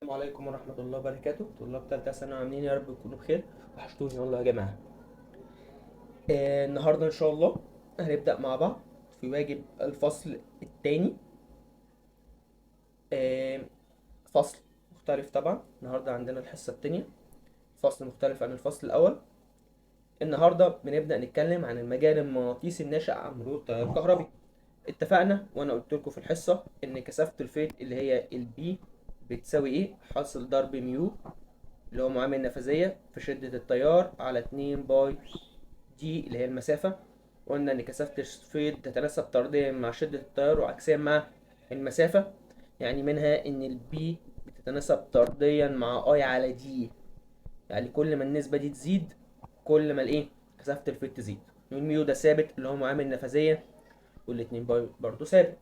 السلام عليكم ورحمة الله وبركاته. طلاب تالتة ثانوي عاملين إيه؟ يا رب تكونوا بخير. وحشتوني والله يا جماعة. النهاردة إن شاء الله هنبدأ مع بعض في واجب الفصل الثاني. آه فصل مختلف طبعا. النهاردة عندنا الحصة الثانية، فصل مختلف عن الفصل الأول. النهاردة بنبدأ نتكلم عن المجال المغناطيسي الناشئ عن مرور التيار الكهربي. اتفقنا وانا قلت لكم في الحصة ان كثافة الفيض اللي هي ال B بتساوي ايه؟ حاصل ضرب mu اللي هو معامل النفاذية في شدة التيار على 2 pi d اللي هي المسافة. قلنا ان كثافة الفيض تتناسب طرديا مع شدة التيار وعكسيا مع المسافة، يعني منها ان ال B بتتناسب طرديا مع I على d، يعني كل ما النسبة دي تزيد كل ما الايه؟ كثافة الفيض تزيد. وال mu ده ثابت اللي هو معامل النفاذية، والاتنين pi برضو ثابت.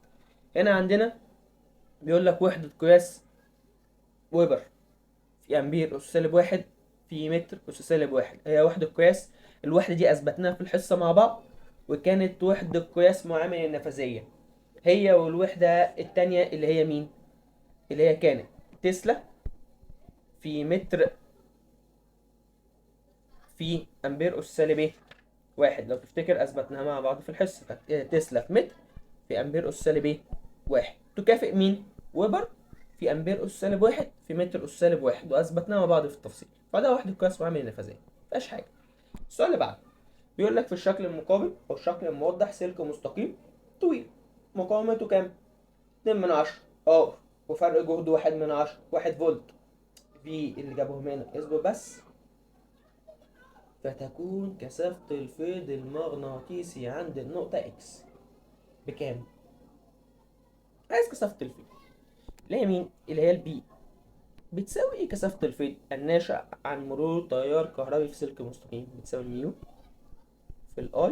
هنا عندنا بيقول لك وحدة قياس ويبر في امبير اس سالب واحد في متر اس سالب واحد، هي وحدة قياس. الوحدة دي اثبتناها في الحصة مع بعض، وكانت وحدة قياس معامل النفاذية هي والوحدة التانية اللي هي مين؟ اللي هي كانت تسلا في متر في امبير اس سالب ايه؟ واحد. لو تفتكر اثبتناها مع بعض في الحصة، كانت تسلا في متر في امبير اس سالب ايه؟ واحد، تكافئ مين؟ ويبر في امبير اس سالب واحد في متر اس سالب واحد، واثبتناها مع بعض في التفصيل. فده وحدة قياس معامل النفاذية، مفيهاش حاجة. السؤال اللي بعده بيقول لك في الشكل المقابل او الشكل الموضح سلك مستقيم طويل مقاومته كام؟ 2 من 10 R، وفرق جهد 1 من 10، 1 فولت في اللي جابهم هنا، اصبر بس. فتكون كثافة الفيض المغناطيسي عند النقطة X بكام؟ عايز كثافة الفيض اللي هي مين؟ اللي هي ال B بتساوي ايه كثافة الفيض الناشئ عن مرور تيار كهربي في سلك مستقيم؟ بتساوي mu في ال I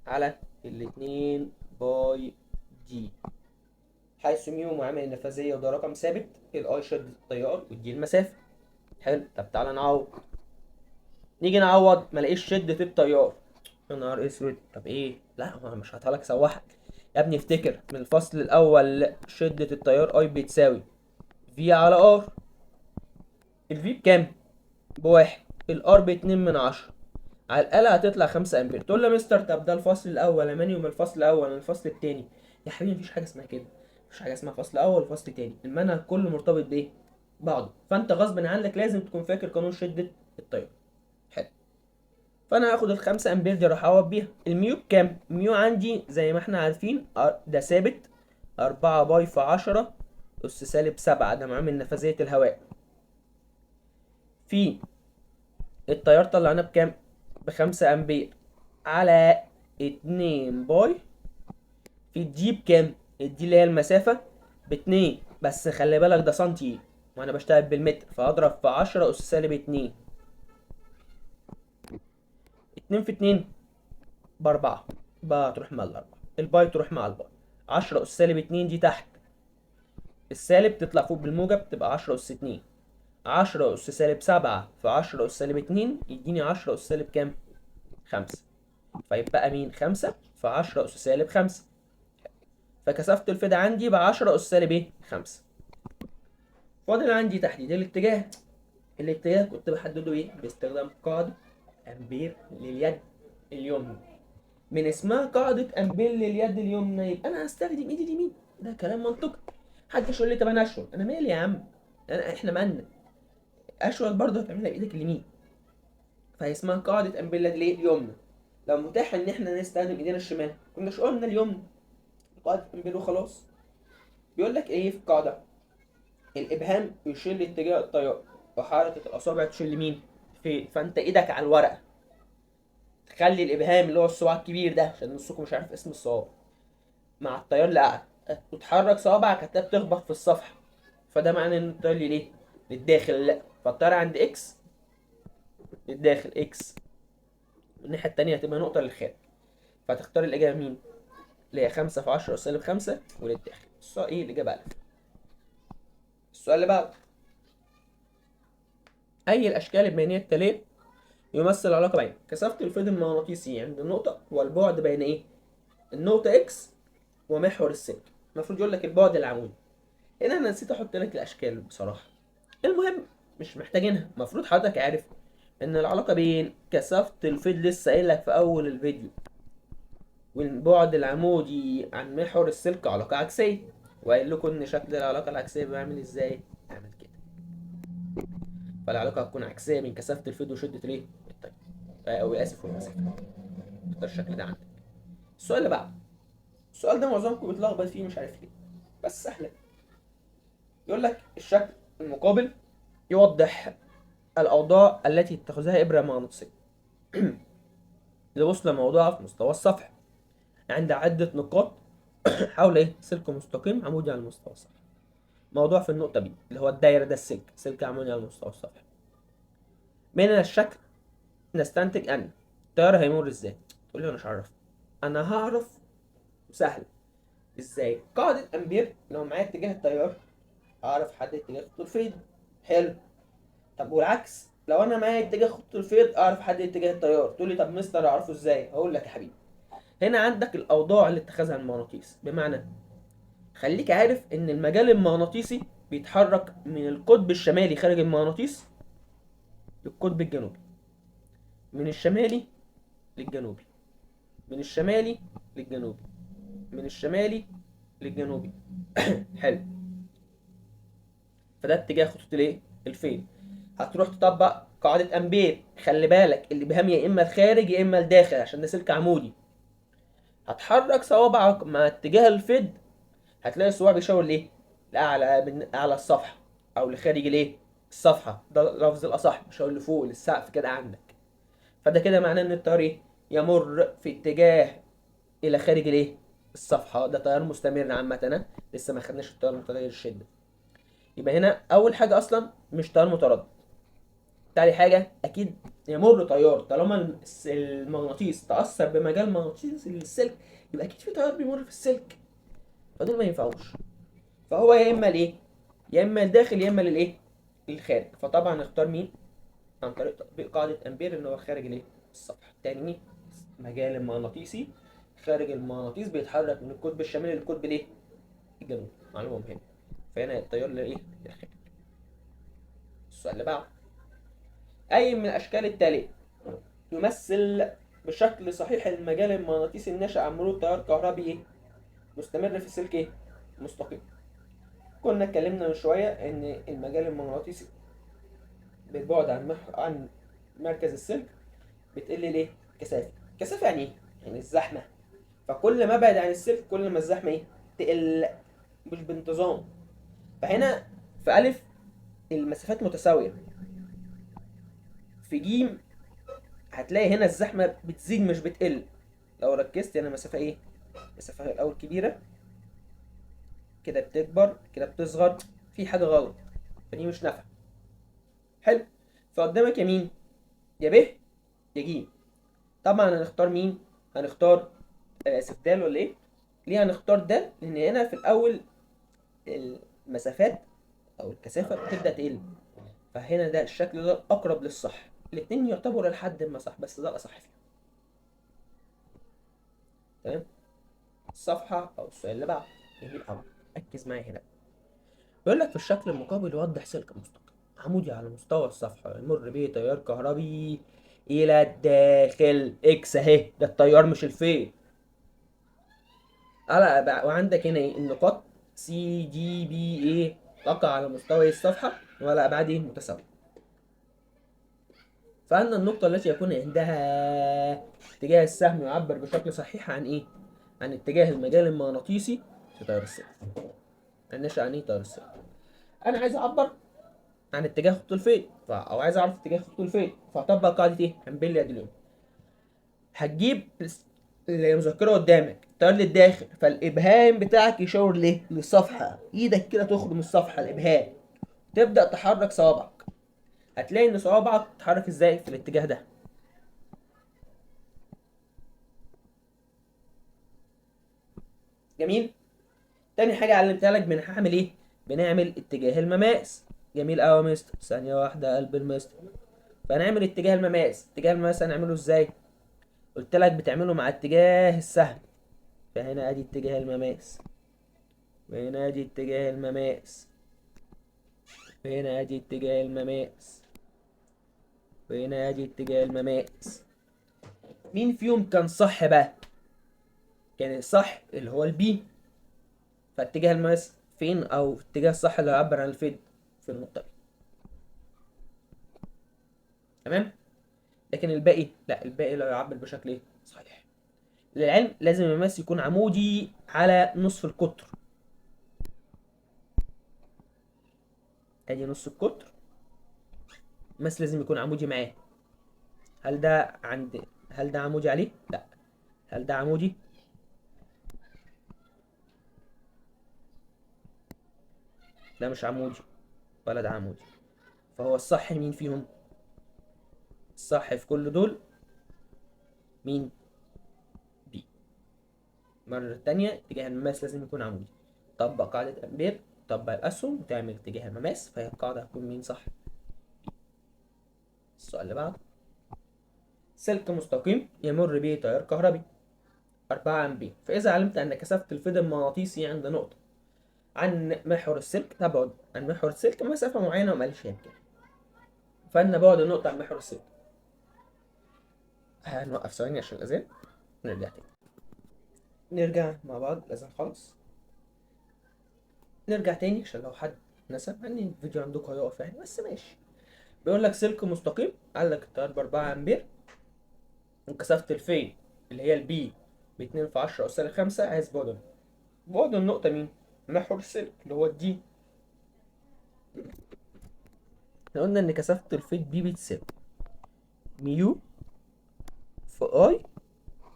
على الاتنين pi d، حيث mu معامل النفاذية وده رقم ثابت، ال I شدة التيار وال d المسافة. حلو، طب تعالى نعوض. نيجي نعوض ما الاقيش شدة التيار، يا نهار اسود. طب ايه؟ لا ما مش هطلع سوحك يا ابني. افتكر من الفصل الاول شدة التيار I بتساوي V على R. ال V بكام؟ بواحد، ال R باتنين من عشرة، على الآلة هتطلع 5 أمبير. تقول له يا مستر طب ده الفصل الأول، أنا مالي ومن الفصل الأول أنا الفصل التاني. يا حبيبي مفيش حاجة اسمها كده، مفيش حاجة اسمها فصل أول وفصل تاني، المنهج كله مرتبط بإيه؟ بعضه، فأنت غصب عنك لازم تكون فاكر قانون شدة التيار. حلو، فأنا هاخد ال5 أمبير دي أروح أعوض بيها. ال mu بكام؟ ال mu عندي زي ما إحنا عارفين ده ثابت 4 pi في 10 أس سالب 7، ده معامل نفاذية الهواء. في التيار طلعناه بكام؟ ب5 أمبير على 2 pi في ال d بكام؟ ال d اللي هي المسافة باتنين، بس خلي بالك ده سنتي وأنا بشتغل بالمتر، فهضرب في 10 أس سالب 2. 2 في 2 ب4، بقى تروح مع ال4، ال pi تروح مع ال pi، 10 أس سالب 2 دي تحت السالب تطلع فوق بالموجب تبقى 10 أس 2، 10 أس سالب 7 في 10 أس سالب 2 يديني 10 أس سالب كام؟ 5. فيبقى مين؟ 5 في 10 أس سالب 5. فكثافة الفيض عندي ب10 أس سالب إيه؟ 5. فاضل عندي تحديد الاتجاه. الاتجاه كنت بحدده إيه؟ باستخدام قاعدة أمبير لليد اليمنى. من اسمها قاعدة أمبير لليد اليمنى يبقى أنا هستخدم إيدي اليمين، ده كلام منطقي. محدش يقول لي طب أنا أشول، أنا مالي يا عم، إحنا مالنا، أشول برضه هتعملها بإيدك اليمين. فهي اسمها قاعدة أمبير لليد اليمنى. لو متاح إن إحنا نستخدم إيدينا الشمال كناش قلنا اليمنى، قاعدة أمبير وخلاص. بيقول لك إيه في القاعدة؟ الإبهام يشير لاتجاه التيار وحركة الأصابع تشير لمين؟ في، فأنت إيدك على الورقة تخلي الإبهام اللي هو الصباع الكبير ده عشان نصكم مش عارف اسم الصوابع مع التيار اللي قاعد وتحرك صوابعك هتلاقيها بتخبط في الصفحة، فده معناه إن التيار ليه؟ للداخل. لا، فالتيار عند X للداخل X، والناحية التانية هتبقى نقطة للخارج، فهتختار الإجابة مين؟ اللي هي 5 في 10 سالب 5 وللداخل. السؤال إيه؟ الإجابة ألف. السؤال اللي بعده، أي الأشكال البيانية التالية يمثل علاقة بين كثافة الفيض المغناطيسي عند النقطة والبعد بين إيه؟ النقطة X ومحور السلك. المفروض يقول لك البعد العمودي. هنا أنا نسيت أحط لك الأشكال بصراحة. المهم مش محتاجينها. المفروض حضرتك عارف ان العلاقة بين كثافة الفيض، لسه قايل لك في اول الفيديو، والبعد العمودي عن محور السلك علاقة عكسية، وقايل لكم ان شكل العلاقة العكسيه بيعمل ازاي؟ عامل كده. فالعلاقه هتكون عكسية بين كثافة الفيض وشده الايه؟ التيار، او اسف والمسافة. اختار الشكل ده عندك. السؤال اللي بعده، السؤال ده معظمكم بيتلخبط فيه مش عارف ليه، بس سهلة. يقول لك الشكل المقابل يوضح الأوضاع التي تتخذها إبرة مغناطيسية لوصل موضوعها في مستوى السطح عند عدة نقاط حول إيه؟ سلك مستقيم عمودي على مستوى السطح. موضوع في النقطة بي اللي هو الدايرة ده السلك، سلك عمودي على مستوى السطح. من الشكل نستنتج أن التيار هيمر إزاي؟ تقول لي أنا مش عارف. أنا هعرف سهل إزاي؟ قاعدة أمبير لو معايا اتجاه التيار هعرف حد اتجاه خط الفيض. حلو. طب والعكس لو انا معايا اتجاه خط الفيض اعرف حد اتجاه التيار. تقول لي طب مستر اعرفه ازاي؟ هقول لك يا حبيبي، هنا عندك الاوضاع اللي اتخذها المغناطيس، بمعنى خليك عارف ان المجال المغناطيسي بيتحرك من القطب الشمالي خارج المغناطيس للقطب الجنوبي، من الشمالي للجنوبي، من الشمالي للجنوبي، من الشمالي للجنوبي. حلو. فده اتجاه خطوط الايه؟ الفيض. هتروح تطبق قاعدة أمبير، خلي بالك الإبهام يا إما الخارج يا إما الداخل عشان ده سلك عمودي. هتحرك صوابعك مع اتجاه الفيض، هتلاقي الصباع بيشاور ليه؟ لأعلى، من أعلى الصفحة أو لخارج الايه؟ الصفحة، ده اللفظ الأصح، بيشاور لفوق للسقف كده عندك. فده كده معناه إن التيار إيه؟ يمر في اتجاه إلى خارج الايه؟ الصفحة. ده تيار مستمر عامة، أنا لسه ما خدناش التيار متغير الشدة. يبقى هنا أول حاجة أصلا مش تيار متردد. تاني حاجة أكيد يمر تيار، طالما المغناطيس تأثر بمجال مغناطيسي للسلك يبقى أكيد في تيار بيمر في السلك، فدول ما ينفعوش. فهو يا إما لإيه؟ يا إما لداخل يا إما للإيه؟ للخارج. فطبعا نختار مين؟ عن طريق تطبيق قاعدة أمبير إن هو خارج الإيه؟ السطح. تاني مجال المغناطيسي خارج المغناطيس بيتحرك من القطب الشمالي للقطب الإيه؟ الجنوبي. معلومة مهمة. فهنا التيار لإيه؟ للخارج. السؤال اللي بعده، أي من الأشكال التالية يمثل بشكل صحيح المجال المغناطيسي الناشئ عن مرور تيار كهربي إيه؟ مستمر في سلك إيه؟ مستقيم. كنا اتكلمنا من شوية إن المجال المغناطيسي بالبعد عن مركز السلك بتقل ليه؟ كثافة. كثافة يعني إيه؟ يعني الزحمة. فكل ما ابعد عن السلك كل ما الزحمة إيه؟ تقل، مش بانتظام. فهنا في ألف المسافات متساوية، في جيم هتلاقي هنا الزحمة بتزيد مش بتقل. لو ركزت هنا مسافة إيه؟ مسافة الأول كبيرة كده بتكبر كده بتصغر، في حاجة غلط، فدي مش نافعة. حلو. فقدامك يا مين؟ يا ب يا ج. طبعا هنختار مين؟ هنختار اسف د ولا ايه؟ ليه هنختار د؟ لان هنا في الاول المسافات او الكثافة بتبدا تقل، فهنا ده الشكل ده الاقرب للصح. الاتنين يعتبروا لحد ما صح، بس ده الاصح فيهم. تمام. الصفحة او السؤال اللي بعده جميل قوي، ركز معايا هنا. بيقول لك في الشكل المقابل يوضح سلك مستقيم عمودي على مستوى الصفحة يمر به تيار كهربي إلى الداخل X أهي، ده التيار مش الفيض. وعندك هنا إيه؟ النقاط C D B A تقع على مستوى الصفحة ولا أبعاد إيه؟ متساوية. فأن النقطة التي يكون عندها اتجاه السهم يعبر بشكل صحيح عن إيه؟ عن اتجاه المجال المغناطيسي في تيار السلك. النشأ عن إيه؟ تيار السلك. أنا عايز أعبر عن اتجاه خط الفيض، أو عايز أعرف اتجاه خط الفيض، فهطبق قاعدة إيه؟ أمبير يا ديلون. هتجيب المذكرة قدامك، تيار للداخل، فالإبهام بتاعك يشاور ليه؟ للصفحة، إيدك كده تخرج من الصفحة الإبهام، تبدأ تحرك صوابعك. هتلاقي إن صوابعك تتحرك إزاي؟ في الاتجاه ده. جميل؟ تاني حاجة علمتها لك بنعمل إيه؟ بنعمل اتجاه المماس. جميل أوي يا مستر، ثانية واحدة قلب المستر. فهنعمل اتجاه المماس، اتجاه المماس هنعمله إزاي؟ قلت لك بتعمله مع اتجاه السهم، فهنا ادي اتجاه المماس، وهنا ادي اتجاه المماس. وهنا ادي اتجاه المماس، وهنا ادي اتجاه المماس. مين فيهم كان صح بقى؟ كان الصح اللي هو ال B. فاتجاه المماس فين، او اتجاه الصح اللي هيعبر عن الفيض في النقطة دي. تمام؟ لكن الباقي لا، الباقي لا يعبر بشكل ايه؟ صحيح. للعلم لازم المماس يكون عمودي على نصف القطر. ادي نص القطر، المماس لازم يكون عمودي معاه. هل ده عمودي عليه؟ لا. هل ده عمودي؟ ده مش عمودي ولا ده عمودي. فهو الصح مين فيهم؟ الصح في كل دول مين؟ بي. مرة تانية اتجاه المماس لازم يكون عمودي. طبق قاعدة أمبير، طبق الأسهم وتعمل اتجاه المماس، فهي القاعدة هتكون مين صح؟ السؤال اللي بعده، سلك مستقيم يمر به تيار كهربي 4 أمبير، فإذا علمت أن كثافة الفيض المغناطيسي عند نقطة عن محور السلك تبعد عن محور السلك مسافة معينة وما قالش هي بكام، فإن بعد النقطة عن محور السلك. هنوقف ثواني عشان الأذان ونرجع تاني. نرجع مع بعض، الأذان خلص، نرجع تاني عشان لو حد نسى، مع إن الفيديو عندكم هيقف يعني، بس ماشي. بيقول لك سلك مستقيم، قال لك التيار ب4 أمبير، وكثافة الفيض اللي هي ال B باتنين في 10 أس سالب 5، عايز بعد النقطة. بعد النقطة مين؟ محور السلك اللي هو ال D. احنا قلنا إن كثافة الفيض B بتساوي mu في I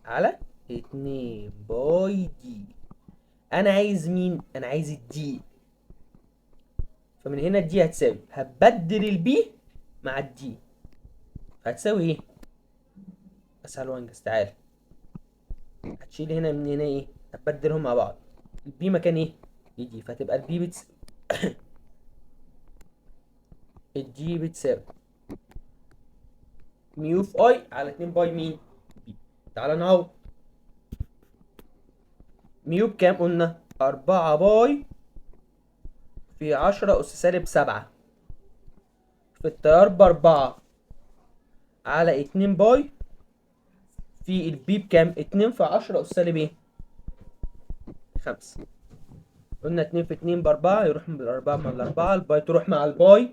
على 2 pi d. أنا عايز مين؟ أنا عايز ال D. فمن هنا ال D هتساوي، هتبدل ال B مع ال D، فهتساوي إيه؟ أسهل وأنجز، تعالى هتشيل هنا من هنا إيه؟ هتبدلهم مع بعض، ال B مكان إيه؟ D، فتبقى ال B ال D بتساوي mu في I على 2 pi مين؟ B. تعالى نعوض. mu بكام قلنا؟ 4 pi في 10 أس سالب 7 في التيار ب4 على 2 pi في ال B بكام؟ 2 في 10 أس سالب إيه؟ 5. قلنا 2 في 2 ب4، يروح من ال4 مع ال4، ال pi تروح مع ال pi.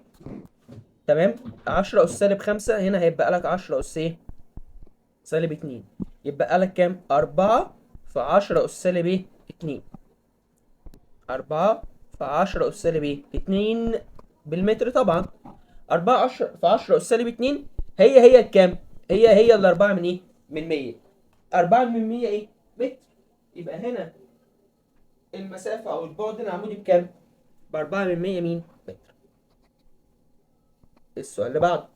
تمام؟ 10 أس سالب 5 هنا هيبقى لك 10 أس إيه؟ سالب 2، يبقى لك كام؟ 4 في 10 أس سالب إيه؟ 2. 4 في 10 أس سالب إيه؟ 2 بالمتر طبعا. 4 في 10 أس سالب 2 هي هي الكام؟ هي هي ال4 من إيه؟ من 100. 4 من 100 إيه؟ متر. يبقى هنا المسافة أو البعد العمودي بكام؟ ب4 من 100 مين؟ متر. السؤال اللي بعده،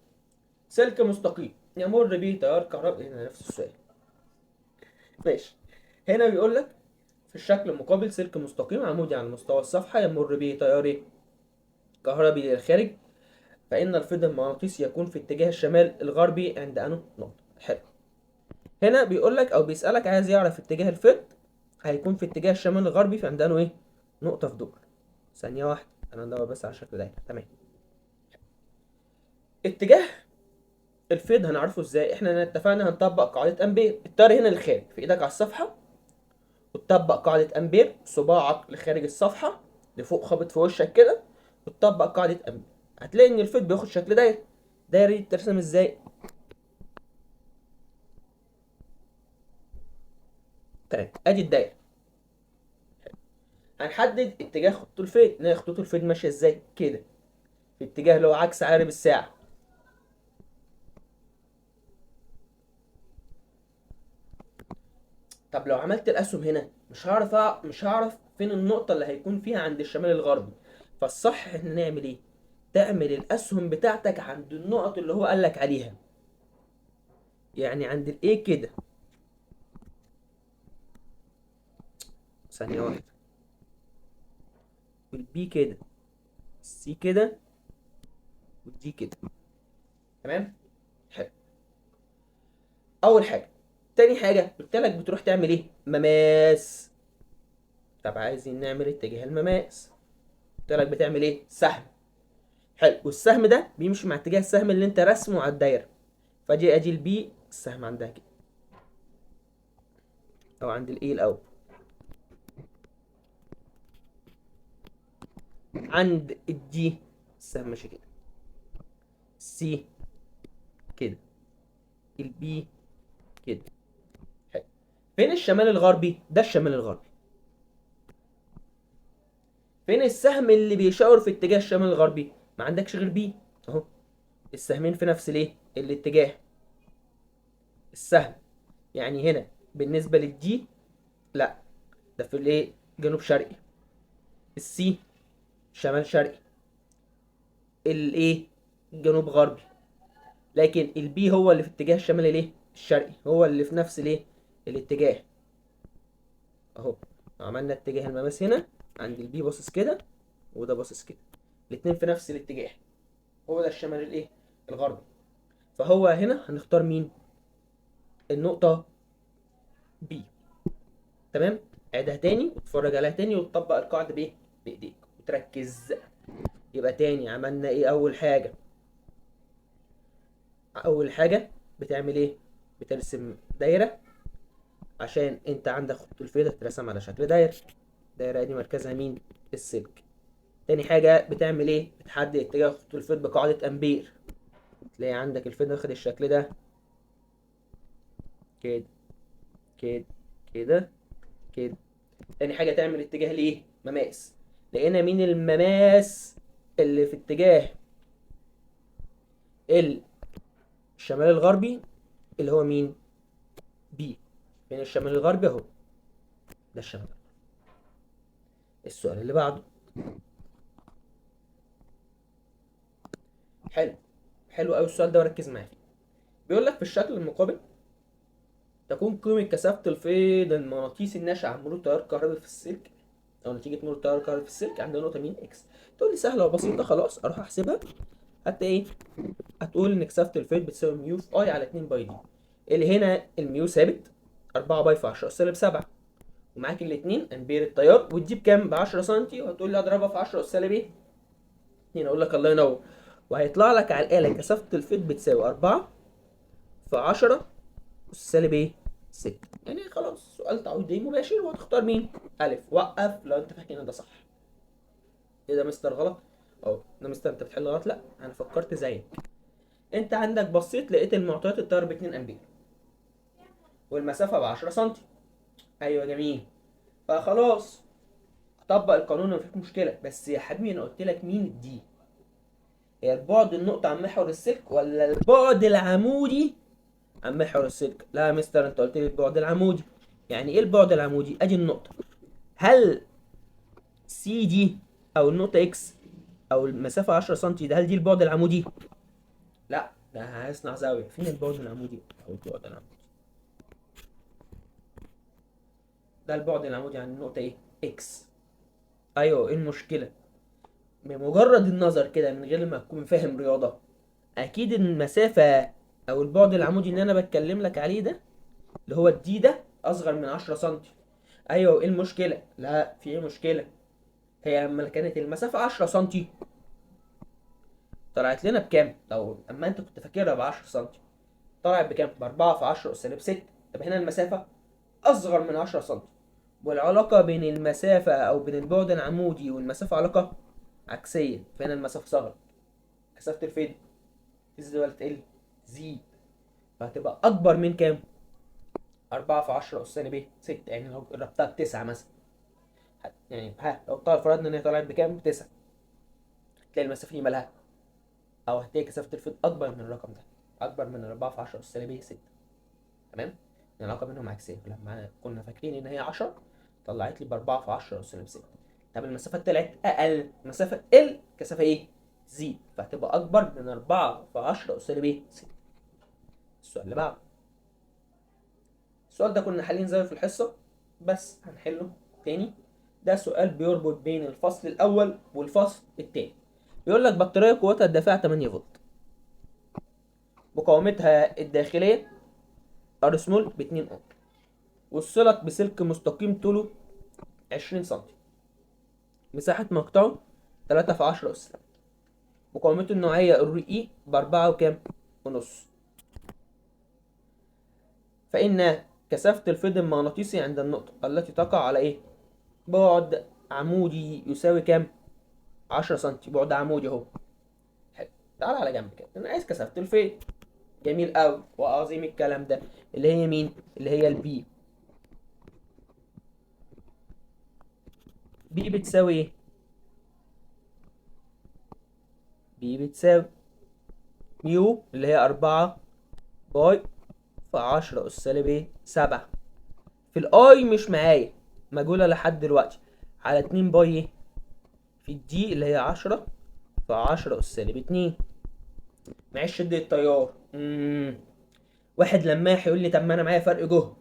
سلك مستقيم يمر به تيار كهربائي. هنا نفس السؤال، ماشي. هنا بيقول لك في الشكل المقابل سلك مستقيم عمودي على مستوى الصفحة يمر به تيار إيه؟ كهربي للخارج، فإن الفيض المغناطيسي يكون في اتجاه الشمال الغربي عند أنو نقطة. حلو. هنا بيقول لك أو بيسألك عايز يعرف اتجاه الفيض هيكون في اتجاه الشمال الغربي في عند أنو إيه؟ نقطة في دول. ثانية واحدة، أنا ندور بس على شكل دايرة. تمام. اتجاه الفيض هنعرفه ازاي؟ احنا اتفقنا هنطبق قاعدة امبير. التيار هنا للخارج في ايدك على الصفحة، وتطبق قاعدة امبير، صباعك لخارج الصفحة لفوق خابط في وشك كده، وتطبق قاعدة امبير. هتلاقي ان الفيض بياخد شكل دايرة. دايرة دي بترسم ازاي؟ تمام، ادي الدايرة. هنحدد اتجاه خطوط الفيض، نلاقي خطوط الفيض ماشية ازاي؟ كده في اتجاه اللي هو عكس عقارب الساعة. طب لو عملت الأسهم هنا مش هعرف فين النقطة اللي هيكون فيها عند الشمال الغربي. فالصح احنا نعمل ايه؟ تعمل الأسهم بتاعتك عند النقط اللي هو قالك عليها، يعني عند الايه كده. ثانية واحدة، وال B كده، ال C كده، وال D كده. تمام؟ حلو. أول حاجة. تاني حاجة قلت لك بتروح تعمل ايه؟ مماس. طب عايزين نعمل اتجاه المماس، قلت لك بتعمل ايه؟ سهم. حلو، والسهم ده بيمشي مع اتجاه السهم اللي انت رسمه على الدايرة، فاجي ادي ال B السهم عندها كده او عند ال A الاول، عند ال D السهم ماشي كده، C كده، ال B كده. حلو، فين الشمال الغربي؟ ده الشمال الغربي. فين السهم اللي بيشاور في اتجاه الشمال الغربي؟ ما عندكش غير B اهو، السهمين في نفس الايه؟ الاتجاه. السهم يعني هنا بالنسبة لل D لا، ده في الايه؟ جنوب شرقي، ال C شمال شرقي، ال A جنوب غربي، لكن ال B هو اللي في اتجاه الشمال الايه؟ الشرقي، هو اللي في نفس الايه؟ الاتجاه اهو. عملنا اتجاه المماس هنا عند ال B باصص كده وده باصص كده، الاتنين في نفس الاتجاه، هو ده الشمال الايه؟ الغربي. فهو هنا هنختار مين؟ النقطة B. تمام؟ عيدها تاني واتفرج عليها تاني وتطبق القاعدة بايه؟ بايديك وتركز. يبقى تاني عملنا ايه؟ اول حاجة، اول حاجة بتعمل ايه؟ بترسم دايرة، عشان انت عندك خطوط الفيض هتترسم على شكل دايرة، الدايرة دي مركزها مين؟ السلك. تاني حاجة بتعمل ايه؟ بتحدد اتجاه خطوط الفيض بقاعدة امبير، تلاقي عندك الفيض واخد الشكل ده كده كده كده كده. تاني حاجة تعمل اتجاه ليه؟ مماس. لقينا مين المماس اللي في اتجاه الشمال الغربي؟ اللي هو مين؟ B. فين الشمال الغربي؟ اهو ده الشمال الغربي. السؤال اللي بعده حلو، حلو قوي السؤال ده وركز معايا فيه. بيقول لك في الشكل المقابل تكون قيمة كثافة الفيض المغناطيسي الناشئ عن مرور تيار كهربي في السلك أو نتيجة مرور تيار كهربي في السلك عند نقطة مين؟ X. تقول لي سهلة وبسيطة، خلاص أروح أحسبها. حتى إيه؟ هتقول إن كثافة الفيض بتساوي mu في I على 2 pi d. اللي هنا ال mu ثابت 4 pi في 10 سالب 7، ومعاك الاتنين أمبير التيار، وتجيب كام؟ ب 10 سم، وهتقول لي أضربها في 10 سالب إيه؟ 2. أقول لك الله ينور. وهيطلع لك على الآلة كثافة الفيض بتساوي 4 في 10 سالب إيه؟ 6. يعني خلاص سؤال تعويضي مباشر، وهتختار مين؟ ألف. وقف لو أنت فاكر إن ده صح. إيه ده مستر غلط؟ أهو ده مستر أنت بتحل غلط. لأ أنا فكرت زيك. أنت عندك بصيت لقيت المعطيات التيار ب 2 أمبير والمسافة ب 10 سم. أيوه جميل. فخلاص أطبق القانون ومفيش مشكلة. بس يا حبيبي أنا قلت لك مين ال D؟ هي البعد النقطة عن محور السلك ولا البعد العمودي عن محور السلك؟ لا يا مستر انت قلت لي البعد العمودي. يعني ايه البعد العمودي؟ ادي النقطة، هل سي دي او النقطة X او المسافة 10 سم ده هل دي البعد العمودي؟ لا ده هيصنع زاوية. فين البعد العمودي؟ او البعد العمودي ده البعد العمودي عن النقطة ايه؟ X. ايوه ايه المشكلة؟ بمجرد النظر كده من غير ما تكون فاهم رياضة، اكيد المسافة او البعد العمودي اللي انا بتكلم لك عليه ده اللي هو ال D ده اصغر من 10 سم. ايوه وايه المشكلة؟ لا في ايه مشكلة؟ هي لما كانت المسافة 10 سم طلعت لنا بكام؟ لو اما انت كنت فاكرها ب 10 سم طلعت بكام؟ ب 4 في 10 سالب 6. طب هنا المسافة اصغر من 10 سم، والعلاقة بين المسافة او بين البعد العمودي والمسافة علاقة عكسية، فهنا المسافة صغرت، كثافة الفيض تزيد ولا تقل؟ تزيد، فهتبقى اكبر من كام؟ 4 في 10 أس سالب ايه؟ 6. يعني لو قربتها ب9 مثلا، يعني ها لو فرضنا ان هي طلعت بكام؟ ب9، هتلاقي المسافة دي مالها؟ او هتلاقي كثافة الفيض اكبر من الرقم ده، اكبر من 4 في 10 أس سالب ايه؟ 6. تمام؟ العلاقة بينهم عكسية. لما كنا فاكرين ان هي 10 طلعت لي ب 4 في 10 أس سالب 6. طب المسافة طلعت اقل، مسافة تقل، كثافة ايه؟ تزيد، فهتبقى اكبر من 4 في 10 أس سالب ايه؟ 6. السؤال اللي بعده، السؤال ده كنا حالين زيه في الحصة بس هنحله تاني. ده سؤال بيربط بين الفصل الأول والفصل التاني. بيقول لك بطارية قوتها الدافعة 8 فولت، مقاومتها الداخلية R small ب 2 اوم، وصلت بسلك مستقيم طوله 20 سم، مساحة مقطعه 3 في 10 أس 7، مقاومته النوعية ال rho e بأربعة وكام؟ ونص. فإن كثافة الفيض المغناطيسي عند النقطة التي تقع على إيه؟ بعد عمودي يساوي كام؟ 10 سنتي، بعد عمودي أهو. حلو، تعال على جنب كده، أنا عايز كثافة الفيض. جميل أوي وعظيم الكلام ده، اللي هي مين؟ اللي هي ال B. B بتساوي إيه؟ B بتساوي mu اللي هي 4 pi في 10 أس سالب إيه؟ 7 في ال I مش معايا، مجهولة لحد دلوقتي، على 2 pi إيه؟ في ال d اللي هي 10 في 10 أس سالب 2. معيش شدة التيار. واحد لماح يقول لي طب ما أنا معايا فرق جهد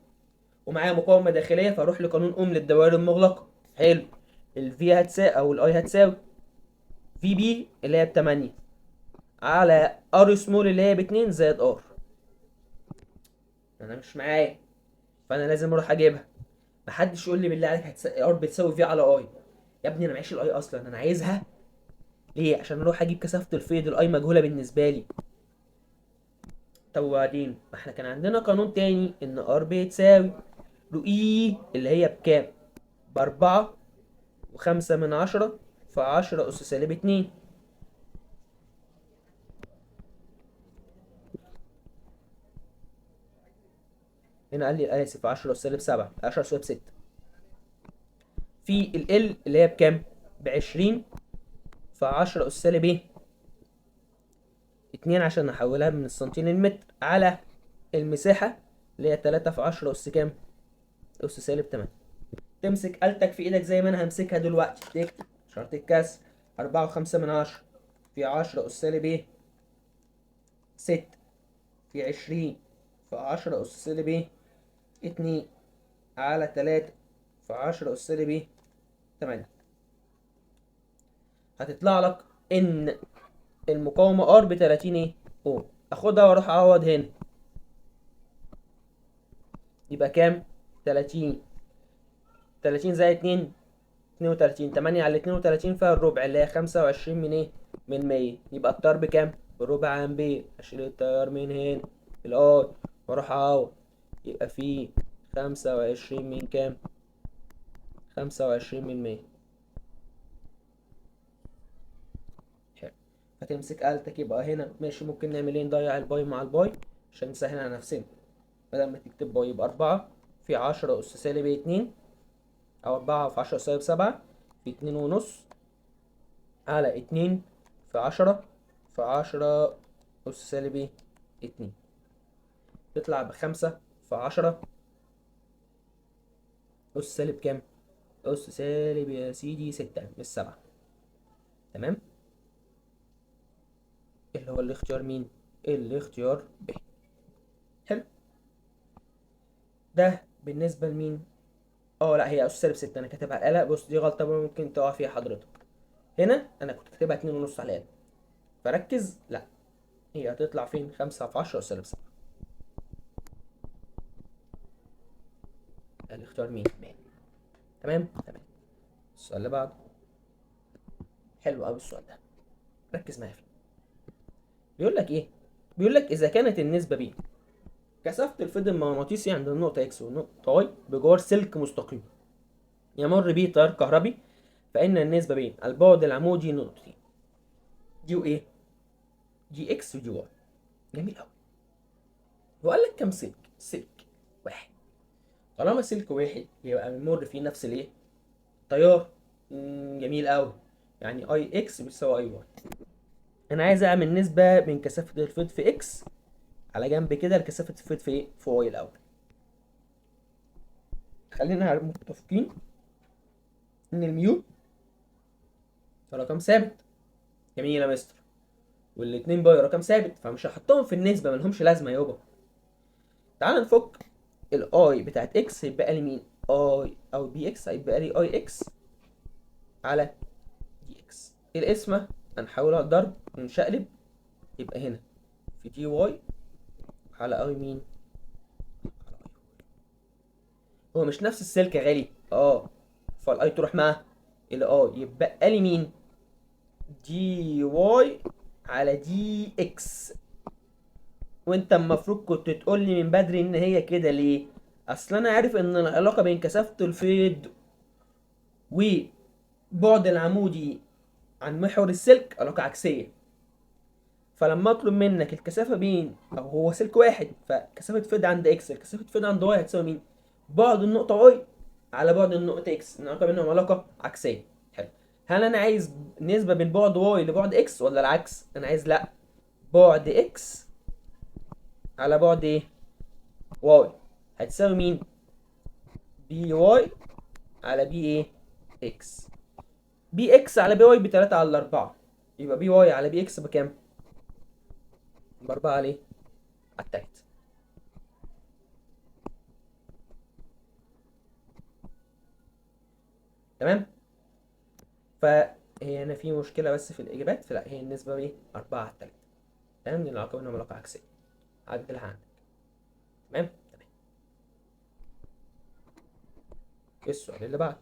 ومعايا مقاومة داخلية، فأروح لقانون أوم للدوائر المغلقة. حلو، ال V هتساوي أو ال I هتساوي VB اللي هي بتمانية على R small اللي هي باتنين زائد R. أنا مش معايا، فأنا لازم أروح أجيبها. محدش يقول لي بالله عليك R بتساوي V على I. يا ابني أنا معيش ال I أصلا، أنا عايزها ليه؟ عشان أروح أجيب كثافة الفيض، ال I مجهولة بالنسبة لي. طب وبعدين ما احنا كان عندنا قانون تاني إن R بتساوي rho e اللي هي بكام؟ بأربعة وخمسة من عشرة في 10 أس سالب 2. هنا قال لي آسف 10 أس سالب 7، 10 أس سالب 6. في ال L اللي هي بكام؟ بعشرين في 10 أس سالب إيه؟ 2 عشان نحولها من السنتي للمتر، على المساحة اللي هي 3 في 10 أس كام؟ أس سالب 8. تمسك آلتك في إيدك زي ما أنا همسكها دلوقتي، تكتب شرط الكسر أربعة وخمسة من عشرة في 10 أس سالب إيه؟ 6 في 20 في 10 أس سالب إيه؟ 2 على 3 في 10 أس سالب إيه؟ 8. هتطلع لك إن المقاومة R بتلاتين إيه؟ أوم. أخدها وأروح أعوض هنا، يبقى كام؟ 30. 30 زائد 2 32، 8 على 32 فيها الربع اللي هي 25 من إيه؟ من 100. يبقى التيار بكام؟ بربع أمبير. أشيل التيار من هنا ال I وأروح أعوض، يبقى في 25 من كام؟ 25 من 100. حلو، هتمسك آلتك يبقى هنا ماشي. ممكن نعمل ايه؟ نضيع ال pi مع ال pi عشان نسهل على نفسنا، بدل ما تكتب pi يبقى 4 في 10 أس سالب 2، أو 4 في 10 أس سالب 7 في اتنين ونص على 2 في 10 في 10 أس سالب ايه؟ 2، تطلع ب5 في 10 أس سالب كام؟ أس سالب يا سيدي 6 مش 7. تمام؟ اللي هو الاختيار مين؟ الاختيار ب. حلو، ده بالنسبة لمين؟ لا هي أس سالب 6، أنا كاتبها على الآلة. بص دي غلطة ممكن تقع فيها حضرتك، هنا أنا كنت كاتبها اتنين ونص على الآلة، فركز، لا هي هتطلع فين؟ 5 في 10 أس سالب 7. الاختيار مين؟ ب. تمام؟ تمام. السؤال اللي بعده حلو أوي السؤال ده، ركز معايا فيه. بيقول لك إيه؟ بيقول لك إذا كانت النسبة بين كثافة الفيض المغناطيسي عند النقطة X والنقطة Y بجوار سلك مستقيم يمر به تيار كهربي، فإن النسبة بين البعد العمودي لنقطتين دي وإيه؟ دي X ودي Y. جميل أوي. هو قال لك كام سلك؟ سلك واحد. طالما سلك واحد يبقى بيمر فيه نفس الإيه؟ تيار. جميل أوي. يعني I X بتساوي I Y. أنا عايز أعمل نسبة بين كثافة الفيض في X على جنب كده لكثافة الفيض في إيه؟ في Y الأول. خلينا متفقين إن ال mu رقم ثابت. جميل يا مستر. والاتنين pi رقم ثابت، فمش هحطهم في النسبة، ملهمش لازمة يابا. تعال نفك ال I بتاعت X، هيبقى لي مين؟ I او B X، هيبقى لي I X على D X. القسمة هنحولها لضرب ونشقلب، يبقى هنا في D Y على I مين؟ على I Y. هو مش نفس السلك يا غالي؟ فال I تروح مع ال I، يبقى لي مين؟ D Y على dx. وانت المفروض كنت تقول لي من بدري ان هي كده. ليه؟ اصل انا عارف ان العلاقة بين كثافة الفيض وبعد العمودي عن محور السلك علاقة عكسية. فلما اطلب منك الكثافة بين، او هو سلك واحد، فكثافه فيض عند x، كثافة فيض عند y هتساوي مين؟ بعد النقطة y على بعد النقطة x، العلاقة بينهم علاقة عكسية. حلو. هل انا عايز نسبه بين بعد y لبعد x ولا العكس؟ انا عايز لا، بعد x على بعد ايه؟ y هتساوي مين؟ B y على B ايه؟ x. B x على B y ب 3 على 4، يبقى B y على B x بكام؟ ب 4 على ايه؟ على التلاتة. تمام؟ فهي هنا في مشكلة بس في الإجابات، فلا هي النسبة ايه؟ 4 على التلاتة. تمام؟ لأن العلاقة بينهم علاقة عكسية. عدلها عندك. تمام؟ تمام. السؤال اللي بعده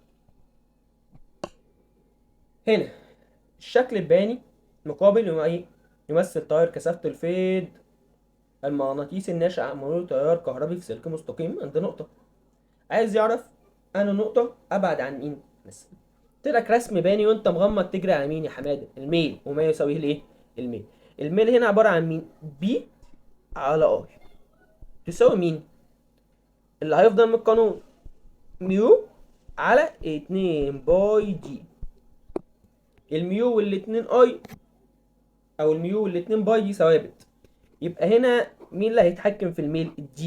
هنا الشكل البياني مقابل ايه؟ يمثل تيار كثافة الفيض المغناطيسي الناشئ عن مرور تيار كهربي في سلك مستقيم عند نقطة. عايز يعرف أنا نقطة أبعد عن مين؟ بس قلت لك رسم بياني وأنت مغمض تجري على مين يا حمادة؟ الميل، وما يساويه الإيه؟ الميل. الميل هنا عبارة عن مين؟ B على I تساوي مين؟ اللي هيفضل من القانون mu على 2 pi d. ال mu والاتنين I او ال mu والاتنين pi دي ثوابت، يبقى هنا مين اللي هيتحكم في الميل؟ ال d،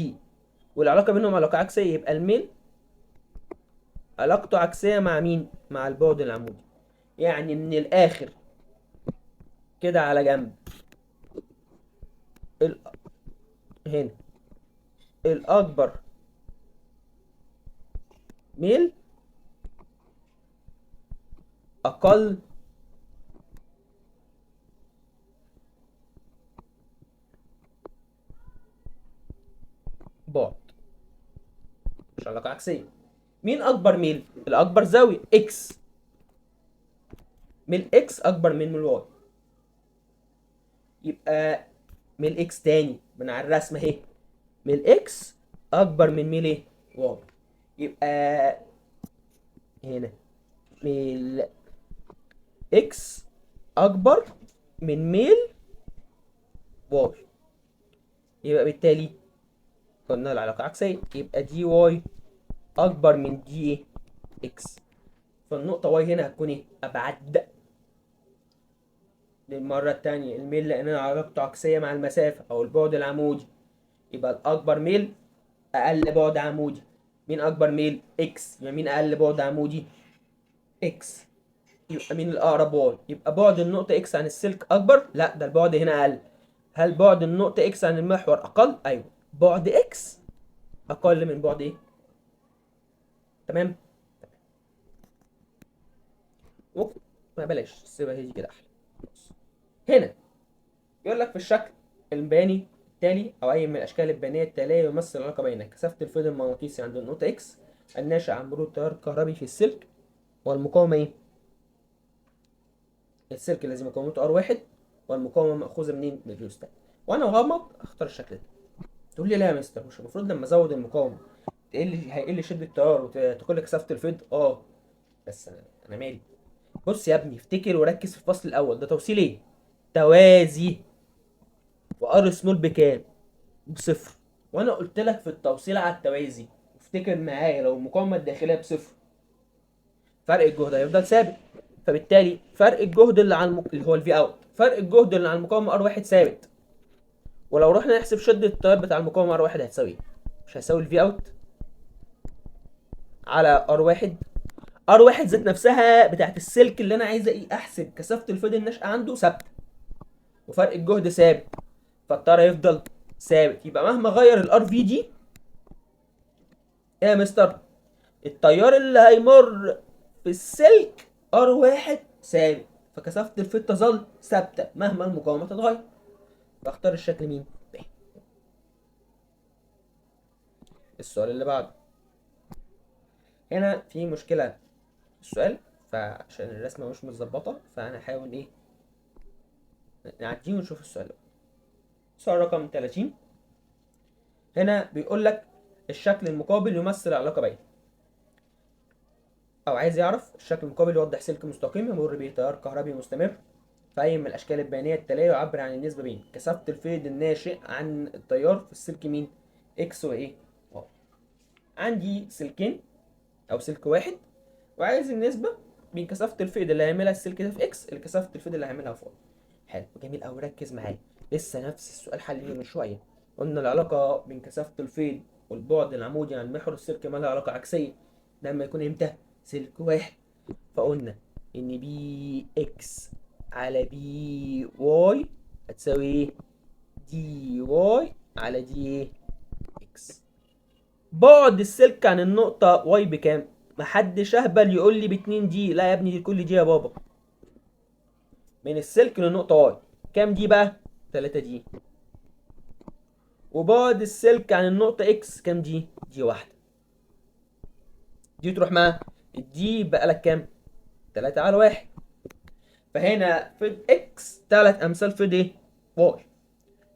والعلاقة بينهم علاقة عكسية، يبقى الميل علاقته عكسية مع مين؟ مع البعد العمودي. يعني من الآخر كده على جنب هنا الأكبر ميل أقل بعد، مش علاقة عكسية. مين أكبر ميل؟ الأكبر زاوية x، ميل x أكبر من ميل y، يبقى ميل x تاني من على الرسمة أهي، ميل x أكبر من ميل إيه؟ y، يبقى هنا ميل x أكبر من ميل y، يبقى بالتالي قلنا العلاقة عكسية، يبقى d y أكبر من d إيه؟ x، فالنقطة y هنا هتكون إيه؟ أبعد. للمرة التانية الميل لأن علاقته عكسية مع المسافة أو البعد العمودي، يبقى الأكبر ميل أقل بعد عمودي. مين أكبر ميل؟ x، يبقى مين أقل بعد عمودي؟ x، يبقى مين الأقرب؟ y، يبقى بعد النقطة x عن السلك أكبر؟ لا، ده البعد هنا أقل. هل بعد النقطة x عن المحور أقل؟ أيوه، بعد x أقل من بعد إيه؟ تمام؟ ما بلاش، سيبها هي كده أحلى. هنا بيقول لك في الشكل البياني التالي أو أي من الأشكال البيانية التالية يمثل العلاقة بين كثافة الفيض المغناطيسي عند النقطة X الناشئ عن مرور تيار كهربي في السلك والمقاومة إيه؟ السلك لازم مقاومته R1 والمقاومة مأخوذة منين؟ من الريوستات. وأنا مغمض أختار الشكل ده. تقول لي لا يا مستر، مش المفروض لما أزود المقاومة هيقل شدة التيار وتقل كثافة الفيض؟ بس أنا مالي. بص يا ابني، افتكر وركز في الفصل الأول، ده توصيل إيه؟ توازي. و R small بكام؟ بصفر. وانا قلت لك في التوصيل على التوازي، افتكر معايا، لو المقاومة الداخلية بصفر فرق الجهد هيفضل ثابت، فبالتالي فرق الجهد اللي على اللي هو ال V out، فرق الجهد اللي على المقاومة R 1 ثابت. ولو رحنا نحسب شده التيار بتاع المقاومة R 1 هتساوي ايه؟ مش هيساوي ال V out على R 1. R 1 ذات نفسها بتاعت السلك اللي انا عايز ايه؟ احسب كثافة الفيض الناشئة عنده ثابتة وفرق الجهد ثابت، فالتيار هيفضل ثابت. يبقى مهما غير ال R V دي ايه يا مستر؟ التيار اللي هيمر في السلك R 1 ثابت، فكثافة الفيض تظل ثابتة مهما المقاومة تتغير. فاختار الشكل مين؟ ب. السؤال اللي بعده هنا في مشكلة في السؤال، فعشان الرسمة مش متظبطة فأنا هحاول إيه؟ نعديه ونشوف السؤال ده. سؤال رقم 30 هنا بيقول لك الشكل المقابل يمثل علاقة بين، أو عايز يعرف الشكل المقابل يوضح سلك مستقيم يمر به تيار كهربي مستمر في أي من الأشكال البيانية التالية يعبر عن النسبة بين كثافة الفيض الناشئ عن التيار في السلك مين؟ X وإيه؟ Y. عندي سلكين أو سلك واحد، وعايز النسبة بين كثافة الفيض اللي هيعملها السلك ده في X لكثافة الفيض اللي هيعملها في Y. حلو جميل أوي، ركز معايا، لسه نفس السؤال حلينه من شوية. قلنا العلاقة بين كثافة الفيض والبعد العمودي عن محور السلك مالها علاقة عكسية، لما يكون امتى؟ سلك واحد. فقلنا إن B X على B Y هتساوي ايه؟ D Y على D ايه؟ X. بعد السلك عن النقطة Y بكام؟ محدش اهبل يقول لي باتنين D، لا يا ابني دي كل D يا بابا. من السلك للنقطة Y كام D بقى؟ 3 D. وبعد السلك عن النقطة X كام D؟ D واحدة. دي تروح مع ال D بقى لك كام؟ 3 على 1. فهنا فيض X 3 امثال فيض ايه؟ Y.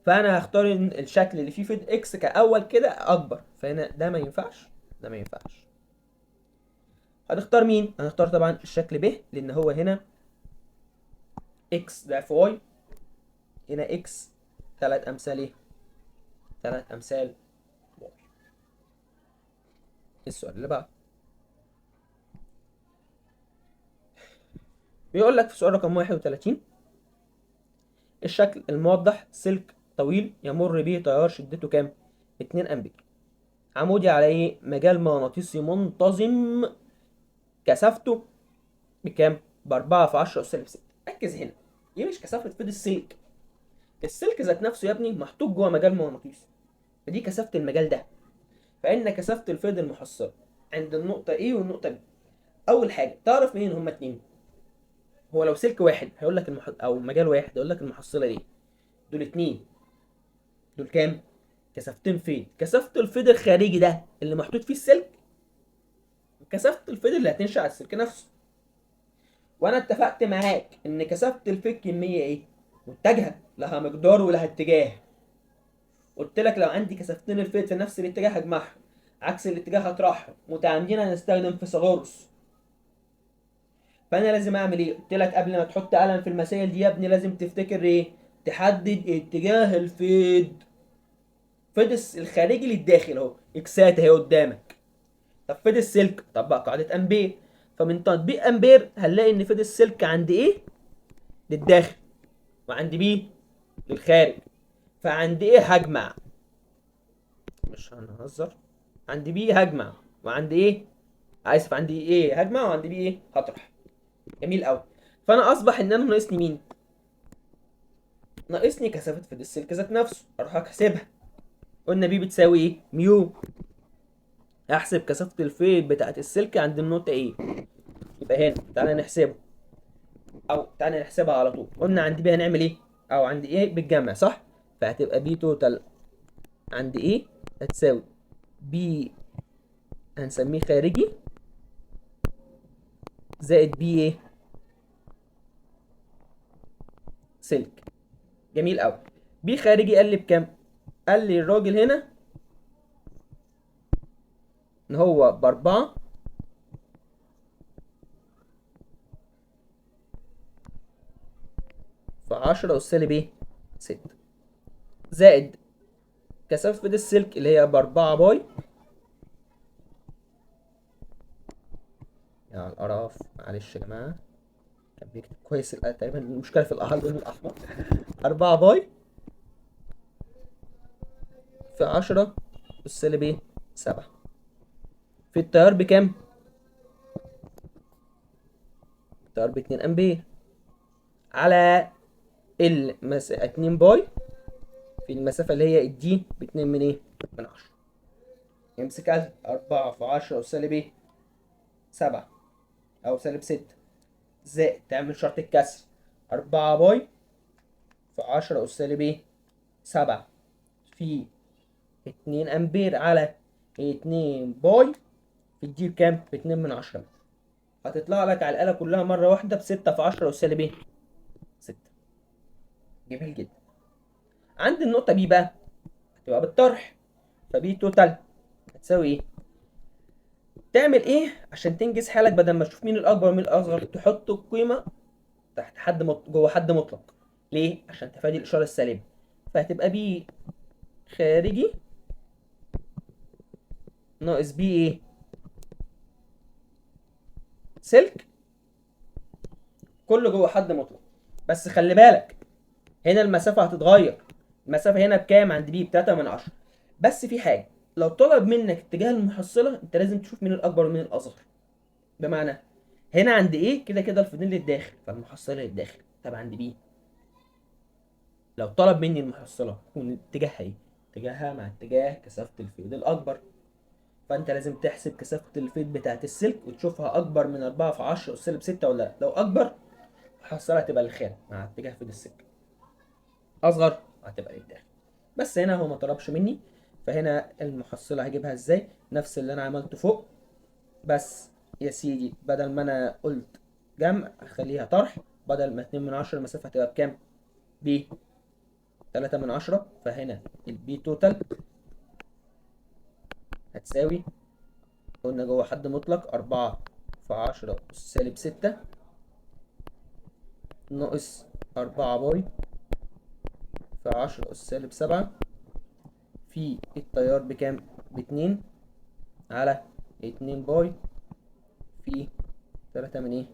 فانا هختار الشكل اللي فيه فيض X كاول كده اكبر، فهنا ده ما ينفعش، ده ما ينفعش. هنختار مين؟ هنختار طبعا الشكل ب، لان هو هنا X ضعف Y، هنا X 3 امثال ايه؟ 3 امثال Y. السؤال اللي بعده بيقول لك في سؤال رقم 31 الشكل الموضح سلك طويل يمر به تيار شدته كام؟ 2 امبير، عمودي على ايه؟ مجال مغناطيسي منتظم كثافته بكام؟ ب4 في 10 أس سالب 6. ركز هنا، دي مش كثافة فيض السلك، السلك ذات نفسه يا ابني محطوط جوه مجال مغناطيسي، فدي كثافة المجال ده. فإن كثافة الفيض المحصلة عند النقطة A والنقطة B. أول حاجة تعرف منين هما اتنين؟ هو لو سلك واحد هيقول لك أو مجال واحد هيقول لك المحصلة دي، دول اتنين، دول كام؟ كثافتين فيض، كثافة الفيض الخارجي ده اللي محطوط فيه السلك، وكثافة الفيض اللي هتنشأ على السلك نفسه. وأنا اتفقت معاك إن كثافة الفيض كمية إيه؟ متجهة، لها مقدار ولها اتجاه. قلت لك لو عندي كثافتين الفيض في نفس الاتجاه هجمعهم، عكس الاتجاه هطرحهم، متعامدين هنستخدم فيثاغورس. فأنا لازم أعمل إيه؟ قلت لك قبل ما تحط قلم في المسائل دي يا ابني لازم تفتكر إيه؟ تحدد اتجاه الفيض. فيض الخارجي للداخل أهو، إكسات أهي قدامك. طب فيض السلك؟ طبق قاعدة أمبير. فمن تطبيق أمبير هنلاقي إن فيض السلك عند إيه؟ للداخل، وعند بي للخارج. فعند إيه هجمع؟ مش هنهزر، عند بي هجمع، وعند إيه؟ آسف، عند إيه هجمع، وعند بي إيه؟ هطرح. جميل أوي. فأنا أصبح إن أنا ناقصني مين؟ ناقصني كثافة فيض السلك ذات نفسه، أروح أحسبها. قلنا B بتساوي إيه؟ mu. هحسب كثافة الفيض بتاعت السلك عند النقطة A؟ يبقى هنا تعالى نحسبه، أو تعالى نحسبها على طول. قلنا عند B هنعمل إيه؟ أو عند A بالجمع صح؟ فهتبقى B total عند A هتساوي B هنسميه خارجي زائد B إيه؟ سلك. جميل أوي. B خارجي قال لي بكام؟ قال لي الراجل هنا إن هو ب4 في 10 أس سالب إيه؟ 6، زائد كثافة فيض السلك اللي هي ب4 pi. يا القرف، معلش يا جماعة كان بيكتب كويس تقريبا المشكلة في اللون الأحمر. 4 pi في 10 أس سالب إيه؟ 7. في التيار بكام؟ التيار باتنين أمبير على 2 pi في المسافة اللي هي ال D باتنين من إيه؟ من 10. امسك قلب 4 في 10 أس سالب إيه؟ 7 أو سالب 6 زائد تعمل شرط الكسر 4 pi في 10 أس سالب إيه؟ 7 في 2 أمبير على 2 pi في ال D بكام؟ باتنين من 10. هتطلع لك على الآلة كلها مرة واحدة بستة في 10 أس سالب إيه؟ 6. جميل جدا. عند النقطة B بقى هتبقى بالطرح، ف B total هتساوي ايه؟ تعمل ايه عشان تنجز حالك؟ بدل ما تشوف مين الاكبر ومين الاصغر، تحط القيمة تحت حد جوه حد مطلق. ليه؟ عشان تفادي الاشارة السالبه. فهتبقى B خارجي ناقص B ايه؟ سلك، كله جوه حد مطلق. بس خلي بالك هنا المسافة هتتغير، المسافة هنا بكام؟ عند B بتلاتة من عشرة. بس في حاجة، لو طلب منك اتجاه المحصلة انت لازم تشوف مين الاكبر ومين الاصغر. بمعنى هنا عند A كده كده الفيضين للداخل، فالمحصله للداخل. طب عند B لو طلب مني المحصلة يكون اتجاهها ايه؟ اتجاهها مع اتجاه كثافة الفيض الاكبر. فانت لازم تحسب كثافة الفيض بتاعت السلك وتشوفها اكبر من 4 في 10 اس سالب 6 ولا لا. لو اكبر المحصلة هتبقى للخارج مع اتجاه فيض السلك، اصغر هتبقى للداخل. بس هنا هو ما طلبش مني، فهنا المحصلة هجيبها ازاي؟ نفس اللي انا عملته فوق، بس يا سيدي بدل ما انا قلت جمع هخليها طرح. بدل ما 2 من 10 المسافة هتبقى بكام؟ ب 3 من 10. فهنا ال B total هتساوي، قلنا جوه حد مطلق، 4 في 10 أس سالب 6 ناقص 4 pi في 10 أس سالب 7 في التيار بكام؟ باتنين على اتنين pi في تلاتة من ايه؟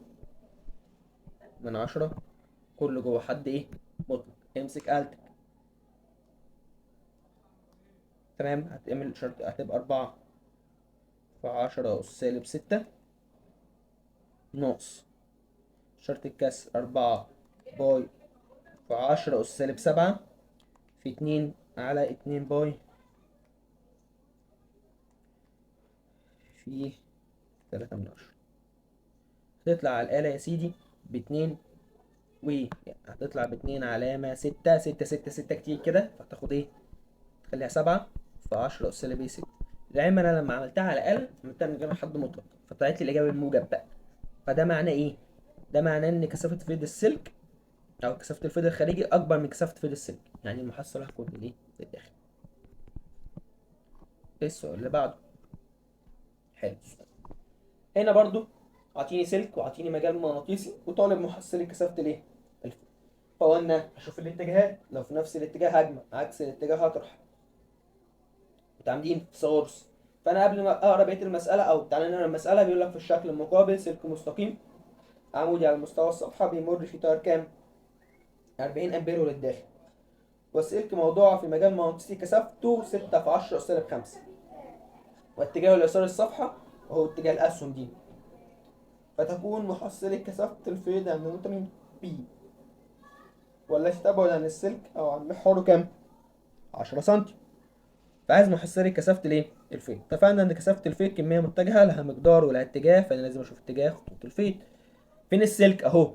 من 10، كله جوه حد ايه؟ مطلق. امسك آلتك. تمام، هتعمل شرط هتبقى 4 في 10 أس سالب 6 ناقص شرط الكسر 4 pi في 10 أس سالب 7 في 2 على 2 pi في 3 من 10. هتطلع على الآلة يا سيدي باتنين، و هتطلع باتنين علامة ستة ستة ستة ستة كتير كده، فهتاخد ايه؟ تخليها 7 في 10 أس سالب 6. العلم أنا لما عملتها على الآلة عملتها من غير حد مطلق، فطلعت لي الإجابة بالموجب بقى. فده معناه ايه؟ ده معناه إن كثافة فيض السلك أو كثافة الفيض الخارجي أكبر من كثافة فيض السلك، يعني المحصلة هتكون لإيه؟ للداخل. إيه السؤال اللي بعده؟ حلو السؤال. هنا برضو عطيني سلك وعطيني مجال مغناطيسي وطالب محصلة كثافة الايه؟ الفيض. فقلنا هشوف الاتجاهات، لو في نفس الاتجاه هجمع، عكس الاتجاه هطرح. متعامدين في سورس. فانا قبل ما اقرا بقية المسالة او تعالى نقرا المسالة، بيقول لك في الشكل المقابل سلك مستقيم عمودي على مستوى الصفحة بيمر في تيار كام؟ 40 امبير للداخل، والسلك موضوع في مجال مغناطيسي كثافته 6 في 10 أس سالب 5، واتجاهه ليسار الصفحة وهو اتجاه الاسهم دي، فتكون محصلة كثافة الفيض عند نقطة مين؟ B، والتي تبعد عن السلك أو عن محوره كام؟ 10 سنتي. فعايز محصلة كثافة الايه؟ الفيض. اتفقنا إن كثافة الفيض كمية متجهة لها مقدار ولها اتجاه، فأنا لازم أشوف اتجاه خطوط الفيض. فين السلك؟ أهو.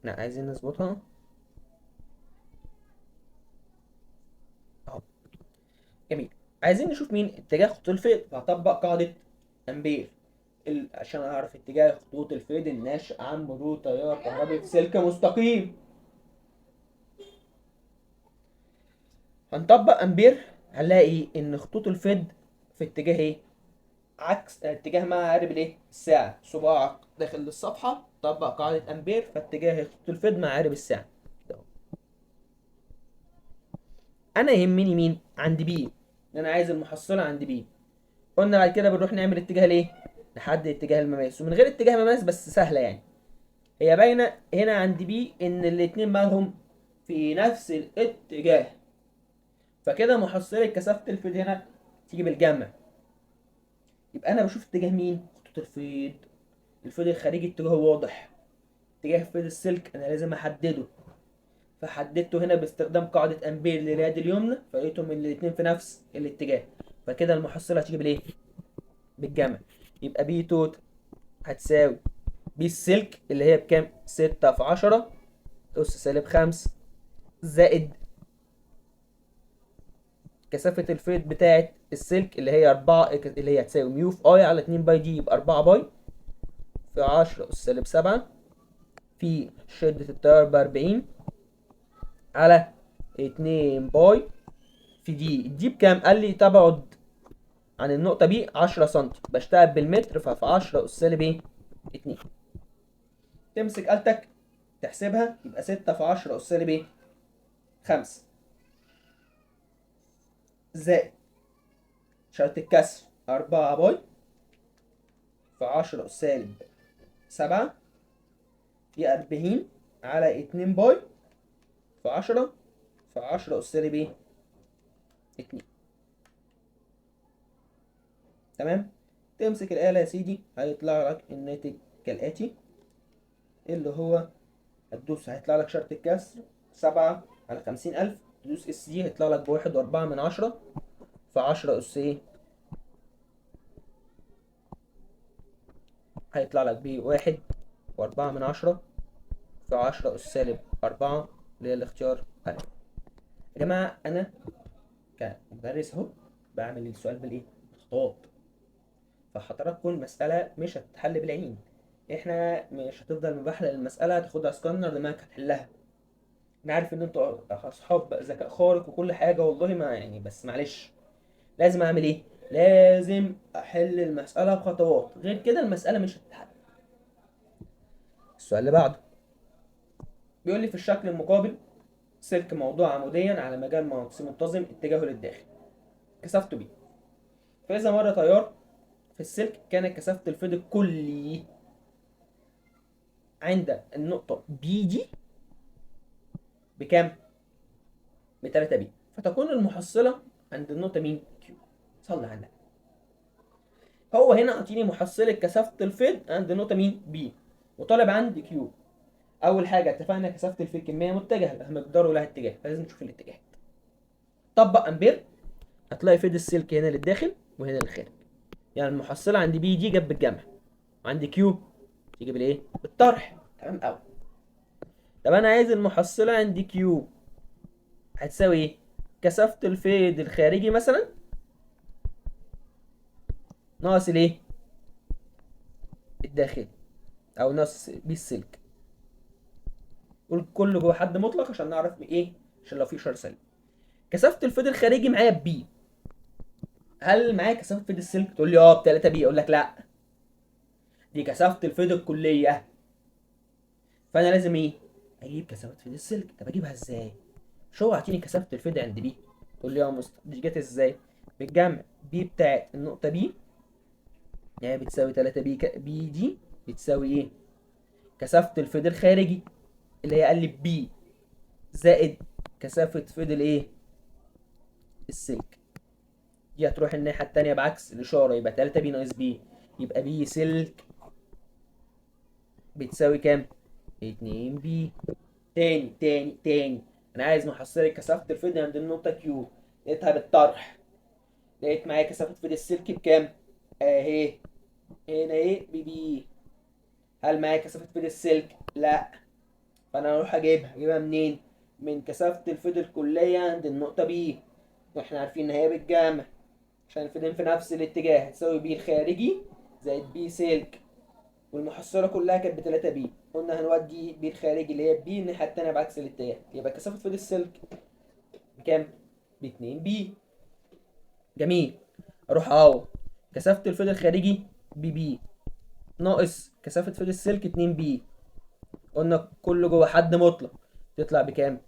لا عايزين نظبطها أهو. جميل. عايزين نشوف مين اتجاه خطوط الفيض، فهطبق قاعدة أمبير عشان أعرف اتجاه خطوط الفيض الناشئ عن مرور تيار كهربي في سلك مستقيم. هنطبق أمبير، هنلاقي إن خطوط الفيض في اتجاه إيه؟ عكس اتجاه مع عقارب الإيه؟ الساعة. صباعك داخل للصفحة، طبق قاعدة أمبير، فاتجاه خطوط الفيض مع عقارب الساعة. أنا يهمني مين؟ عند B، أنا عايز المحصلة عند B. قلنا بعد كده بنروح نعمل اتجاه ليه؟ نحدد اتجاه المماس، ومن غير اتجاه مماس بس سهلة يعني. هي باينة هنا عند B إن الاتنين مالهم في نفس الاتجاه، فكده محصلة كثافة الفيض هنا تيجي بالجمع. يبقى أنا بشوف اتجاه مين؟ خطوط الفيض. الفيض الخارجي اتجاهه واضح، اتجاه فيض السلك أنا لازم أحدده، فحددته هنا باستخدام قاعدة أمبير لليد اليمنى، فلقيتهم إن الاتنين في نفس الاتجاه، فكده المحصلة هتيجي بالإيه؟ بالجمع. يبقى B total هتساوي B السلك اللي هي بكام؟ 6 في 10 أس سالب 5 زائد كثافة الفيض بتاعة السلك اللي هي 4، اللي هي هتساوي mu في I على 2 pi d، يبقى 4 pi في 10 أس سالب 7 في شدة التيار ب40 على 2 pi في d. ال d بكام؟ قال لي تبعد عن النقطة B 10 سم، بشتغل بالمتر، ففي 10 أس سالب ايه؟ 2. تمسك آلتك تحسبها يبقى 6 في 10 أس سالب ايه؟ 5 زائد شرط الكسر 4 pi في 10 أس سالب 7 في 40 على 2 pi في 10 في 10 أس سالب ايه؟ 2. تمام؟ تمسك الآلة يا سيدي هيطلع لك الناتج كالآتي، اللي هو هتدوس هيطلع لك شرط الكسر 7 على 50,000، تدوس اس دي هيطلع لك بواحد وأربعة من عشرة في 10 أس ايه؟ هيطلع لك بواحد وأربعة من عشرة في 10 أس سالب 4 اللي هي الاختيار أ. يا جماعة أنا كمدرس أهو بعمل السؤال بالإيه؟ بالخطوات. فحضراتكم المسألة مش هتتحل بالعين، إحنا مش هتفضل مباحلة للمسألة تاخدها سكانر دماغك هتحلها. أنا عارف إن أنتوا أصحاب ذكاء خارق وكل حاجة والله ما يعني، بس معلش لازم أعمل إيه؟ لازم أحل المسألة بخطوات، غير كده المسألة مش هتتحل. السؤال اللي بعده بيقول لي في الشكل المقابل سلك موضوع عموديا على مجال مغناطيسي منتظم اتجاهه للداخل كثافته B، فإذا مر تيار في السلك كانت كثافة الفيض الكلي عند النقطة B دي بكام؟ ب3 B، فتكون المحصلة عند النقطة مين؟ Q. صلي على النبي. هو هنا عطيني محصلة كثافة الفيض عند النقطة مين؟ B، وطالب عند Q. أول حاجة اتفقنا كثافة الفيض كمية متجهة، لها مقدار ولها اتجاه، فلازم نشوف الاتجاهات. طبق أمبير هتلاقي فيض السلك هنا للداخل وهنا للخارج، يعني المحصلة عند B دي جت بالجمع، وعند Q تيجي بالإيه؟ بالطرح. تمام أوي. طب أنا عايز المحصلة عند Q هتساوي إيه؟ كثافة الفيض الخارجي مثلا ناقص الإيه؟ الداخلي، أو ناقص B السلك. قول كله جوه حد مطلق عشان نعرف إيه؟ عشان لو في إشارة سالبة. كثافة الفيض الخارجي معايا B، هل معايا كثافة فيض السلك؟ تقول لي ب 3 B، اقول لك لا، دي كثافة الفيض الكلية، فأنا لازم إيه؟ أجيب كثافة فيض السلك. طب أجيبها إزاي؟ مش هو عاطيني كثافة الفيض عند B؟ تقول لي يا مستر دي جت إزاي؟ بالجمع B بتاعت النقطة B يعني بتساوي 3 B B دي بتساوي إيه؟ كثافة الفيض الخارجي اللي هي قال لي B زائد كثافة فيض الإيه؟ السلك. دي هتروح الناحية التانية بعكس الإشارة، يبقى 3 B ناقص B، يبقى B سلك بتساوي كام؟ 2 B. تاني تاني تاني، أنا عايز محصلة كثافة الفيض عند النقطة Q، لقيتها بالطرح، لقيت معايا كثافة فيض السلك بكام؟ أهي هنا إيه؟ ب B. هل معايا كثافة فيض السلك؟ لا، فأنا هروح أجيبها. أجيبها منين؟ من كثافة الفيض الكلية عند النقطة B، واحنا عارفين إن هي بالجمع عشان الفيضين في نفس الاتجاه، هتساوي B الخارجي زائد B سلك، والمحصلة كلها كانت بتلاتة B، قلنا هنودي B الخارجي اللي هي B الناحية التانية بعكس الاتجاه، يبقى كثافة فيض السلك بكام؟ باتنين B. جميل. أروح أهو كثافة الفيض الخارجي ب B ناقص كثافة فيض السلك 2 B، قلنا كله جوه حد مطلق، تطلع بكام؟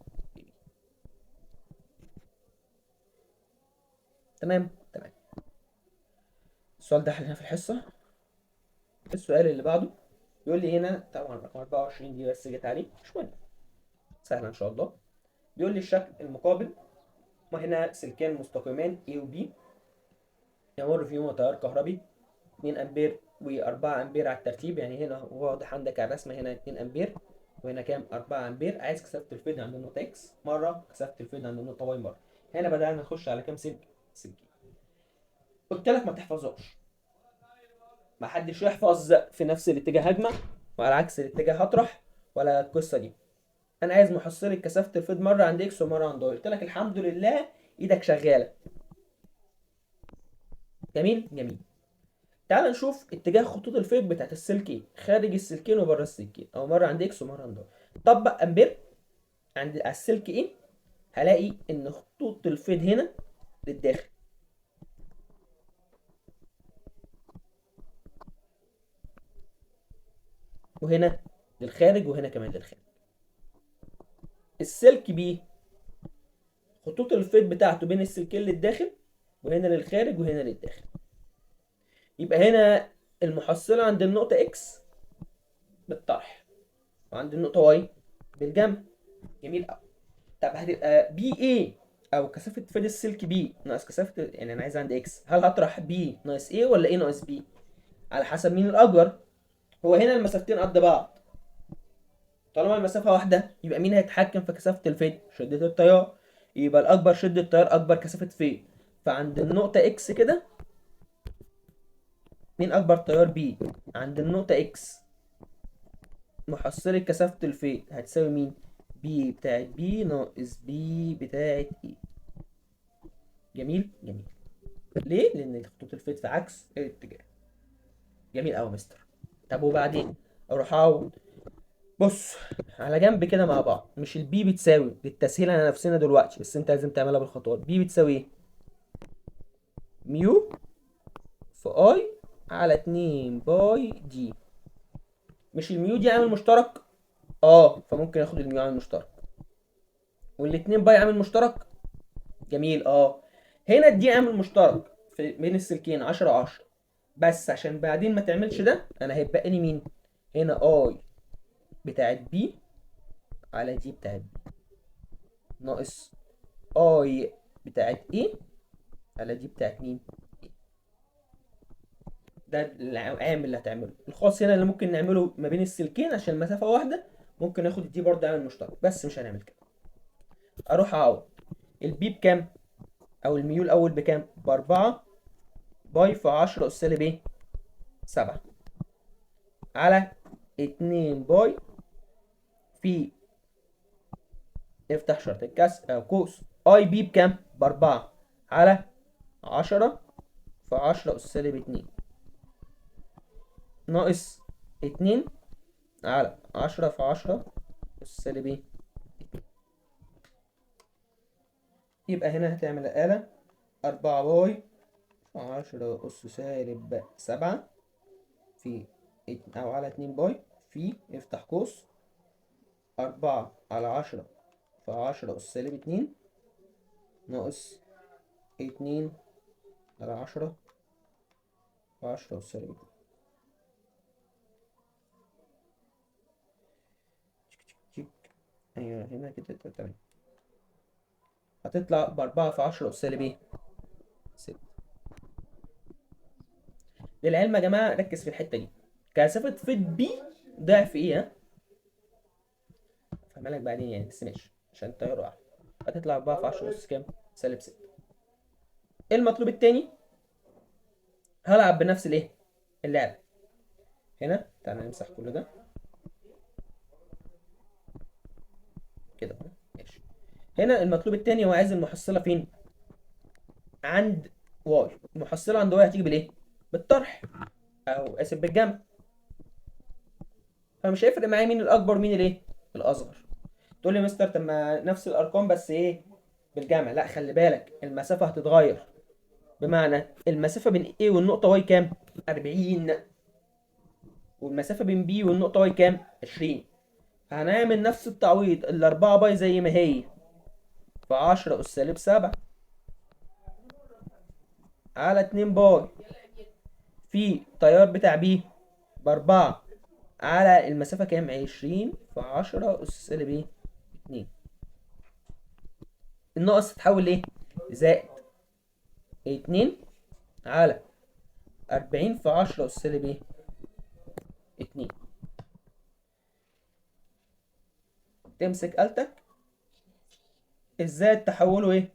تمام تمام. السؤال ده حلناه في الحصة. السؤال اللي بعده بيقول لي هنا طبعا رقم 24 دي بس جت عليه، مش مهم، سهلة إن شاء الله. بيقول لي الشكل المقابل، وهنا سلكان مستقيمان A و B يمر فيهما تيار كهربي 2 أمبير و4 أمبير على الترتيب، يعني هنا واضح عندك على الرسمة هنا 2 أمبير وهنا كام؟ 4 أمبير. عايز كثافة الفيض عند النقطة X مرة، كثافة الفيض عند النقطة Y مرة. هنا بدأنا نخش على كام سلك؟ سلكين. قلت لك ما تحفظهاش، ما حدش يحفظ في نفس الاتجاه هجمة وعلى عكس الاتجاه هطرح ولا القصة دي. أنا عايز محصلة كثافة الفيض مرة عند X ومرة عند Y، قلت لك الحمد لله إيدك شغالة. جميل جميل. تعال نشوف اتجاه خطوط الفيض بتاعت السلك A خارج السلكين وبره السلكين، او مرة عند X ومرة عند Y. طبق امبير عند على السلك A، هلاقي ان خطوط الفيض هنا للداخل، وهنا للخارج، وهنا كمان للخارج. السلك B خطوط الفيض بتاعته بين السلكين للداخل، وهنا للخارج، وهنا للداخل. يبقى هنا المحصلة عند النقطة X بالطرح، وعند النقطة Y بالجمع. جميل أوي. طب هتبقى B A أو كثافة فيض السلك B ناقص كثافة، يعني أنا عايز عند X، هل هطرح B ناقص A ولا A ناقص B؟ على حسب مين الأكبر. هو هنا المسافتين قد بعض، طالما المسافة واحدة يبقى مين هيتحكم في كثافة الفيض؟ شدة التيار. يبقى الأكبر شدة تيار أكبر كثافة فيض. فعند النقطة X كده مين أكبر تيار؟ B. عند النقطة X محصلة كثافة الفيض هتساوي مين؟ B بتاعت B ناقص B بتاعت A. جميل؟ جميل. ليه؟ لأن خطوط الفيض في عكس الاتجاه. جميل أوي يا مستر. طب وبعدين؟ أروح أعوض. بص على جنب كده مع بعض، مش ال B بتساوي، للتسهيل على نفسنا دلوقتي بس انت لازم تعملها بالخطوات، B بتساوي ايه؟ mu في I على 2 pi d. مش ال mu دي عامل مشترك؟ فممكن اخد ال mu عامل مشترك، والاتنين pi عامل مشترك. جميل. هنا ال d عامل مشترك في بين السلكين 10 10، بس عشان بعدين ما تعملش ده انا هيتبقى لي مين؟ هنا I بتاعت B على d بتاعت B ناقص I بتاعت A على d بتاعت مين؟ A. ده العامل اللي هتعمله. الخاص هنا اللي ممكن نعمله ما بين السلكين عشان المسافة واحدة، ممكن ناخد d برضه عامل مشترك، بس مش هنعمل كده. اروح اعوض ال B بكام؟ او ال mu الاول بكام؟ ب4 pi في 10 اس سالب ايه؟ 7 على 2 pi في افتح شرط الكسر او قوس I B بكام؟ ب4 على 10 في 10 اس سالب 2 ناقص 2 على 10 في 10 اس سالب ايه؟ 2. يبقى هنا هتعمل الآلة 4 pi في 10 أس سالب 7 في أو على 2 pi في افتح قوس 4 على 10 في 10 أس سالب 2 ناقص 2 على 10 في 10 أس سالب 2. تشيك تشيك. أيوة هنا كده تمام. هتطلع ب4 في 10 أس سالب إيه؟ 6. للعلم يا جماعة ركز في الحتة دي، كثافة فيض B ضعف إيه؟ ها؟ هفهمها لك بعدين يعني، بس ماشي عشان التيار أعلى. هتطلع 4 في 10 أس كام؟ سالب 6. إيه المطلوب التاني؟ هلعب بنفس الإيه؟ اللعبة. هنا تعالى نمسح كل ده كده أهو، ماشي. هنا المطلوب التاني هو عايز المحصلة فين؟ عند Y. المحصلة عند Y هتيجي بالإيه؟ بالطرح، أو آسف بالجمع. فمش هيفرق معايا مين الأكبر مين الإيه؟ الأصغر. تقول لي مستر طب ما نفس الأرقام بس إيه؟ بالجمع. لا خلي بالك المسافة هتتغير، بمعنى المسافة بين A والنقطة Y كام؟ 40، والمسافة بين B والنقطة Y كام؟ 20. فهنعمل نفس التعويض، ال4 pi زي ما هي في 10 أس سالب 7 على 2 pi في التيار بتاع B ب4 على المسافة كام؟ 20 في 10 أس سالب إيه؟ 2. الناقص تتحول لإيه؟ زائد 2 على 40 في 10 أس سالب إيه؟ 2. تمسك آلتك، الزائد تحوله إيه؟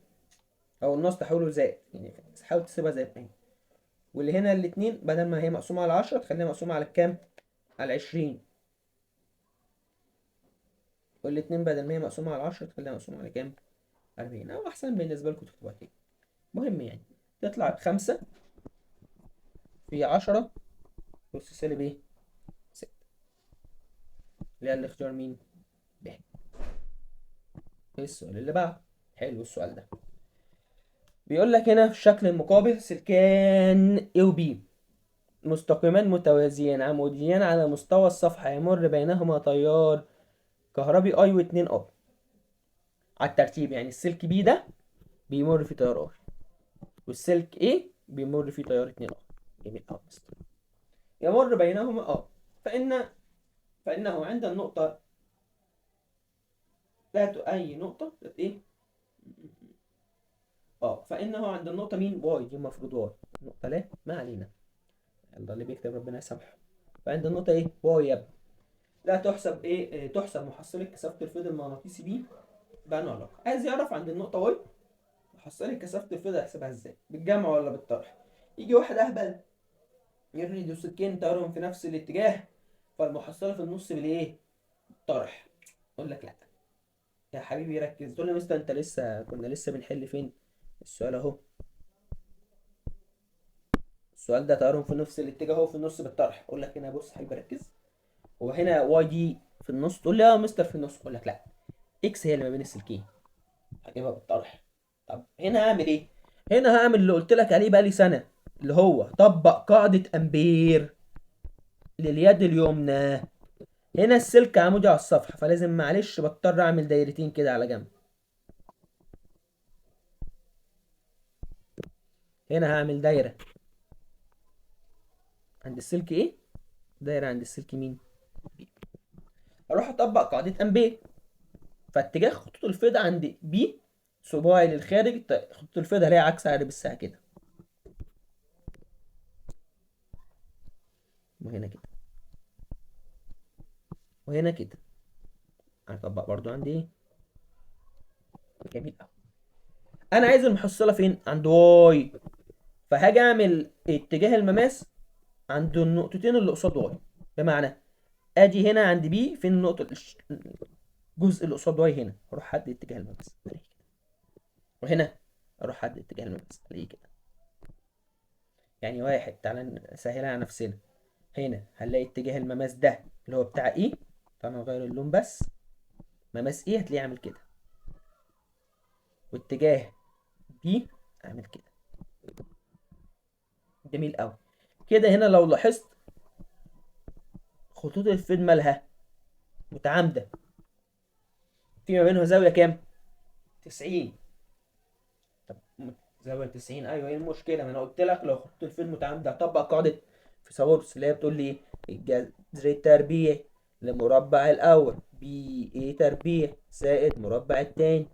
أو الناقص تحوله زائد، يعني حاول تسيبها زي ما هي. واللي هنا الاتنين بدل ما هي مقسومة على 10 تخليها مقسومة على كام؟ على 20. والاتنين بدل ما هي مقسومة على 10 تخليها مقسومة على كام؟ 40، أو أحسن بالنسبة لكم تكتبوها كده. المهم يعني تطلع 5 في في 10 أس سالب ايه؟ 6، اللي هي الاختيار مين؟ ب. السؤال اللي بعده، حلو السؤال ده. بيقول لك هنا في الشكل المقابل سلكان A و B مستقيمان متوازيان عموديان على مستوى الصفحة، يمر بينهما تيار كهربي I و 2 I على الترتيب. يعني السلك B ده بيمر فيه تيار I، والسلك A بيمر فيه تيار 2 I. جميل أوي يا مستر. يمر بينهما فإنه عند النقطة لا أي نقطة إيه؟ فإنه عند النقطة مين؟ Y، دي المفروض Y، نقطة لا ما علينا، يلا اللي بيكتب ربنا يسامحه. فعند النقطة إيه؟ Y يا ابني. لا تحسب إيه؟ تحسب محصلة كثافة الفيض المغناطيسي B بأنه علاقة. عايز يعرف عند النقطة Y محصلة كثافة الفيض هيحسبها إزاي؟ بالجمع ولا بالطرح؟ يجي واحد أهبل يرمي دول سلكين تيارهم في نفس الاتجاه، فالمحصلة في النص بالإيه؟ طرح. أقول لك لا يا حبيبي ركز. تقول لي يا مستر أنت لسه كنا لسه بنحل فين؟ السؤال أهو، السؤال ده تيارهم في نفس الاتجاه اهو في النص بالطرح. اقول لك هنا بص يا حبيبي ركز، هو هنا Y دي في النص، تقول لي يا مستر في النص، اقول لك لا X هي اللي ما بين السلكين، هجيبها بالطرح. طب هنا هعمل ايه؟ هنا هعمل اللي قلت لك عليه بقالي سنه، اللي هو طبق قاعده امبير لليد اليمنى. هنا السلك عمودي على الصفحه، فلازم معلش بضطر اعمل دايرتين كده على جنب. هنا هعمل دايره عند السلك ايه؟ دايره عند السلك مين؟ B. اروح اطبق قاعده امبير، فاتجاه خطوط الفيض عند B صباعي للخارج، خطوط الفيض هلاقي عكس عقارب الساعه كده، وهنا كده، وهنا كده. هطبق برضو عند ايه؟ جميل قوي. انا عايز المحصله فين؟ عند Y، فهاجي اعمل اتجاه المماس عند النقطتين اللي قصاد Y. بمعنى ادي هنا عند B فين النقطه الجزء اللي قصاد Y هنا، اروح حد اتجاه المماس الاقيه كده، وهنا اروح حد اتجاه المماس الاقيه كده. يعني واحد، تعالى نسهلها على نفسنا، هنا هنلاقي اتجاه المماس ده اللي هو بتاع ايه، تعالى نغير اللون بس، مماس ايه هتلاقيه عامل كده، واتجاه بي عامل كده. جميل قوي كده. هنا لو لاحظت خطوط الفيض مالها متعامده، في ما بينها زاويه كام؟ 90. طب زاويه 90، ايوه ايه المشكله؟ ما انا قلت لك لو خطوط الفيض متعامده هطبق قاعده فيثاغورس اللي هي بتقول لي ايه؟ الجذر التربيعي لمربع الاول B A تربيع زائد مربع التاني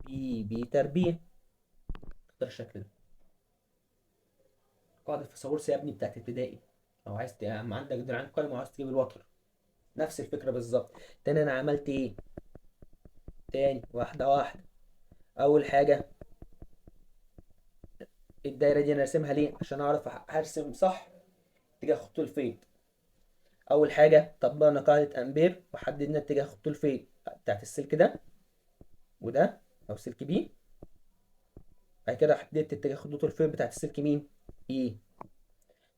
B B تربيع. ده الشكل ده قاعدة فيثاغورس يا ابني بتاعت ابتدائي، لو عايز عندك دراعين قايمة وعايز تجيب الوتر، نفس الفكرة بالظبط. تاني انا عملت ايه؟ تاني واحدة واحدة. اول حاجة الدايرة دي انا راسمها ليه؟ عشان اعرف هرسم صح اتجاه خطوط الفيض. اول حاجة طبقنا قاعدة امبير وحددنا اتجاه خطوط الفيض بتاعت السلك ده وده او سلك B. بعد كده حددت اتجاه خطوط الفيض بتاعت السلك مين؟ A.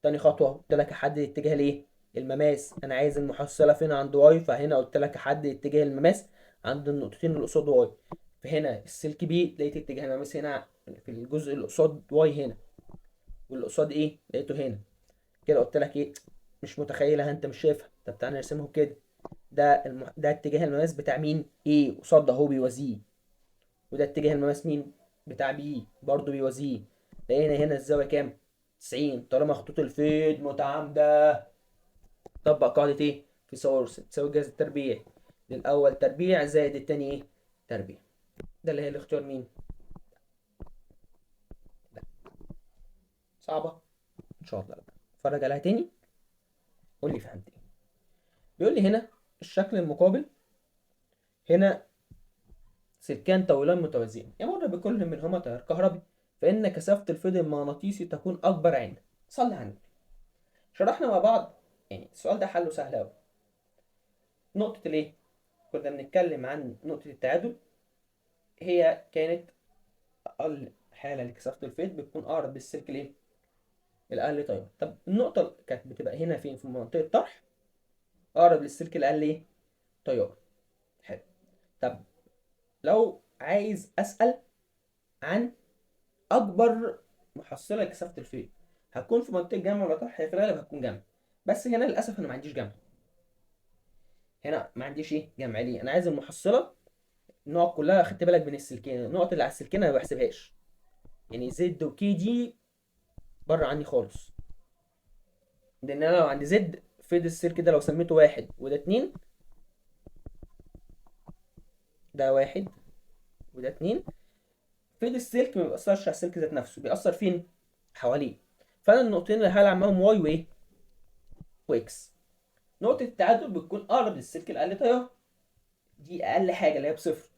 تاني خطوة قلت لك احدد اتجاه الايه؟ المماس. انا عايز المحصلة فين؟ عند Y، فهنا قلت لك احدد اتجاه المماس عند النقطتين اللي قصاد Y. فهنا السلك B لقيت اتجاه المماس هنا في الجزء اللي قصاد Y هنا، واللي قصاد A لقيته هنا. كده قلت لك ايه؟ مش متخيلها انت، مش شايفها. طب تعالى نرسمه كده. ده اتجاه المماس بتاع مين؟ A قصاد ده هو بيوازيه، وده اتجاه المماس مين؟ بتاع B برضه بيوازيه. لقينا هنا الزاوية كام؟ 90. طالما خطوط الفيض متعامدة طبق قاعدة ايه؟ فيثاغورس تساوي الجذر التربيعي للأول تربيع زائد التاني ايه؟ تربيع. ده اللي هي الاختيار مين؟ لا. صعبة؟ إن شاء الله لا. اتفرج عليها تاني قول لي فهمت ايه. بيقول لي هنا الشكل المقابل، هنا سلكان طويلان متوازيان يمر بكل منهما تيار كهربي، فإن كثافة الفيض المغناطيسي تكون أكبر عند. صلي على النبي. شرحنا مع بعض، السؤال ده حله سهل أوي. نقطة الإيه؟ كنا بنتكلم عن نقطة التعادل، هي كانت أقل حالة لكثافة الفيض بتكون أقرب للسلك الإيه؟ الاقل تيار. طب النقطة كانت بتبقى هنا فين؟ في منطقة طرح، اقرب للسلك الاقل ايه؟ تيار. حلو. طب لو عايز اسال عن اكبر محصله لكثافه الفيض، هتكون في منطقة جمع ولا طرح؟ هي في الغالب هتكون جمع، بس هنا للاسف انا ما عنديش جمع. هنا ما عنديش ايه؟ جمع. ليه؟ انا عايز المحصلة النقط كلها. خدت بالك بين السلكين؟ النقط اللي على السلكين انا ما بحسبهاش، يعني Z و K دي بره عني خالص، لان انا لو عندي Z فيض السلك ده لو سميته 1 وده 2، ده 1 وده 2، فيض السلك ما بيأثرش على السلك ذات نفسه، بيأثر فين؟ حواليه. فانا النقطتين اللي هلعب معاهم Y وايه؟ و X. نقطة التعادل بتكون أقرب للسلك الأقل تيار، دي أقل حاجة اللي هي بصفر.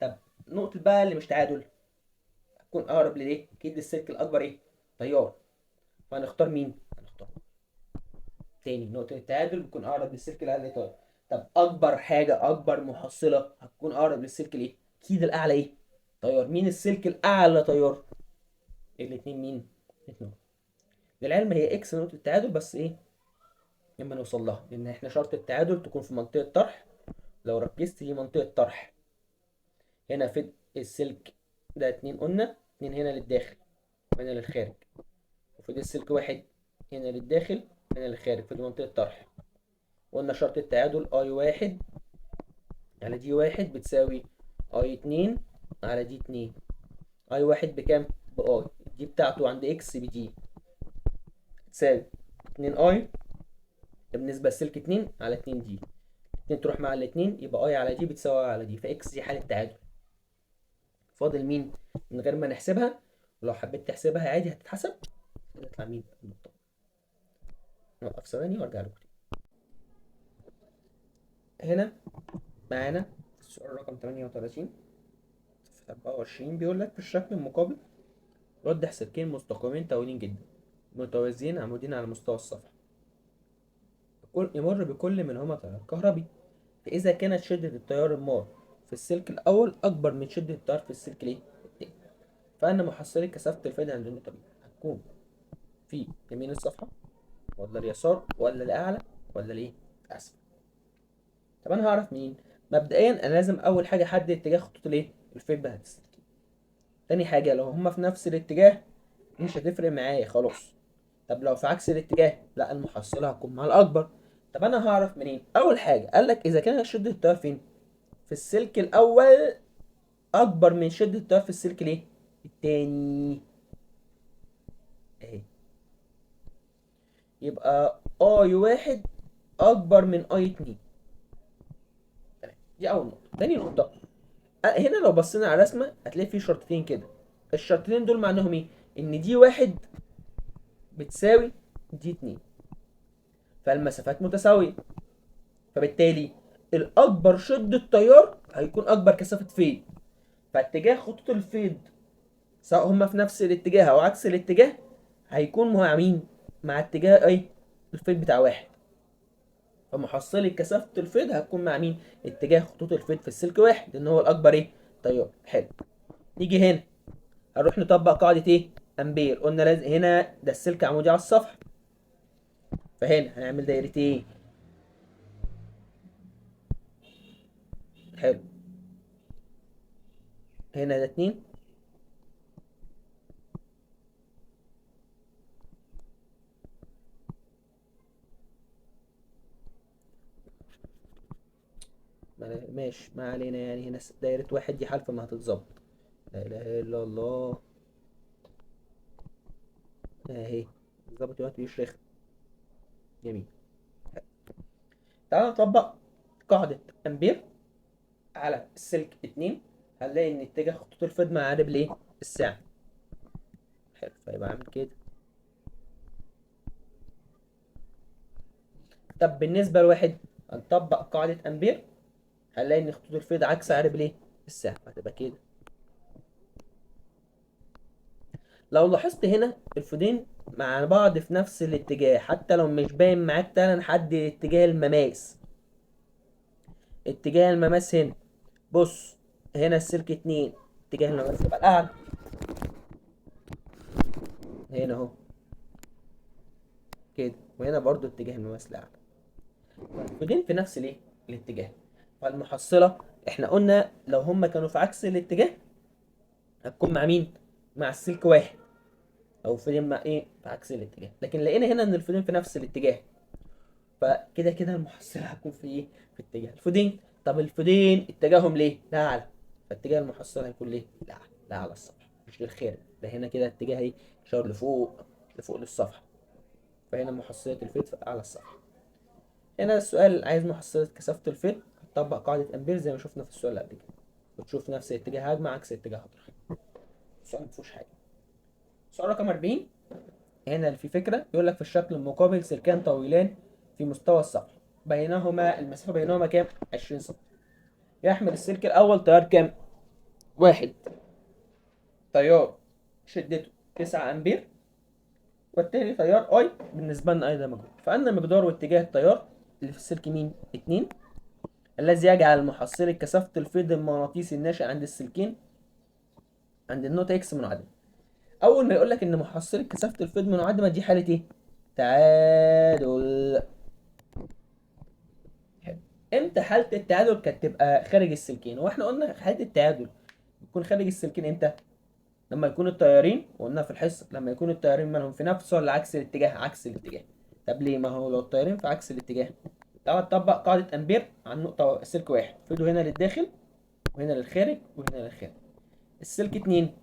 طب نقطة بقى اللي مش تعادل هتكون أقرب لإيه؟ أكيد للسلك الأكبر إيه؟ تيار. فهنختار مين؟ هنختار تاني. نقطة التعادل بتكون أقرب للسلك الأقل تيار. طب أكبر حاجة، أكبر محصلة هتكون أقرب للسلك الإيه؟ أكيد الأعلى إيه؟ تيار. مين السلك الأعلى تيار؟ الاتنين مين؟ الاتنين. للعلم هي X نقطة التعادل، بس إيه؟ لما نوصل لها، لأن إحنا شرط التعادل تكون في منطقة طرح. لو ركزت دي منطقة طرح، هنا في السلك ده 2، قلنا 2 هنا للداخل وهنا للخارج، وفي ده السلك 1 هنا للداخل هنا للخارج، في دي منطقة طرح. قلنا شرط التعادل I 1 على D 1 بتساوي I 2 على D 2. I 1 بكام؟ ب I، D بتاعته عند X ب D، تساوي 2 I بالنسبة للسلك 2 على 2 D، 2 تروح مع الاتنين يبقى I على D بتساوي I على D، ف X دي حالة تعادل. فاضل مين؟ من غير ما نحسبها، ولو حبيت تحسبها عادي هتتحسب، يطلع مين؟ النقطة. نوقف ثواني وارجع لكم تاني. هنا معانا السؤال رقم 38 في 24، بيقول لك في الشكل المقابل وضح سلكين مستقيمين طويلين جدا متوازيين عمودين على مستوى الصفحة، يمر بكل منهما تيار كهربي، فإذا كانت شدة التيار المار في السلك الأول أكبر من شدة التيار في السلك الإيه؟ التاني، فإن محصلة كثافة الفيض عند النقطة دي هتكون في يمين الصفحة ولا اليسار ولا الأعلى ولا الإيه؟ الأسفل. طب أنا هعرف منين؟ مبدئيا أنا لازم أول حاجة أحدد اتجاه خطوط الإيه؟ الفيض بتاعت السلكين. تاني حاجة لو هما في نفس الاتجاه مش هتفرق معايا خلاص. طب لو في عكس الاتجاه لا، المحصلة هتكون مع الأكبر. طب أنا هعرف منين؟ أول حاجة قال لك إذا كان شدة التيار فين؟ في السلك الأول أكبر من شدة التيار في السلك الإيه؟ التاني. أهي. يبقى I 1 أكبر من I 2. تمام، دي أول نقطة. تاني نقطة، هنا لو بصينا على الرسمة هتلاقي في شرطتين كده. الشرطتين دول معناهم إيه؟ إن D 1 بتساوي D 2، فالمسافات متساوية، فبالتالي الأكبر شدة تيار هيكون أكبر كثافة فيض، فاتجاه خطوط الفيض سواء هما في نفس الاتجاه أو عكس الاتجاه هيكون مع مين؟ مع اتجاه إيه؟ الفيض بتاع 1. فمحصلة كثافة الفيض هتكون مع مين؟ اتجاه خطوط الفيض في السلك 1، لأن هو الأكبر إيه؟ تيار. حلو. نيجي هنا هنروح نطبق قاعدة إيه؟ أمبير. قلنا لازم هنا ده السلك عمودي على الصفحة، فهنا هنعمل دايرتين. حلو. هنا ده 2، ماشي ما علينا، يعني هنا دايرة 1 دي حالفة ما هتتظبط. لا إله إلا الله، أهي ظبط دلوقتي بيشرخ. جميل. تعالى نطبق قاعدة أمبير على السلك 2. هنلاقي إن اتجاه خطوط الفيض مع عقارب الإيه؟ الساعة. حلو، فيبقى عامل كده. طب بالنسبة لواحد هنطبق قاعدة أمبير، هنلاقي إن خطوط الفيض عكس عقارب الإيه؟ الساعة، هتبقى كده. لو لاحظت هنا الفيضين مع بعض في نفس الاتجاه، حتى لو مش باين معاك تعالى نحدد اتجاه المماس. اتجاه المماس هنا، بص هنا السلك 2 اتجاه المماس يبقى الأعلى هنا أهو. وهنا برضو اتجاه المماس لاعلى. الفيضين في نفس الايه؟ الاتجاه. فالمحصله احنا قلنا لو هما كانوا في عكس الاتجاه هتكون مع مين؟ مع السلك واحد، او الفيضين مع ايه؟ في عكس الاتجاه. لكن لقينا هنا ان الفيضين في نفس الاتجاه، فكده كده المحصلة هتكون في ايه؟ في اتجاه الفيضين. طب الفيضين اتجاههم ليه؟ لاعلى، فاتجاه المحصلة هيكون ليه؟ لاعلى، لاعلى الصفحة مش للخارج. ده هنا كده اتجاه ايه؟ اشار لفوق، لفوق للصفحه. فهنا محصله الفيض في اعلى الصفحة. هنا السؤال عايز محصله كثافة الفيض، هتطبق قاعدة امبير زي ما شفنا في السؤال اللي قبل كده، وتشوف نفس اتجاه هجمة عكس اتجاه هطرح. السؤال ما فيهوش حاجة. سؤال رقم 40، هنا في فكرة بيقول لك في الشكل المقابل سلكان طويلان في مستوى السطح، بينهما المسافة بينهما كام؟ 20 سم. يحمل السلك الاول تيار كام؟ واحد، تيار شدته 9 امبير، والتاني تيار I، بالنسبة لنا I ده مجهول، فان مقدار واتجاه التيار اللي في السلك مين؟ 2، الذي يجعل محصله كثافة الفيض المغناطيسي الناشئ عند السلكين عند النقطة X منعدمة. اول ما يقول لك ان محصله كثافة الفيض منعدمة، دي حاله ايه؟ تعادل. حلو. امتى حاله التعادل كانت تبقى خارج السلكين؟ واحنا قلنا حاله التعادل بتكون خارج السلكين امتى؟ لما يكون التيارين، وقلنا في الحصة لما يكون التيارين مالهم في نفس ولا عكس الاتجاه؟ عكس الاتجاه. طب ليه؟ ما هو لو التيارين في عكس الاتجاه، تعالى تطبق قاعدة امبير على النقطة سلك واحد، فيضه هنا للداخل وهنا للخارج وهنا للخارج. السلك 2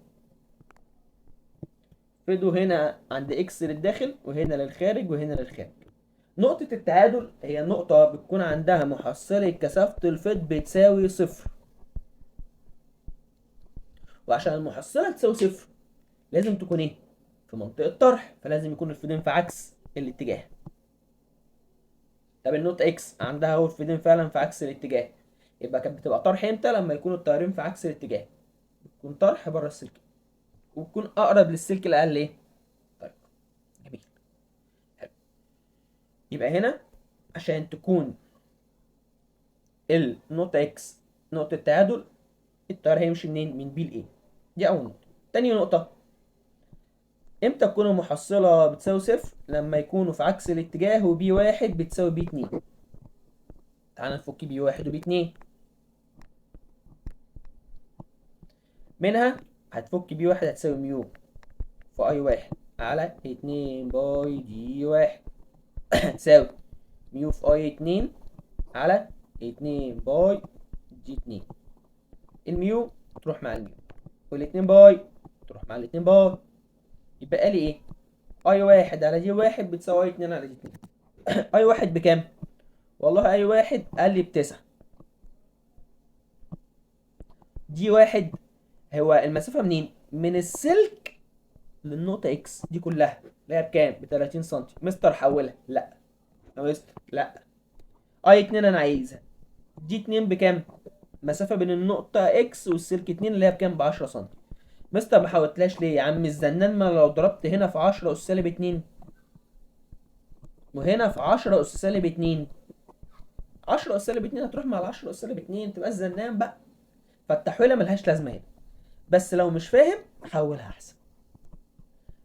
فيضه هنا عند X للداخل وهنا للخارج وهنا للخارج. نقطة التعادل هي نقطة بتكون عندها محصلة كثافة الفيض بتساوي صفر، وعشان المحصلة تساوي صفر لازم تكون ايه؟ في منطقة طرح، فلازم يكون الفيضين في عكس الاتجاه. طب النقطة X عندها هو الفيضين فعلا في عكس الاتجاه، يبقى كانت بتبقى طرح امتى؟ لما يكونوا التيارين في عكس الاتجاه، بتكون طرح بره السلك وتكون اقرب للسلك الاقل ايه؟ طيب جميل. حلو. يبقى هنا عشان تكون النقطة X نقطة تعادل، التيار هيمشي منين؟ من B ل A. دي أول نقطة. تاني نقطة، امتى تكون المحصلة بتساوي صفر؟ لما يكونوا في عكس الاتجاه و B واحد بتساوي B اتنين. تعال نفك B واحد و B اتنين. منها هتفك B واحد هتساوي mu في I واحد على 2 pi d واحد هتساوي mu في I 2 على 2 pi d 2. ال mu تروح مع ال mu والاتنين pi تروح مع الاتنين pi، يبقى لي ايه؟ I واحد على d واحد بتساوي I 2 على d 2. I واحد بكام؟ والله I واحد قال لي ب9. d واحد هو المسافة منين؟ من السلك للنقطة X دي كلها اللي هي بكام؟ ب 30 سنتي. مستر حولها؟ لا يا مستر لا. I 2 انا عايزها، d 2 بكام؟ مسافة بين النقطة X والسلك 2 اللي هي بكام؟ ب 10 سنتي. مستر ما حولتلاش ليه يا عم الزنان؟ ما لو ضربت هنا في 10 أس سالب 2 وهنا في 10 أس سالب 2، 10 أس سالب 2 هتروح مع ال 10 أس سالب 2، تبقى الزنان بقى. فالتحويلة ملهاش لازمة هنا، بس لو مش فاهم حولها أحسن.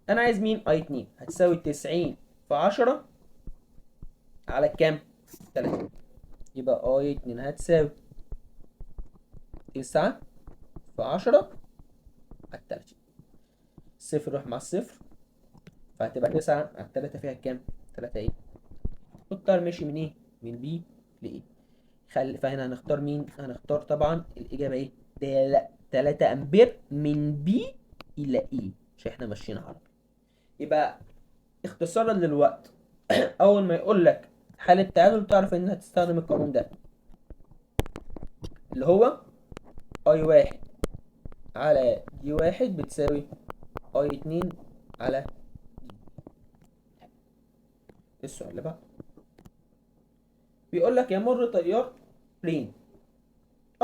أنا عايز مين؟ I 2 هتساوي 90 في 10 على كام؟ 30. يبقى I 2 هتساوي 9 في 10 على 30. الصفر يروح مع الصفر، فهتبقى 9 على 3 فيها كام؟ 3 ايه؟ والتيار ماشي من ايه؟ من B ل A. فهنا هنختار مين؟ هنختار طبعا الإجابة ايه؟ ده 3 أمبير من B إلى A، عشان احنا ماشيين عربي. يبقى اختصارا للوقت، أول ما يقول لك حالة تعادل تعرف إنها تستخدم القانون ده اللي هو I واحد على d واحد بتساوي I 2 على d. السؤال اللي بعده بيقول لك يمر تيار رين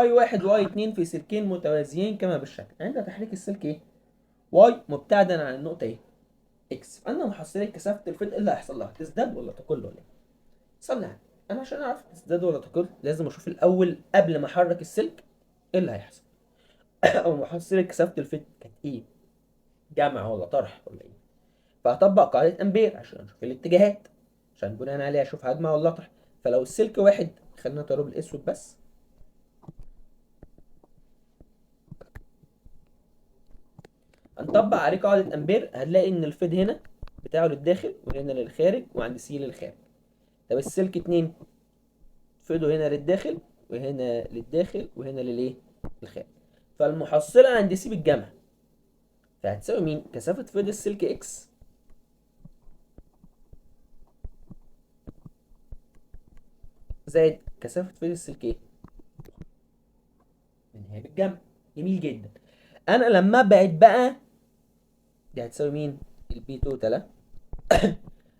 I واحد و I 2 في سلكين متوازيين كما بالشكل، عند تحريك السلك ايه؟ Y مبتعدا عن النقطة ايه؟ X. فأن محصلة كثافة الفيض ايه اللي هيحصل لها؟ تزداد ولا تقل ولا ايه؟ صلي على النبي. أنا عشان أعرف تزداد ولا تقل لازم أشوف الأول قبل ما أحرك السلك ايه اللي هيحصل. أو محصلة كثافة الفيض كانت ايه؟ جمع ولا طرح ولا ايه؟ فهطبق قاعدة أمبير عشان أشوف الاتجاهات. عشان بناء عليها اشوف هجمع ولا اطرح. فلو السلك واحد، خلينا نضرب الاسود بس، هنطبق عليه قاعدة امبير، هنلاقي ان الفيض هنا بتاعه للداخل وهنا للخارج وعند C للخارج. طب السلك 2 فيضه هنا للداخل وهنا للداخل وهنا للايه؟ للخارج. فالمحصلة عند C بالجمع، فهتساوي مين؟ كثافة فيض السلك X زائد كثافة فيض السلك ايه؟ من هي بالجمع. جميل جدا. انا لما ابعد بقى دي هتساوي مين؟ ال B total.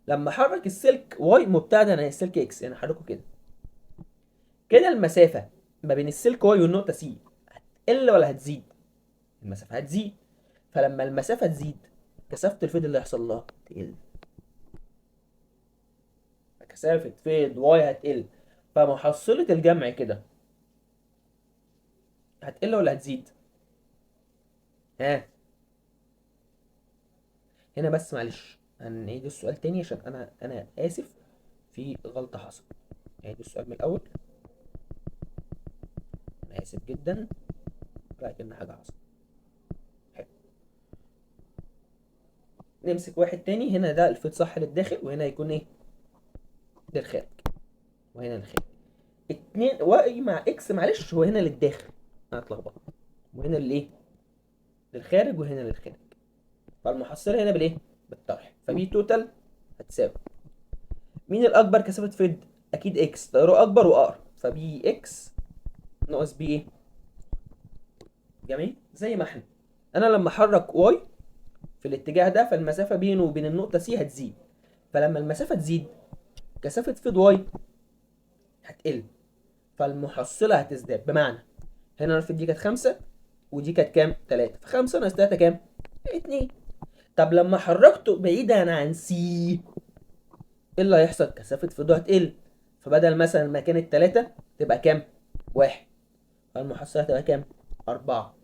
لما احرك السلك Y مبتعدا عن السلك X، يعني احركه كده كده، المسافة ما بين السلك Y والنقطة C هتقل ولا هتزيد؟ المسافة هتزيد. فلما المسافة تزيد كثافة الفيض اللي هيحصل لها تقل، كثافة فيض Y هتقل، فمحصلة الجمع كده هتقل ولا هتزيد؟ ها هنا بس معلش هنعيد السؤال تاني عشان انا اسف في غلطة حصلت. نعيد السؤال من الاول، انا اسف جدا لكن حاجة حصلت. حلو، نمسك واحد تاني. هنا ده الفيض صح للداخل، وهنا يكون ايه؟ للخارج، وهنا للخارج. 2 Y مع X معلش هو هنا للداخل، انا اتلخبطت، وهنا للايه؟ للخارج، وهنا للخارج. فالمحصلة هنا بالايه؟ بالطرح. ف B total هتساوي مين الأكبر كثافة فيض؟ أكيد X، تياره أكبر وأقرب، ف B X ناقص B إيه؟ جميل. زي ما احنا، أنا لما أحرك Y في الاتجاه ده فالمسافة بينه وبين النقطة C هتزيد، فلما المسافة تزيد كثافة فيض Y هتقل، فالمحصلة هتزداد. بمعنى هنا الفيض دي كانت 5 ودي كانت كام؟ 3، ف5 ناقص 3 كام؟ 2. طب لما حركته بعيدا عن C ايه اللي هيحصل؟ كثافة فيضه هتقل، فبدل مثلا ما كانت 3 تبقى كام؟ 1، فالمحصلة هتبقى كام؟ 4.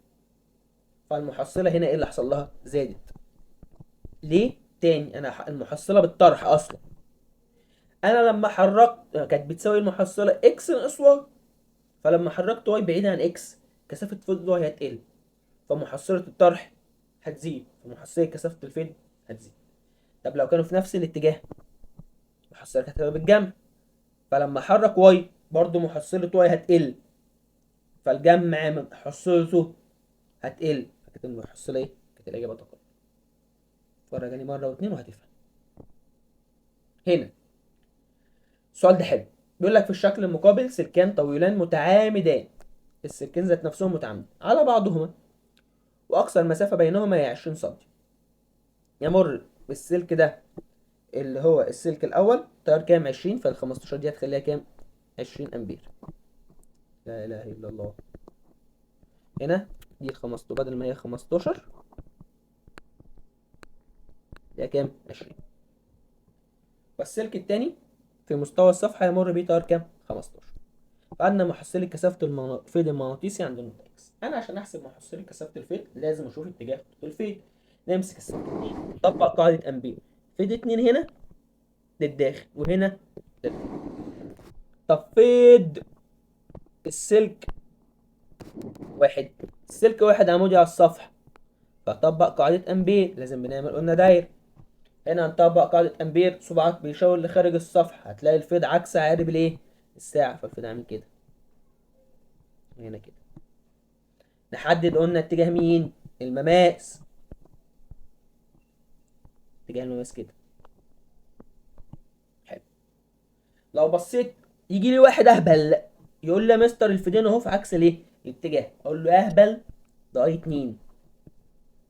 فالمحصلة هنا ايه اللي حصل لها؟ زادت. ليه؟ تاني انا المحصلة بالطرح اصلا، انا لما حركت كانت بتساوي المحصلة X ناقص Y، فلما حركت Y بعيد عن X كثافة فيض Y هتقل، فمحصلة الطرح هتزيد، فمحصلة كثافة الفيض هتزيد. طب لو كانوا في نفس الاتجاه محصلة كانت هتبقى بالجمع، فلما حرك Y برضو محصلة Y هتقل، فالجمع محصلته هتقل، فكانت المحصلة ايه؟ كانت الإجابة تقل. اتفرج عليه مرة واتنين وهتفهم. هنا السؤال ده حلو، بيقول لك في الشكل المقابل سلكان طويلان متعامدان، السلكين ذات نفسهم متعامدين على بعضهما، وأقصى المسافة بينهما هي 20 سم. يمر بالسلك ده اللي هو السلك الأول تيار كام؟ 20، فال 15 دي هتخليها كام؟ 20 أمبير. لا إله إلا الله. هنا دي 15 بدل ما هي 15 دي كام؟ 20. والسلك التاني في مستوى الصفحة يمر بيه تيار كام؟ 15. فعندنا محصلة كثافة الفيض المغناطيسي عند النقطة X. أنا عشان أحسب محصلة كثافة الفيض لازم أشوف اتجاه خطوط الفيض. نمسك السلك 2، نطبق قاعدة أمبير، فيض 2 هنا للداخل وهنا للخارج. طب فيض السلك 1، السلك 1 عمودي على الصفحة، فطبق قاعدة أمبير، لازم بنعمل قلنا دايرة. هنا هنطبق قاعدة أمبير، صباعك بيشاور لخارج الصفحة، هتلاقي الفيض عكس عقارب الإيه؟ الساعة، فالفيض عامل كده هنا كده. نحدد قلنا اتجاه مين؟ المماس، اتجاه المماس كده. حلو. لو بصيت يجي لي واحد اهبل يقول لي يا مستر الفيضين اهو في عكس الايه؟ الاتجاه. اقول له اهبل، ده I 2،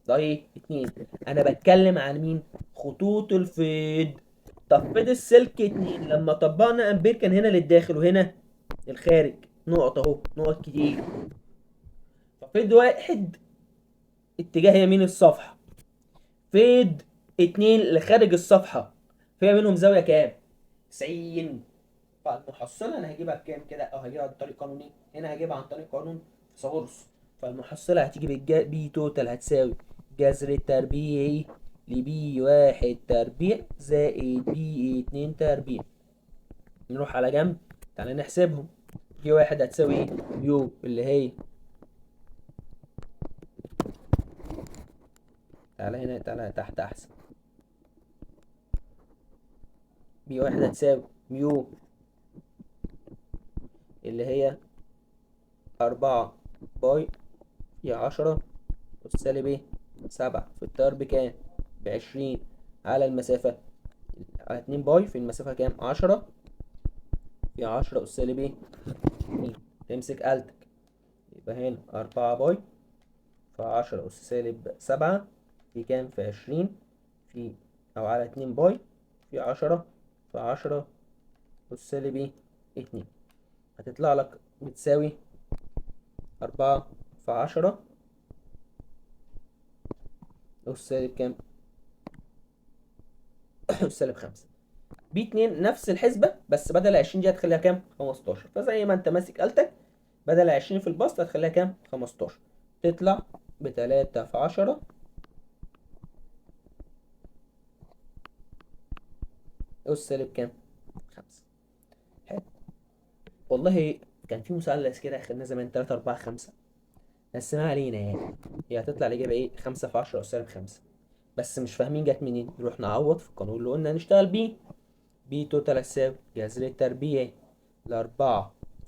ده I 2. انا بتكلم عن مين؟ خطوط الفيض. طب فيض السلك 2 لما طبقنا امبير كان هنا للداخل وهنا للخارج، نقط اهو، نقط كتير. ففيض 1 اتجاه يمين الصفحة، فيض 2 لخارج الصفحة، فيها منهم زاوية كام؟ 90. فالمحصلة أنا هجيبها بكام كده؟ أو هجيبها عن طريق قانون إيه؟ هنا هجيبها عن طريق قانون فيثاغورس. فالمحصلة هتيجي B total هتساوي جذر التربيعي ل B واحد تربيع زائد B اتنين تربيع. نروح على جنب، تعالى نحسبهم. B واحد هتساوي ايه؟ mu اللي هي، تعالى هنا، تعالى تحت احسن. B واحد هتساوي mu اللي هي 4 pi في 10 أس سالب ايه؟ 7 في التيار بكام؟ ب20 على المسافة، على 2 pi في المسافة كام؟ 10 في 10 أس سالب ايه؟ 2. تمسك آلتك، يبقى هنا 4 pi في 10 أس سالب 7 في كام؟ في 20 في أو على 2 pi في 10 في 10 أس سالب ايه؟ 2. هتطلع لك بتساوي 4 في 10 أس سالب كام؟ أس سالب 5. B 2 نفس الحسبة، بس بدل 20 دي هتخليها كام؟ 15. فزي ما انت ماسك آلتك، بدل 20 في البسط هتخليها كام؟ 15. تطلع بتلاتة في 10 أس سالب كام؟ 5. حلو. والله كان في مثلث كده خدناه زمان 3 4 5، بس ما علينا يعني. هي هتطلع الإجابة إيه؟ 5 في 10 أس سالب 5، بس مش فاهمين جت منين. نروح نعوض في القانون اللي قلنا هنشتغل بيه. B total هتساوي جذر التربيعي ل4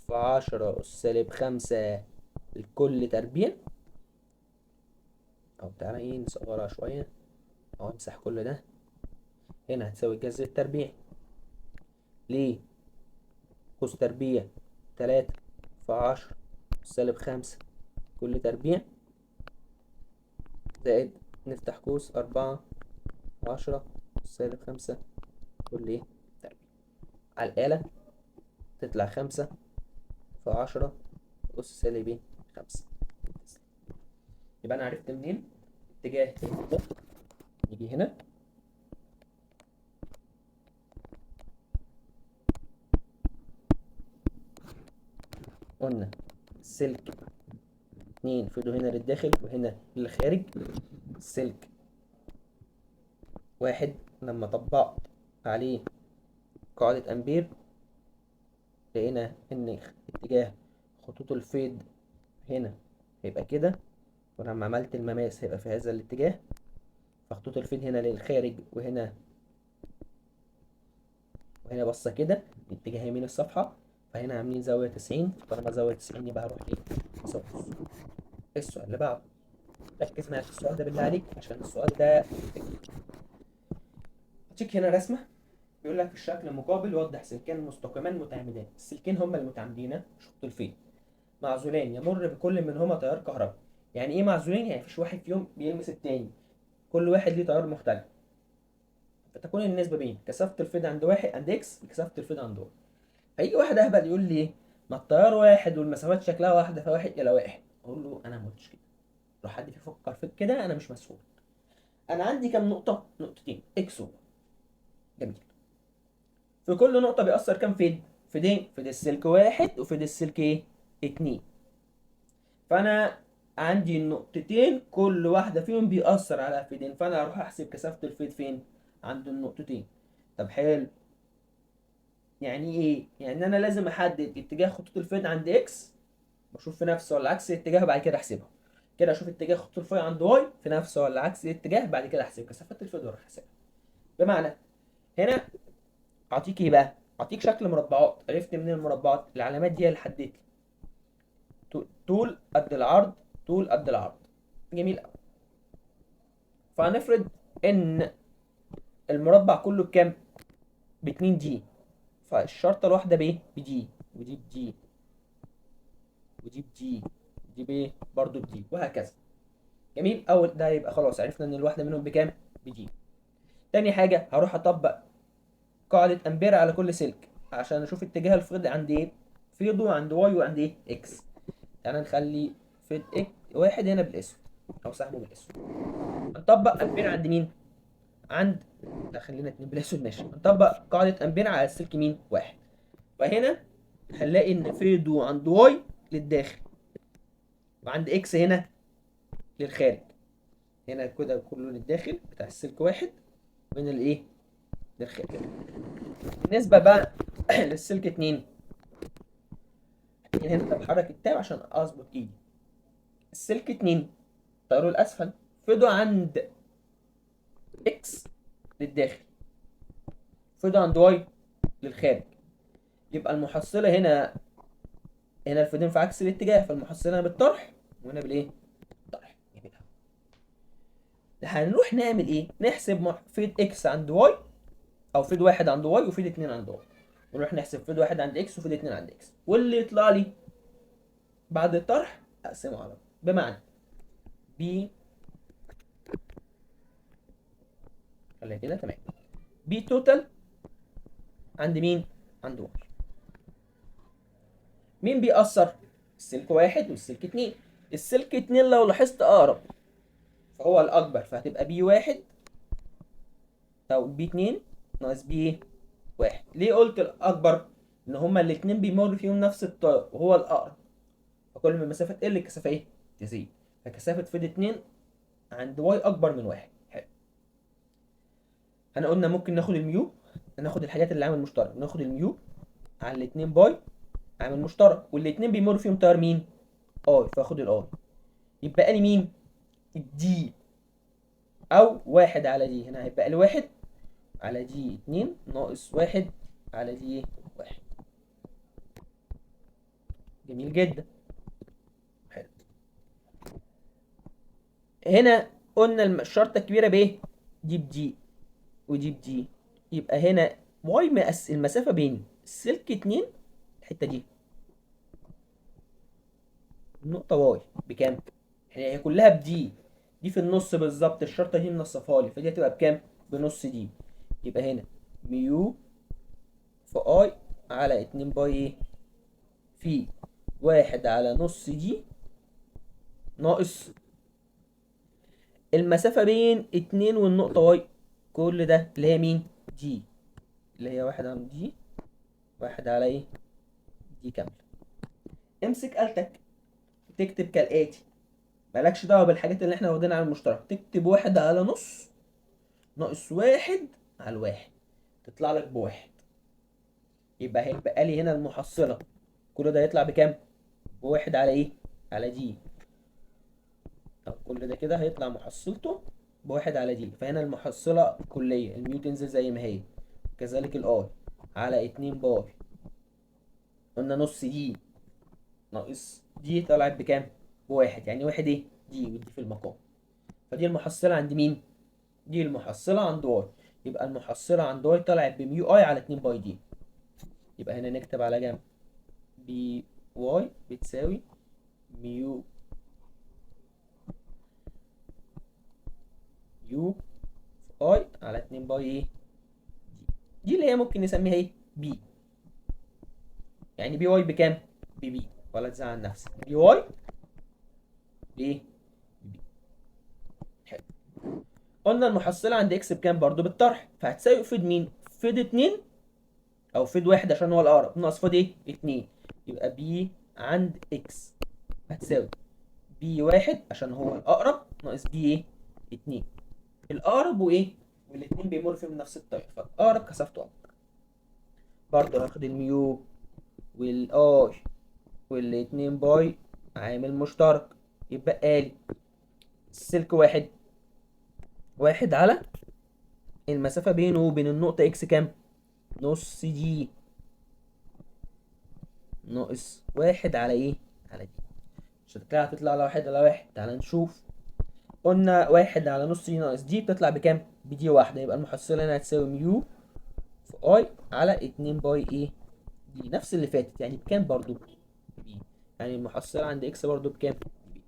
في 10 أس سالب 5 الكل تربيع. أو تعالى إيه نصغرها شوية، أو امسح كل ده. هنا هتساوي الجذر التربيعي ليه؟ قوس تربيع 3 في 10 أس سالب 5 كل تربيع زائد نفتح قوس 4 في 10 أس سالب 5 كل إيه؟ تربيع. على الآلة تطلع 5 في 10 أس سالب إيه؟ 5. يبقى أنا عرفت منين اتجاه النقطة. نيجي هنا قلنا السلك 2 فيضه هنا للداخل وهنا للخارج. السلك 1 لما طبقت عليه قاعدة أمبير لقينا إن اتجاه خطوط الفيض هنا هيبقى كده، ولما عملت المماس هيبقى في هذا الاتجاه، فخطوط الفيض هنا للخارج وهنا بصة كده باتجاه يمين الصفحة، فهنا عاملين زاوية 90، طالما زاوية 90 يبقى هروح ايه؟ زاوية. السؤال اللي بعده، ركز معايا في السؤال ده بالله عليك عشان السؤال ده. هديك هنا رسمة بيقول لك في الشكل المقابل وضح سلكان مستقيمان متعامدان. السلكين هما المتعامدين، مش خطوط الفيض، معزولان يمر بكل منهما تيار كهرباء. يعني ايه معزولين؟ يعني مفيش واحد فيهم بيلمس التاني، كل واحد ليه تيار مختلف. فتكون النسبة بين كثافة الفيض عند واحد عند X وكثافة الفيض عند Y. هيجي واحد اهبل يقول لي ايه؟ ما التيار واحد والمسافات شكلها واحدة، فواحد الى واحد. اقول له انا ما قلتش كده، لو حد بيفكر في كده انا مش مسؤول. انا عندي كام نقطة؟ نقطتين، X و Y. جميل. في كل نقطة بيأثر كام فيض؟ فيضين، فيض السلك 1 وفيض السلك ايه؟ 2. فأنا عندي النقطتين كل واحدة فيهم بيأثر على فيضين، فأنا هروح أحسب كثافة الفيض فين؟ عند النقطتين. طب حلو، يعني ايه؟ يعني أنا لازم أحدد اتجاه خطوط الفيض عند X، بشوف في نفسه ولا عكس الاتجاه، بعد كده أحسبها. كده أشوف اتجاه خطوط الفيض عند Y في نفسه ولا عكس الاتجاه، بعد كده أحسب كثافة الفيض وأروح أحسبها. بمعنى هنا أعطيك إيه بقى؟ أعطيك شكل مربعات. عرفت منين المربعات؟ العلامات دي اللي حددت لي طول قد العرض، طول قد العرض. جميل أوي. فهنفرض إن المربع كله بكام؟ باتنين D، فالشرطة الواحدة بإيه؟ ب D، ودي ب D، ودي ب D، ودي بإيه؟ برضه ب D، وهكذا. جميل. أول ده يبقى خلاص عرفنا إن الواحدة منهم بكام؟ ب D. تاني حاجة هروح أطبق قاعدة أمبير على كل سلك عشان أشوف اتجاه الفيض عند إيه؟ فيضه عند Y وعند إيه؟ X. تعالى نخلي فيض X واحد هنا بالأسود أو سهمه بالأسود. هنطبق أمبير عند مين؟ عند، لا خلينا اتنين بالأسود ماشي. هنطبق قاعدة أمبير على السلك مين؟ واحد. فهنا هنلاقي إن فيضه عند Y للداخل وعند X هنا للخارج. هنا كده كله للداخل بتاع السلك واحد، وهنا الايه؟ للخارج. بالنسبة بقى للسلك 2، هنا بحرك ال tab عشان اظبط ايدي. السلك 2 تياره الاسفل فيضه عند X للداخل، فيضه عند Y للخارج. يبقى المحصلة هنا، هنا الفيضين في عكس الاتجاه، فالمحصلة هنا بالطرح وهنا بالايه؟ بالطرح. جميل. هنروح نعمل ايه؟ نحسب فيض X عند Y، او فيض 1 عند Y وفيض 2 عند Y، ونروح نحسب فيض 1 عند X وفيض 2 عند X، واللي يطلع لي بعد الطرح اقسمه على بمعنى B، خليها كده تمام، B total عند مين؟ عند Y. مين بيأثر؟ السلك 1 والسلك 2. السلك 2 لو لاحظت اقرب فهو الاكبر، فهتبقى B 1 او B 2 ناقص B 1. ليه قلت الاكبر؟ ان هما الاتنين بيمر فيهم نفس التيار وهو الاقرب، فكل ما المسافة تقل الكثافة ايه؟ تزيد. فكثافه فيض 2 عند Y اكبر من 1. حلو. احنا قلنا ممكن ناخد ال mu، ناخد الحاجات اللي عامل مشترك، ناخد ال mu على الاتنين pi عامل مشترك، والاتنين بيمر فيهم تيار مين؟ I، فاخد ال I. يبقى لي مين؟ ال D او 1 على D. هنا هيبقى لي 1 على D 2 ناقص 1 على D 1. جميل جدا. حلو. هنا قلنا الشرطة الكبيرة بايه؟ دي ب D ودي ب D. يبقى هنا Y المسافة بين السلك 2 الحتة دي النقطة Y بكام؟ يعني هي كلها ب D، دي في النص بالظبط، الشرطة دي منصفها لي، فدي هتبقى بكام؟ بنص D. يبقى هنا mu في I على 2 pi ايه؟ في 1 على نص D ناقص المسافة بين 2 والنقطة Y، كل ده اللي هي مين؟ D، اللي هي 1 على D، 1 على ايه؟ D كاملة. امسك آلتك تكتب كالآتي، مالكش دعوة بالحاجات اللي احنا واخدينها على المشترك، تكتب 1 على نص ناقص 1 على 1، تطلع لك ب1. يبقى هيبقى لي هنا المحصلة كل ده هيطلع بكام؟ ب1 على ايه؟ على D. طب كل ده كده هيطلع محصلته ب1 على D، فهنا المحصلة كلية ال mu تنزل زي ما هي، كذلك ال I على 2 pi، قلنا نص D ناقص D طلعت بكام؟ ب1، يعني 1 ايه؟ D، وال D في المقام. فدي المحصلة عند مين؟ دي المحصلة عند Y. يبقى المحصلة عند Y طلعت ب mu I على 2 pi D. يبقى هنا نكتب على جنب B Y بتساوي mu U في I على 2 pi ايه؟ D. دي اللي هي ممكن نسميها ايه؟ B. يعني B Y بكام؟ ب B، ولا تزعل نفسك. B Y بايه؟ B. حلو. قلنا المحصلة عند X بكام؟ برضو بالطرح، فهتساوي فيض مين؟ فيض 2 او فيض 1 عشان هو الاقرب، ناقص فيض ايه؟ 2. يبقى B عند X هتساوي B 1 عشان هو الاقرب ناقص B ايه؟ 2. الاقرب وايه؟ والاتنين بيمروا فيهم نفس التيار، فالاقرب كثافته اكبر. برضو هاخد ال mu وال I والاتنين pi عامل مشترك، يبقى لي السلك 1 1 على المسافة بينه وبين النقطة X كام؟ نص D ناقص 1 على ايه؟ على D. شكلها هتطلع على 1 على 1. تعالى نشوف. قلنا 1 على نص D ناقص D بتطلع بكام؟ ب D واحدة. يبقى المحصلة هنا هتساوي mu في I على 2 pi ايه؟ D، نفس اللي فاتت، يعني بكام برضو؟ B. يعني المحصلة عند X برضو بكام؟ B.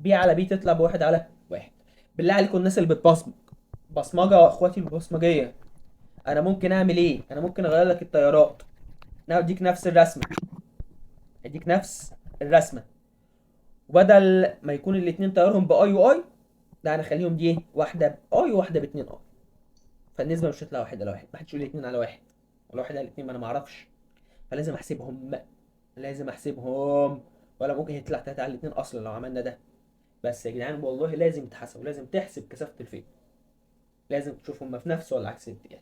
B على B تطلع ب1 على 1. بالله عليكم الناس اللي بتبصمج بصمجة، يا اخواتي البصمجية، انا ممكن اعمل ايه؟ انا ممكن اغير لك التيارات، انا اديك نفس الرسمة، اديك نفس الرسمة، وبدل ما يكون الاتنين تيارهم ب I و I، لا انا اخليهم دي ايه؟ واحدة ب I وواحدة باتنين I، فالنسبة مش هتطلع 1 على 1. ما حدش يقول لي 2 على 1 ولا 1 على 2، ما انا ما اعرفش، فلازم احسبهم، لازم احسبهم، ولا ممكن يطلع 3 على 2 اصلا لو عملنا ده. بس يا جدعان والله لازم تحسب، لازم تحسب كثافة الفيض، لازم تشوف هما في نفس ولا عكس الاتجاه.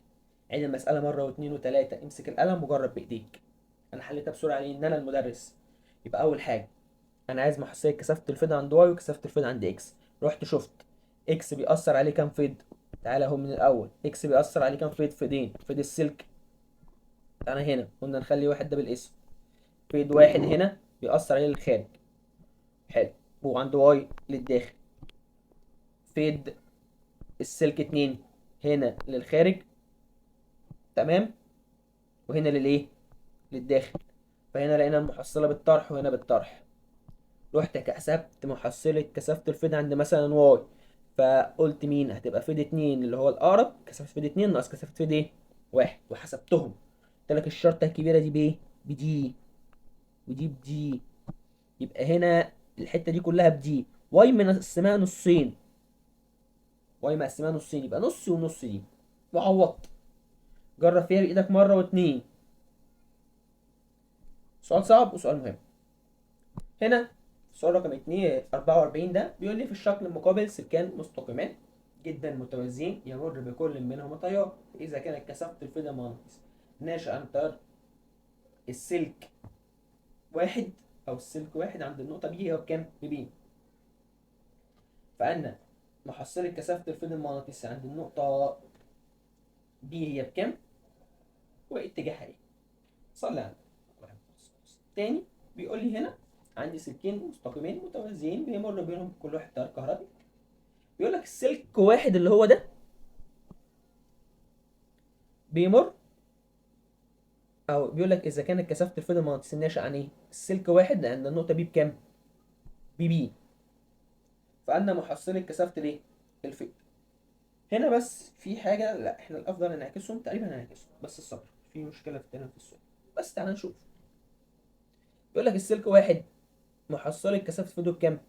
عيد المسألة مرة واثنين وثلاثة، امسك القلم وجرب بإيديك. أنا حليتها بسرعة ليه؟ إن أنا المدرس. يبقى أول حاجة أنا عايز محصلة كثافة الفيض عند Y وكثافة الفيض عند X. رحت شفت X بيأثر عليه كام فيض؟ تعالى أهو من الأول، X بيأثر عليه كام فيض؟ فيضين. فيض السلك تعالى هنا قلنا نخلي واحد ده بالاسم، فيض واحد هنا بيأثر عليه للخارج، حلو، وعند Y للداخل. فيض السلك 2 هنا للخارج، تمام، وهنا للايه؟ للداخل. فهنا لقينا المحصلة بالطرح وهنا بالطرح. رحت حسبت محصلة كثافة الفيض عند مثلا Y، فقلت مين؟ هتبقى فيض 2 اللي هو الأقرب، كثافة فيض 2 ناقص كثافة فيض ايه؟ 1، وحسبتهم. قلت لك الشرطة الكبيرة دي بايه؟ ب D، ودي ب D، يبقى هنا الحتة دي كلها ب D. Y مقسماها نصين، Y مقسماها نصين، يبقى نص ونص دي. وعوضت، جرب فيها بإيدك مرة واتنين. سؤال صعب وسؤال مهم. هنا سؤال رقم 2 44 ده بيقول لي في الشكل المقابل سلكان مستقيمان جدا متوازيين يمر بكل منهما تيار، إذا كانت كثافة الفيض المغناطيسي ناشئة عن تيار السلك واحد أو السلك واحد عند النقطة B هي بكام؟ ب B. فأن محصلة كثافة الفيض المغناطيسي عند النقطة B هي بكام؟ واتجاهها إيه؟ صلي على النبي. تاني بيقول لي هنا عندي سلكين مستقيمين متوازيين بيمر بينهم كل واحد تيار كهربي. بيقول لك السلك واحد اللي هو ده بيمر، او بيقول لك اذا كانت كثافة الفيض المغناطيسي الناشئة عن ايه؟ السلك واحد عند النقطة B بكام؟ ب B. فأن محصلة كثافة الايه؟ الفيض. هنا بس في حاجة، لا احنا الافضل نعكسهم، تقريبا هنعكسهم بس الصبر، في مشكلة في التاني في السؤال، بس تعالى نشوف. بيقول لك السلك واحد محصلة كثافة فيضه بكام؟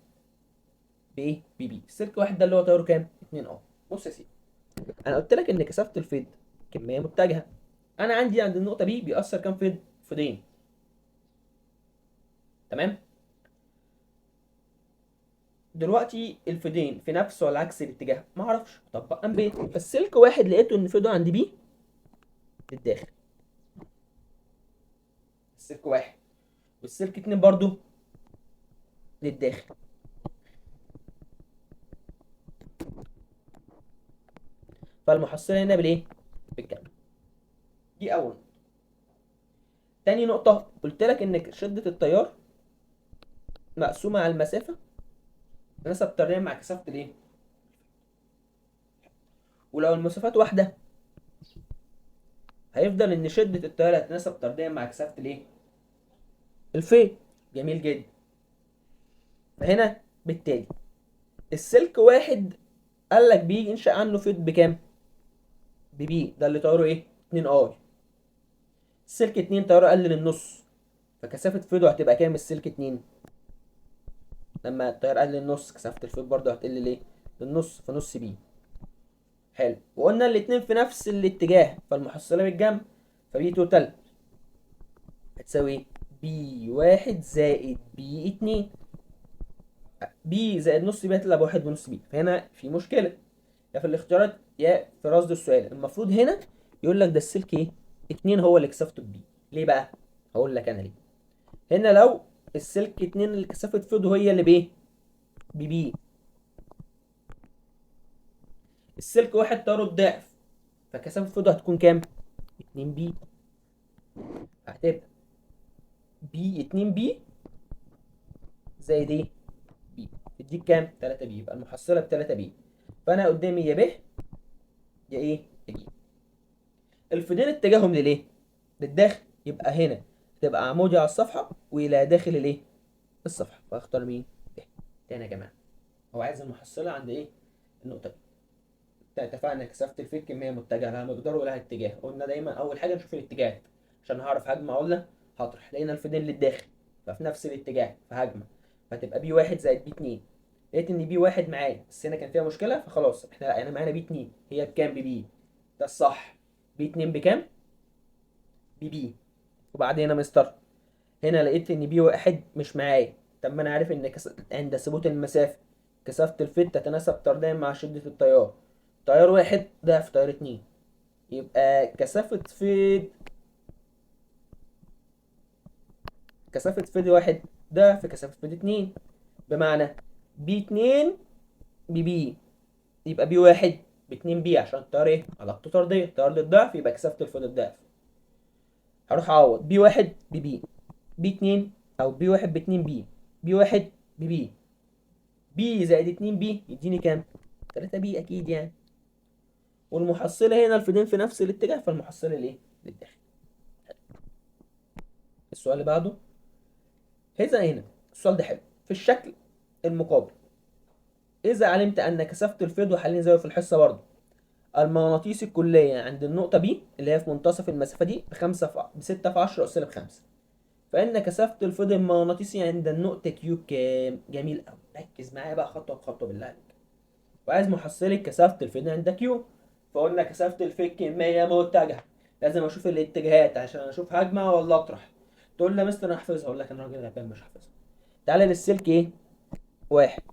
بإيه؟ ب B. السلك واحد ده اللي هو تياره كام؟ 2 I. بص يا سيدي، أنا قلت لك إن كثافة الفيض كمية متجهة. أنا عندي عند النقطة B بيأثر كام فيض؟ فيضين. تمام؟ دلوقتي الفيضين في نفس ولا عكس الاتجاه؟ ما اعرفش، طب امبير. فالسلك واحد لقيته ان فيضه عند B للداخل، السلك واحد، والسلك 2 برضو للداخل. فالمحصلة هنا بالايه؟ بالجمع. دي أول نقطة. تاني نقطة قلت لك إن شدة التيار مقسومة على المسافة تناسب طرديا مع كثافة الإيه؟ ولو المسافات واحدة هيفضل إن شدة التيار هتناسب طرديا مع كثافة الإيه؟ الفيض. جميل جدا. فهنا بالتالي السلك واحد قال لك بيجي ينشأ عنه فيض بكام؟ ب B، ده اللي تياره ايه؟ 2 I. السلك 2 تياره قل للنص، فكثافة فيضه هتبقى كام السلك 2؟ لما التيار قل للنص كثافة الفيض برضه هتقل ليه؟ للنص، فنص B. حلو، وقلنا الاتنين في نفس الاتجاه فالمحصلة بالجنب، ف B total هتساوي ايه؟ B واحد زائد B اتنين. B زائد نص B هتطلع بواحد ونص B. فهنا في مشكلة يا في الاختيارات يا في رصد السؤال. المفروض هنا يقول لك ده السلك ايه؟ 2 هو اللي كثافته B. ليه بقى؟ هقول لك انا ليه. هنا لو السلك 2 اللي كثافة فيضه هي اللي بايه؟ ب B. السلك واحد تياره الضعف، فكثافة فيضه هتكون كام؟ 2 B. هتبقى B 2 B زائد ايه؟ B. تديك كام؟ 3 B. يبقى المحصلة ب 3 B. فأنا قدامي يا ب يا ايه؟ يا ج. الفيضين اتجاههم للايه؟ للداخل، يبقى هنا تبقى عمودي على الصفحة وإلى داخل الايه؟ الصفحة. فاختار مين؟ ب. تاني يا جماعة، هو عايز المحصلة عند ايه؟ النقطة دي. اتفقنا كثافة الفيض كمية متجهة لها مقدار ولها اتجاه. قلنا دايما أول حاجة نشوف الاتجاهات عشان هعرف هجمع ولا هطرح. لقينا الفيضين للداخل ففي نفس الاتجاه فهجمع، فتبقى B واحد زائد B اتنين. لقيت ان B واحد معايا بس هنا كان فيها مشكلة، فخلاص احنا لقينا معانا B اتنين، هي بكام؟ ب B. ده الصح. B اتنين بكام؟ ب B. وبعدين يا مستر هنا لقيت ان B واحد مش معايا، طب ما انا عارف ان عند ثبوت المسافة كثافة الفيض تتناسب طرديا مع شدة التيار. تيار واحد ضعف تيار اتنين، يبقى كثافة فيض، كثافة فيض واحد ضعف كثافة فيض اتنين، بمعنى B اتنين ب B، يبقى B واحد باتنين B، عشان التيار ايه؟ علاقته طردية، تيار للضعف يبقى كثافة الفيض الضعف. هروح اعوض B واحد ب B، B اتنين او B واحد باتنين B، B واحد ب B، B زائد اتنين B يديني كام؟ 3 B اكيد يعني. والمحصلة هنا الفيضين في نفس الاتجاه، فالمحصلة ليه؟ للداخل. السؤال اللي بعده إذا هنا السؤال ده حلو في الشكل المقابل. إذا علمت أن كثافة الفيض، وحالين زيه في الحصة برضه، المغناطيسي الكلية عند النقطة B اللي هي في منتصف المسافة دي بخمسة في بستة في 10 أس سالب 5، فإن كثافة الفيض المغناطيسي عند النقطة Q بكام؟ جميل أوي، ركز معايا بقى خطوة بخطوة بالله عليك. وعايز محصلة كثافة الفيض عند Q، فقلنا كثافة الفيض كمية متجهة، لازم أشوف الاتجاهات عشان أشوف هجمع ولا أطرح. تقول لي يا مستر أنا حافظها، أقول لك أنا راجل غلبان مش حافظها. تعالى للسلك إيه؟ واحد،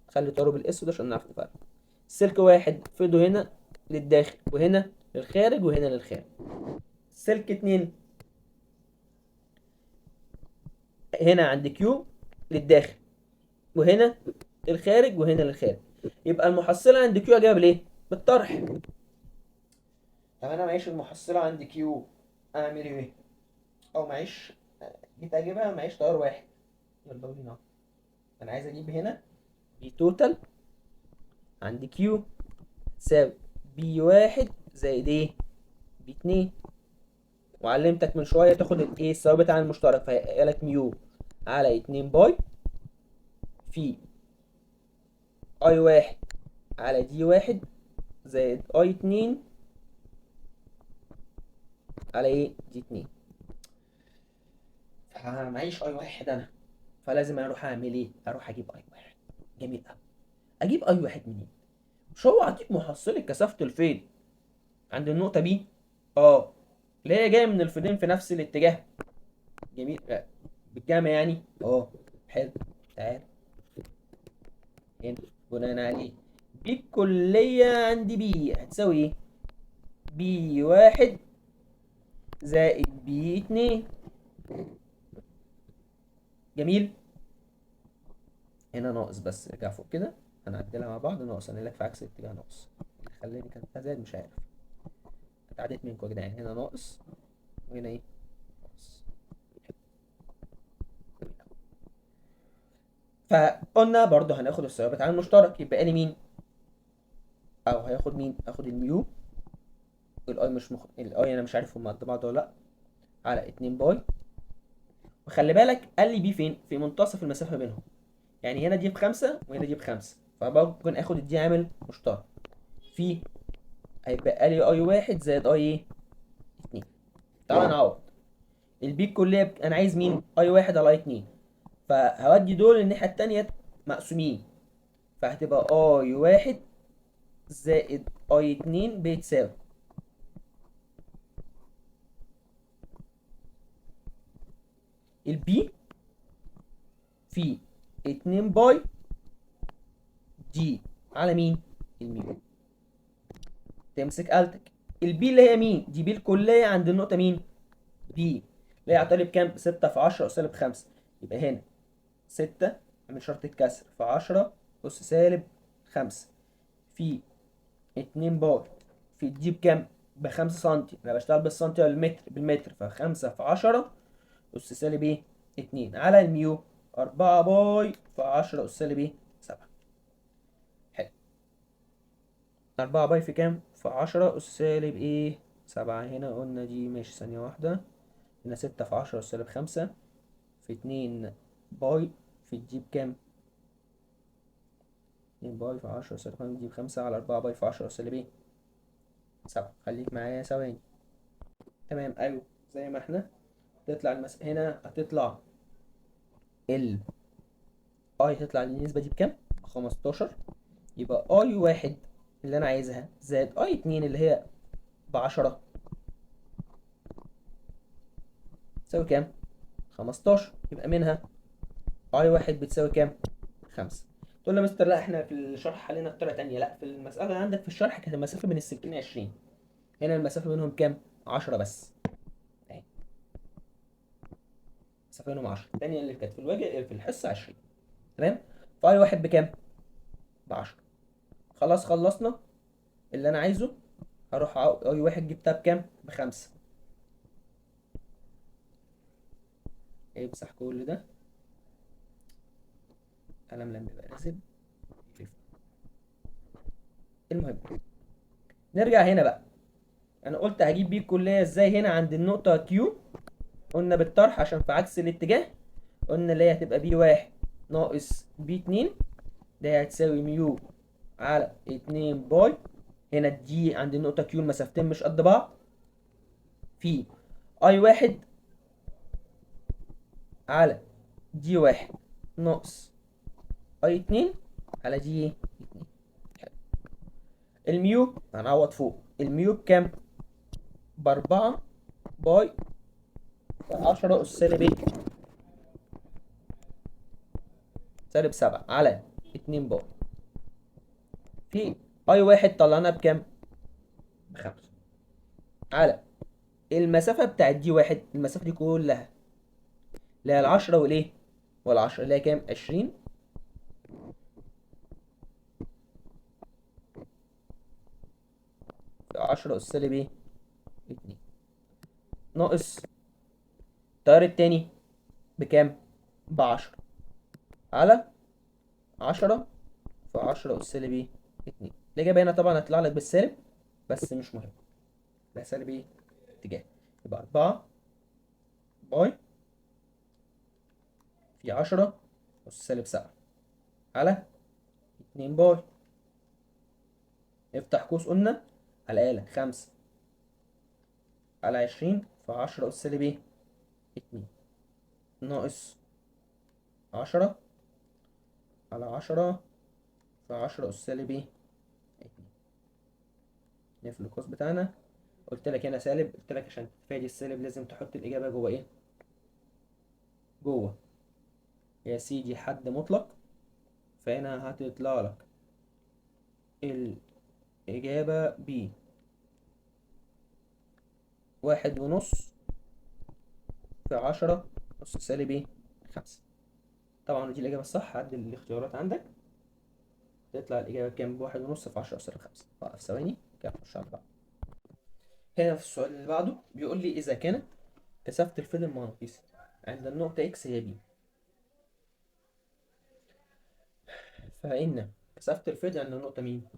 خلي طاره بالاسود عشان نعرف نفرق. السلك واحد فيضه هنا للداخل وهنا للخارج وهنا للخارج. السلك اتنين هنا عند Q للداخل وهنا للخارج وهنا للخارج، يبقى المحصلة عند Q اجيبها بالايه؟ بالطرح. طب انا معيش المحصلة عند Q، اعمل ايه؟ او معيش، جيت اجيبها معيش تيار واحد، يلا بينا. انا عايز اجيب هنا B total عند Q تساوي B واحد زائد ايه؟ B اتنين. وعلمتك من شوية تاخد الايه؟ الثوابت عن المشترك، فهيبقى لك mu على 2 pi في I واحد على d واحد زائد I اتنين على ايه؟ d اتنين. فمعيش I واحد انا، فلازم اروح اعمل ايه؟ اروح اجيب I واحد. جميل قوي. اجيب I واحد منين؟ مش هو عطيك محصلة كثافة الفيض عند النقطة B؟ اللي هي جاية من الفيضين في نفس الاتجاه. جميل، بالجامع يعني. حلو. تعال هنا بناء عليه B الكلية عند B هتساوي ايه؟ B واحد زائد B اتنين. جميل. هنا ناقص، بس ارجع فوق كده هنعدلها مع بعض. ناقص، انا لك في عكس الاتجاه ناقص، خليني كانت زائد مش عارف، اتعدت منكم يا جدعان. هنا ناقص وهنا ايه؟ ناقص. فقلنا برضه هناخد الثوابت على المشترك، يبقى لي مين؟ او هياخد مين؟ اخد ال mu، ال I مش ال I انا مش عارف هما قد بعض ولا لا، على 2 pi. وخلي بالك قال لي B فين؟ في منتصف المسافة بينهم، يعني هنا دي ب5 وهنا دي ب5، فممكن اخد ال d عامل مشترك في هيبقى لي I واحد زائد I ايه؟ 2. تعالى نعوض ال B الكلية انا عايز مين؟ I واحد على I 2، فهودي دول الناحية التانية مقسومين، فهتبقى I واحد زائد I 2 بتساوي ال B في 2 pi d على مين؟ ال mu. تمسك آلتك. ال B اللي هي مين؟ دي B الكلية عند النقطة مين؟ B اللي هي عطالي بكام؟ 6 في 10 أس سالب 5، يبقى هنا 6 من شرط الكسر في 10 أس سالب 5 في 2 pi في d بكام؟ ب5 سنتي، أنا بشتغل بالسنتي ولا بالمتر؟ بالمتر، ف5 في 10 أس سالب إيه؟ 2 على ال mu 4 pi في 10 أس سالب إيه؟ 7. حلو. 4 pi في كام؟ في 10 أس سالب إيه؟ 7. هنا قلنا دي ماشي، ثانية واحدة. هنا 6 في 10 أس سالب 5 في 2 pi في d بكام؟ 2 pi في 10 أس سالب 5 d ب5 على 4 pi في 10 أس سالب إيه؟ 7. خليك معايا ثواني. تمام، أيوه زي ما إحنا. تطلع هنا هتطلع ال I، تطلع النسبة دي بكام؟ 15. يبقى I واحد اللي أنا عايزها زائد I 2 اللي هي ب10 تساوي كام؟ 15. يبقى منها I واحد بتساوي كام؟ 5. تقول لي يا مستر لا احنا في الشرح حلينا بطريقة تانية. لا، في المسالة اللي عندك في الشرح كانت المسافة بين السلكين 20، هنا المسافة بينهم كام؟ 10 بس، اهي المسافة بينهم 10. الثانية اللي كانت في الواجب في الحصة 20. تمام. ف I واحد بكام؟ ب 10. خلاص خلصنا اللي انا عايزه. هروح I واحد جبتها بكام؟ ب5. امسح كل ده، قلم لما يبقى نازل. المهم نرجع هنا بقى، انا قلت هجيب B الكلية ازاي هنا عند النقطة Q؟ قلنا بالطرح عشان في عكس الاتجاه، قلنا اللي هي هتبقى B 1 ناقص B 2، ده هتساوي mu على 2 pi. هنا d عند النقطة Q المسافتين مش قد بعض، في I 1 على d 1 ناقص I 2 على d 2. حلو. ال mu هنعوض فوق، ال mu بكام؟ ب4 pi 10 أس سالب إيه؟ سالب 7 على 2 pi. في I 1 طلعناها بكام؟ ب5 على المسافة بتاعت d 1، المسافة دي كلها اللي هي ال10 والإيه؟ وال10 اللي هي كام؟ 20 في 10 أس سالب إيه؟ 2 ناقص التيار التاني بكام؟ ب10 على 10 في 10 أس سالب إيه؟ 2. الإجابة هنا طبعا هتطلع لك بالسالب بس مش مهم، ده سالب إيه؟ اتجاه. يبقى 4 pi في 10 أس سالب 7 على 2 pi. افتح قوس قلنا على الآلة 5 على 20 في 10 أس سالب إيه؟ 2 ناقص 10 على 10 في 10 أس سالب إيه؟ 2. نقفل القوس بتاعنا. قلت لك هنا سالب، قلت لك عشان تتفادي السالب لازم تحط الإجابة جوه إيه؟ جوه يا سيدي حد مطلق، فهنا هتطلع لك الإجابة ب 1.5 في 10 أس سالب إيه؟ 5. طبعا دي الإجابة الصح، عدل الاختيارات عندك تطلع الإجابة بكام؟ ب1.5 في 10 أس سالب 5. وقف ثواني كده نخش على بعض. هنا في السؤال اللي بعده بيقول لي إذا كانت كثافة الفيض المغناطيسي عند النقطة X هي B، فإن كثافة الفيض عند النقطة مين؟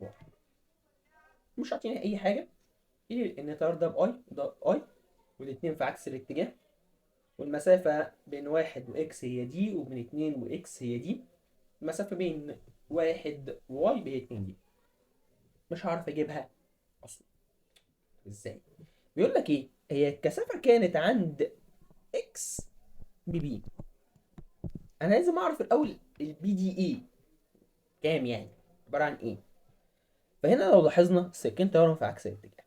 Y. مش عاطيني أي حاجة، إيه إن التيار ده ب I وده I والاتنين في عكس الاتجاه، والمسافة بين 1 و X هي d، وبين 2 و X هي d، المسافة بين 1 و Y هي 2 d. مش هعرف أجيبها أصلا. إزاي؟ بيقول لك إيه؟ هي الكثافة كانت عند X ب B. أنا لازم أعرف الأول ال B دي إيه؟ كام يعني؟ عبارة عن إيه؟ فهنا لو لاحظنا السلكين طيارهم في عكس الاتجاه،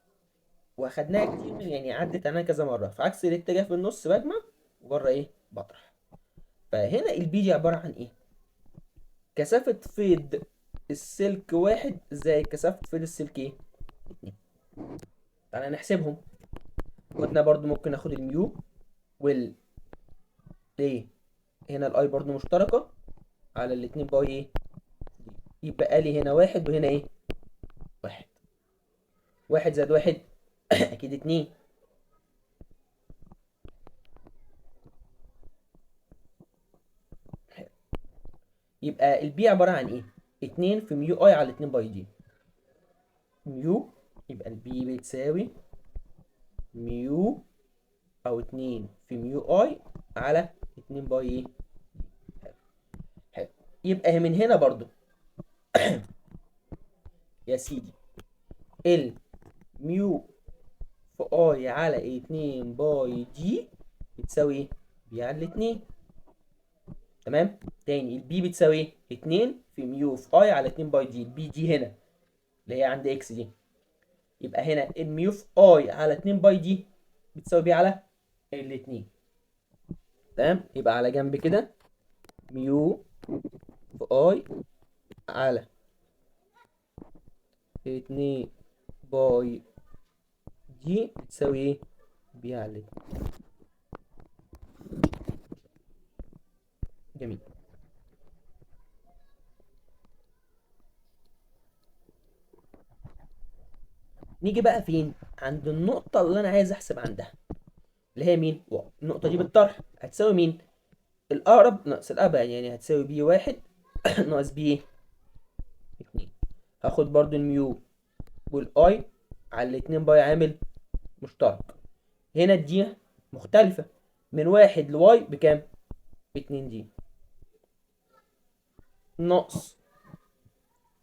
واخدناها كتير يعني عدت علينا كذا مرة، في عكس الاتجاه في النص بجمع وبره إيه؟ بطرح. فهنا ال B دي عبارة عن إيه؟ كثافة فيض السلك 1 زائد كثافة فيض السلك إيه؟ 2. تعالى نحسبهم. قلنا برضو ممكن ناخد ال mu وال إيه؟ هنا ال I برضو مشتركة على الاتنين pi إيه؟ يبقى لي هنا 1 وهنا إيه؟ 1. 1 زائد 1 أكيد 2. يبقى ال B عبارة عن إيه؟ 2 في mu I على 2 pi d. mu يبقى ال B بتساوي mu أو 2 في mu I على 2 pi إيه؟ حلو. حلو. يبقى من هنا برضو يا سيدي ال mu في I على 2 pi d بتساوي ايه؟ B على 2. تمام؟ تاني ال B بتساوي ايه؟ 2 في mu في I على 2 pi d. ال B دي هنا اللي هي عند X دي، يبقى هنا ال mu في I على 2 pi d بتساوي B على الاتنين. تمام؟ يبقى على جنب كده mu في I على 2 pi d بتساوي ايه؟ B على 2. جميل. نيجي بقى فين؟ عند النقطة اللي أنا عايز أحسب عندها، اللي هي مين؟ Y. النقطة دي بالطرح هتساوي مين؟ الأقرب ناقص الأبعد، يعني هتساوي B 1 ناقص B 2. هاخد برضو ال mu وال I على الاتنين pi عامل مشترك. هنا ال d مختلفة من 1 ل Y بكام؟ باتنين d، ناقص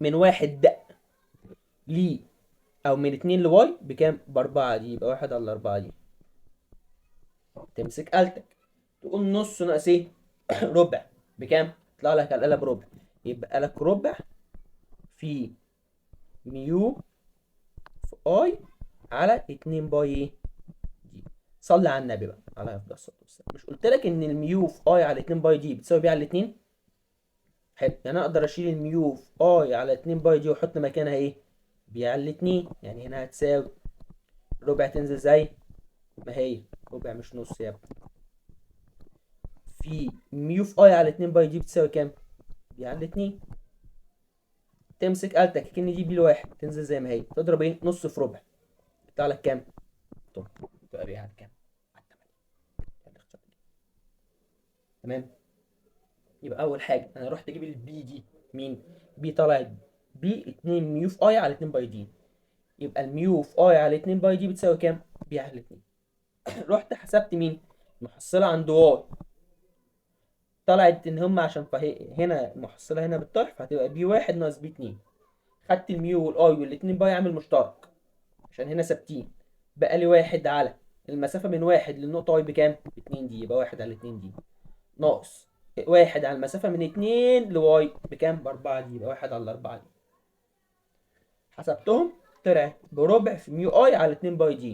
من 1 دق ل أو من 2 ل Y بكام؟ ب4 d، يبقى 1 على 4 d. تمسك آلتك تقول نص ناقص إيه؟ ربع، بكام؟ يطلع لك على الآلة بربع، يبقى لك ربع في mu في I على 2 pi إيه؟ d. صلي على النبي بقى عليه أفضل الصلاة والسلام. مش قلت لك إن ال mu في I على 2 pi d بتساوي B على 2؟ حلو، يعني أنا أقدر أشيل ال mu في I على 2 pi d وأحط مكانها إيه؟ B على 2، يعني هنا هتساوي ربع تنزل زي ما هي، ربع مش نص يا ابني، في mu في I على 2 pi d بتساوي كام؟ B على 2. تمسك آلتك كأن دي B الواحد تنزل زي ما هي، تضرب ايه؟ نص في ربع، يطلع لك كام؟ طب تبقى B على كام؟ على 8. تمام؟ يبقى أول حاجة أنا رحت أجيب ال B دي، مين؟ B طلعت B 2 mu في I على 2 pi d، يبقى ال mu في I على 2 pi d بتساوي كام؟ B على 2. رحت حسبت مين؟ المحصلة عند Y، طلعت إن هم عشان هنا المحصلة هنا بالطرح، فهتبقى B 1 ناقص B 2. خدت ال mu وال I والاتنين pi عامل مشترك عشان هنا ثابتين، بقى لي 1 على المسافة من 1 للنقطة Y بكام؟ 2 d، يبقى 1 على 2 d ناقص 1 على المسافة من 2 ل Y بكام؟ ب4 d، يبقى 1 على 4 d. حسبتهم طلعت بربع في mu I على 2 pi d.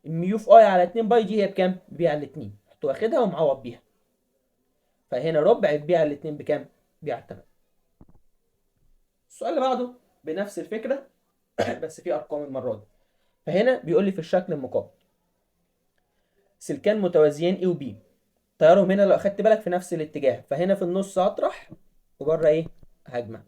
ال mu في I على 2 pi d هي بكام؟ B على 2، رحت واخدها ومعوض بيها، فهنا ربع في B على 2 بكام؟ B على 8. السؤال اللي بعده بنفس الفكرة بس في أرقام المرة دي. فهنا بيقول لي في الشكل المقابل سلكان متوازيان A و B، تيارهم هنا لو أخدت بالك في نفس الاتجاه، فهنا في النص هطرح وبره إيه؟ هجمع.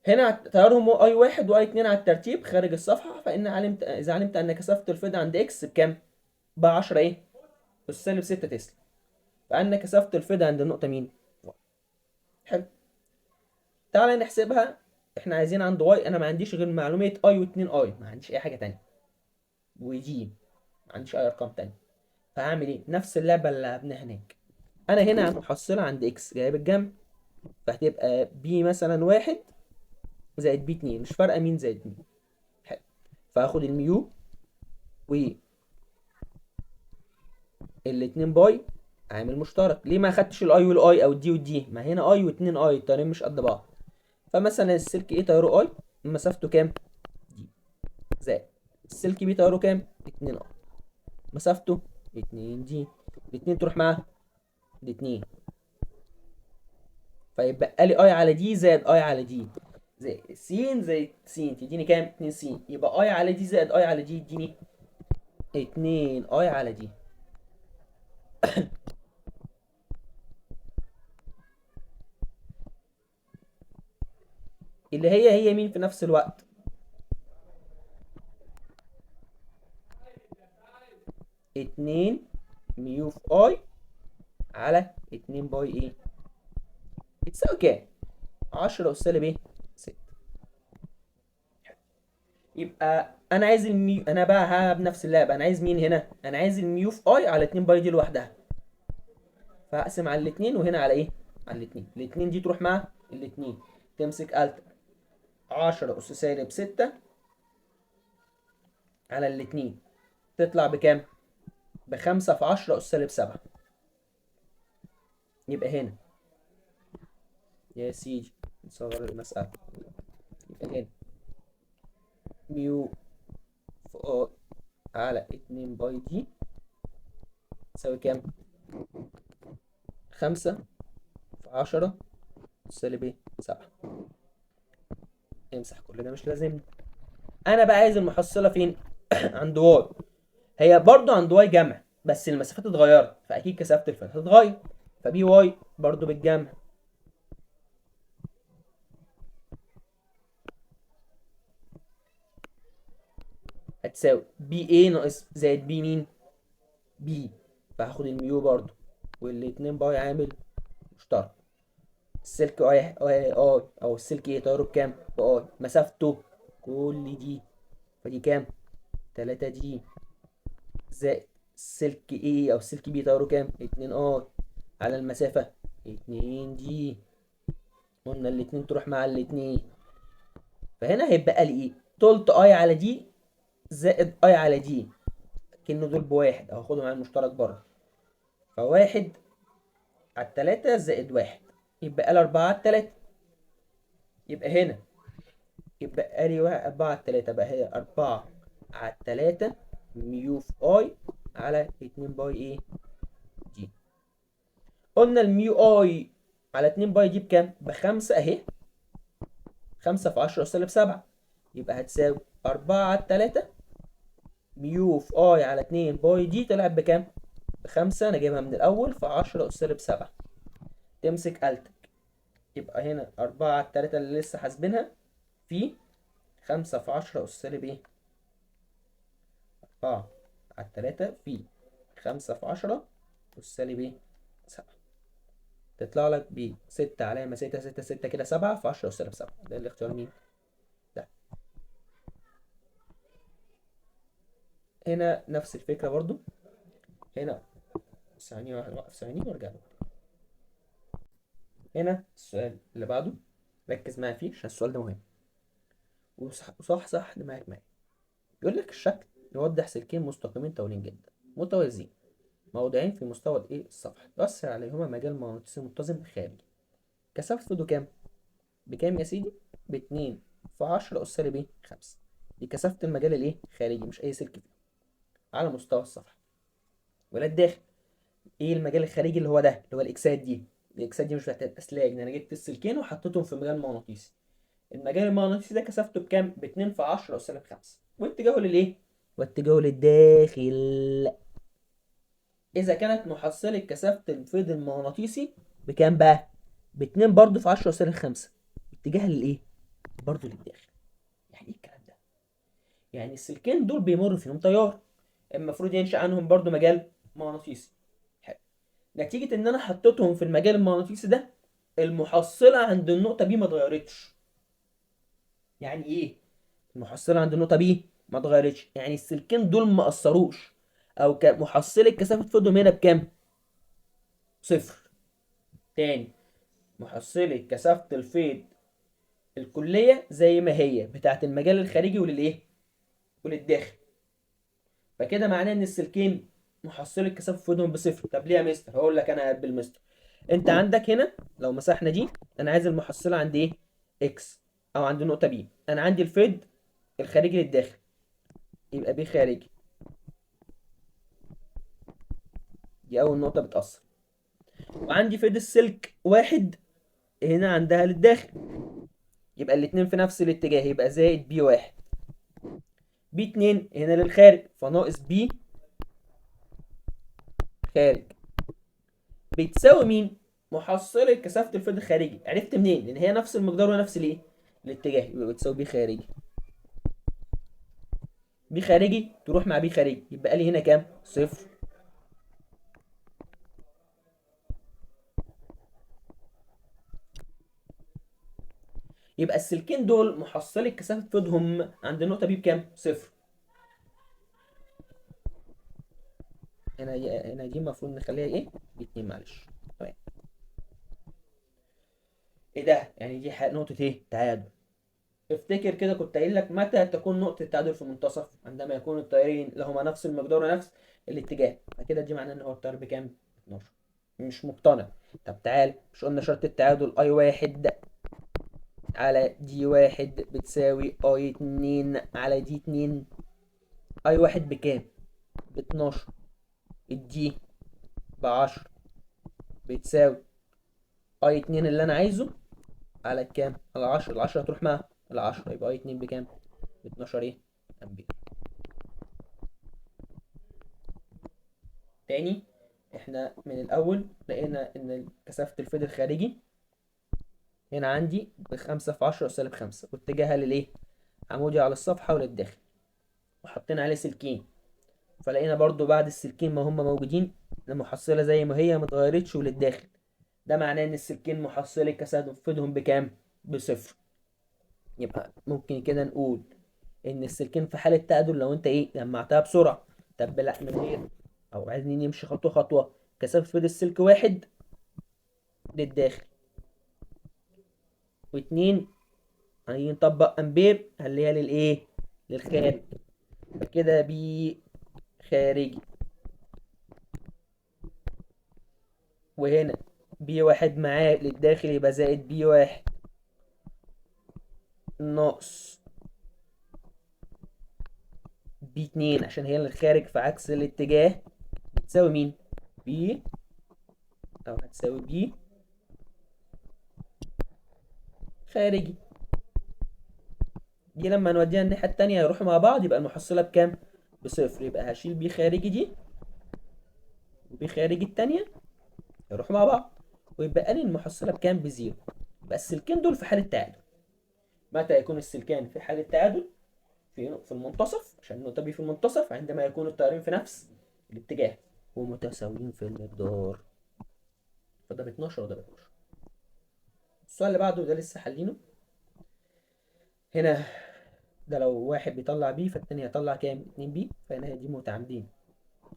هنا تيارهم I 1 و I 2 على الترتيب خارج الصفحة، فإن إذا علمت أن كثافة الفيض عند X بكام؟ ب 10 إيه؟ أس سالب 6 تسلا، فأن كثافة الفيض عند النقطة مين؟ Y. حلو، تعالى نحسبها. احنا عايزين عند Y، انا ما عنديش غير معلومة I واتنين I، ما عنديش اي حاجة تانية، و d ما عنديش اي ارقام تانية، فهعمل ايه؟ نفس اللعبة اللي لعبناها هناك. انا هنا محصلة عند X جايب الجمع، فهتبقى B مثلا 1 زائد B 2، مش فارقة مين زائد مين. حلو، فهاخد ال mu و الاتنين pi عامل مشترك. ليه ما خدتش الاي والاي او الدي والدي؟ ما هنا I واتنين I، التيارين مش قد بعض. فمثلا السلك A تياره I مسافته كام؟ d، زائد السلك B تياره كام؟ 2 I مسافته 2 d، الاتنين تروح مع الاتنين، فيبقى لي I على d زائد I على d زائد س زائد س تديني كام؟ 2 س، يبقى I على d زائد I على d يديني 2 I على d. اللي هي مين في نفس الوقت؟ 2 mu في I على 2 pi ايه؟ بتساوي كام؟ 10 أس سالب ايه؟ 6. يبقى انا عايز ال mu، انا بقى هلعب نفس اللعبه، انا عايز مين هنا؟ انا عايز ال mu في I على 2 pi d لوحدها، فهقسم على الاتنين وهنا على ايه؟ على الاتنين، الاتنين دي تروح مع الاتنين، تمسك الت 10 أس سالب 6 على الاتنين، تطلع بكام؟ ب5 في 10 أس سالب 7. يبقى هنا يا سيدي نصغر المسألة، يبقى هنا mu في I على 2 pi d تساوي كام؟ 5 في 10 سالب ايه؟ 7. امسح كل ده مش لازم. انا بقى عايز المحصلة فين؟ عند Y. هي برضو عند Y جمع، بس المسافات اتغيرت، فاكيد كثافة الفيض هتتغير، ف B Y برضو بالجمع. هتساوي B A ناقص زائد B مين؟ B. فهاخد ال mu برضو، والاتنين pi عامل مشترك. السلك I I I او السلك A تياره بكام؟ ب I. مسافته كل دي، فدي كام؟ 3 D زائد السلك A او السلك B تياره كام؟ 2 I على المسافة 2 D. قلنا الاتنين تروح مع الاتنين، فهنا هيبقى لي ايه؟ تلت I على D زائد I على D، كأنه دول بواحد، او هاخدهم على المشترك بره، فواحد على التلاتة زائد واحد يبقى لي 4 على التلاتة. يبقى هنا يبقى لي 4 على التلاتة، بقى هي 4 على التلاتة mu في I على 2 pi ايه؟ D. قلنا ال mu I على 2 pi D بكام؟ ب5 اهي، 5 في 10 سالب 7، يبقى هتساوي 4 على التلاتة mu في I على 2 pi D، طلعت بكام؟ ب5، انا جايبها من الاول، في 10 سالب 7. تمسك آلتك، يبقى هنا 4 على التلاتة اللي لسه حاسبينها في 5 في 10 أس سالب ايه؟ 4 على التلاتة في 5 في 10 أس سالب ايه؟ 7. تطلع لك ب 6 علامة 6 6 6 كده 7 في 10 أس سالب 7. ده الاختيار مين؟ ده. هنا نفس الفكرة برضو، هنا ثانية واحدة، وقف ثانية وارجع له. هنا السؤال اللي بعده ركز معايا فيه عشان السؤال ده مهم، وصح صح دماغك معايا. بيقول لك الشكل يوضح سلكين مستقيمين طويلين جدا متوازيين موضعين في مستوى الايه؟ السطح، يؤثر عليهما مجال مغناطيسي منتظم خارجي. كثافته فيضه كام؟ بكام يا سيدي؟ باتنين في 10 أس سالب ايه؟ 5. دي كثافة المجال الايه؟ خارجي، مش أي سلك فيه، على مستوى السطح ولا الداخل. ايه المجال الخارجي اللي هو ده، اللي هو الاكسات دي؟ الاكسات دي مش بتاعت الاسلاك، ده انا جبت السلكين وحطيتهم في مجال مغناطيسي. المجال المغناطيسي ده كثافته بكام؟ باتنين في 10 أس سالب 5، واتجاهه للايه؟ واتجاهه للداخل. إذا كانت محصلة كثافة الفيض المغناطيسي بكام بقى؟ باتنين برضه في 10 أس سالب 5، اتجاه للايه؟ برضه للداخل. يعني ايه الكلام ده؟ يعني السلكين دول بيمر فيهم تيار، المفروض ينشأ عنهم برضه مجال مغناطيسي. حلو. نتيجة إن أنا حطيتهم في المجال المغناطيسي ده، المحصلة عند النقطة B ما اتغيرتش. يعني إيه؟ المحصلة عند النقطة B ما اتغيرتش، يعني السلكين دول ما أثروش، أو محصلة كثافة فيضهم هنا بكام؟ 0. تاني، محصلة كثافة الفيض الكلية زي ما هي بتاعت المجال الخارجي وللإيه؟ وللداخل. فكده معناه إن السلكين محصلة كثافة فيضهم ب0. طب ليه يا مستر؟ هقول لك أنا بالمستر. أنت عندك هنا لو مسحنا دي، أنا عايز المحصلة عند إيه؟ X أو عند النقطة B. أنا عندي الفيض الخارجي للداخل، يبقى B خارجي، دي أول نقطة بتأثر. وعندي فيض السلك واحد هنا عندها للداخل، يبقى الاتنين في نفس الاتجاه، يبقى زائد B واحد. B اتنين هنا للخارج، فناقص B خارج، بتساوي مين؟ محصلة كثافة الفيض الخارجي. عرفت منين؟ لأن هي نفس المقدار ونفس الايه؟ الاتجاه، يبقى بتساوي B خارجي. B خارجي تروح مع B خارجي، يبقى لي هنا كام؟ 0. يبقى السلكين دول محصلة كثافة فيضهم عند النقطة B بكام؟ 0. هنا دي المفروض نخليها ايه؟ باتنين، معلش. تمام. ايه ده؟ يعني دي نقطة ايه؟ تعادل. افتكر كده كنت قايل لك متى تكون نقطة التعادل في منتصف؟ عندما يكون التيارين لهما نفس المقدار ونفس الاتجاه. فكده دي معناه ان هو التيار بكام؟ 12. مش مقتنع. طب تعال، مش قلنا شرط التعادل I واحد على D واحد بتساوي I اتنين على D اتنين؟ I واحد بكام؟ باتناشر، ال D ب10، بتساوي I اتنين اللي انا عايزه على كام؟ على 10. ال10 هتروح مع ال10، يبقى I 2 بكام؟ ب 12 ايه؟ امبير. تاني احنا من الاول لقينا ان كثافة الفيض الخارجي هنا عندي ب5 في 10 سالب 5، واتجاهها للايه؟ عمودي على الصفحة وللداخل، وحطينا عليه سلكين، فلقينا برضو بعد السلكين ما هم موجودين المحصلة زي ما هي ما اتغيرتش وللداخل. ده معناه ان السلكين محصلة كثافة فيضهم بكام؟ بصفر. يبقى ممكن كده نقول ان السلكين في حالة تعادل لو انت ايه جمعتها بسرعة. طب لا من غير، او عايزين نمشي خطوة خطوة. كثافة فيض السلك 1 للداخل، واتنين هنيجي نطبق امبير هنلاقيها للايه؟ للخارج. فكده B خارجي، وهنا B 1 معاه للداخل يبقى زائد B 1 ناقص B 2 عشان هي للخارج في عكس الاتجاه، بتساوي مين؟ B، او هتساوي B خارجي. دي لما نوديها الناحية التانية يروحوا مع بعض، يبقى المحصلة بكام؟ بصفر. يبقى هشيل B خارجي دي و B خارجي التانية يروحوا مع بعض، ويبقى لي المحصلة بكام؟ ب zero. يبقى السلكين دول في حالة تعادل. متى يكون السلكان في حالة تعادل؟ في المنتصف، عشان النقطة B في المنتصف عندما يكون التيارين في نفس الاتجاه ومتساويين في المقدار. فده ب 12 وده ب 12. السؤال اللي بعده ده لسه حلينه هنا، ده لو واحد بيطلع B فالتاني هيطلع كام؟ 2 B، فهنا دي متعامدين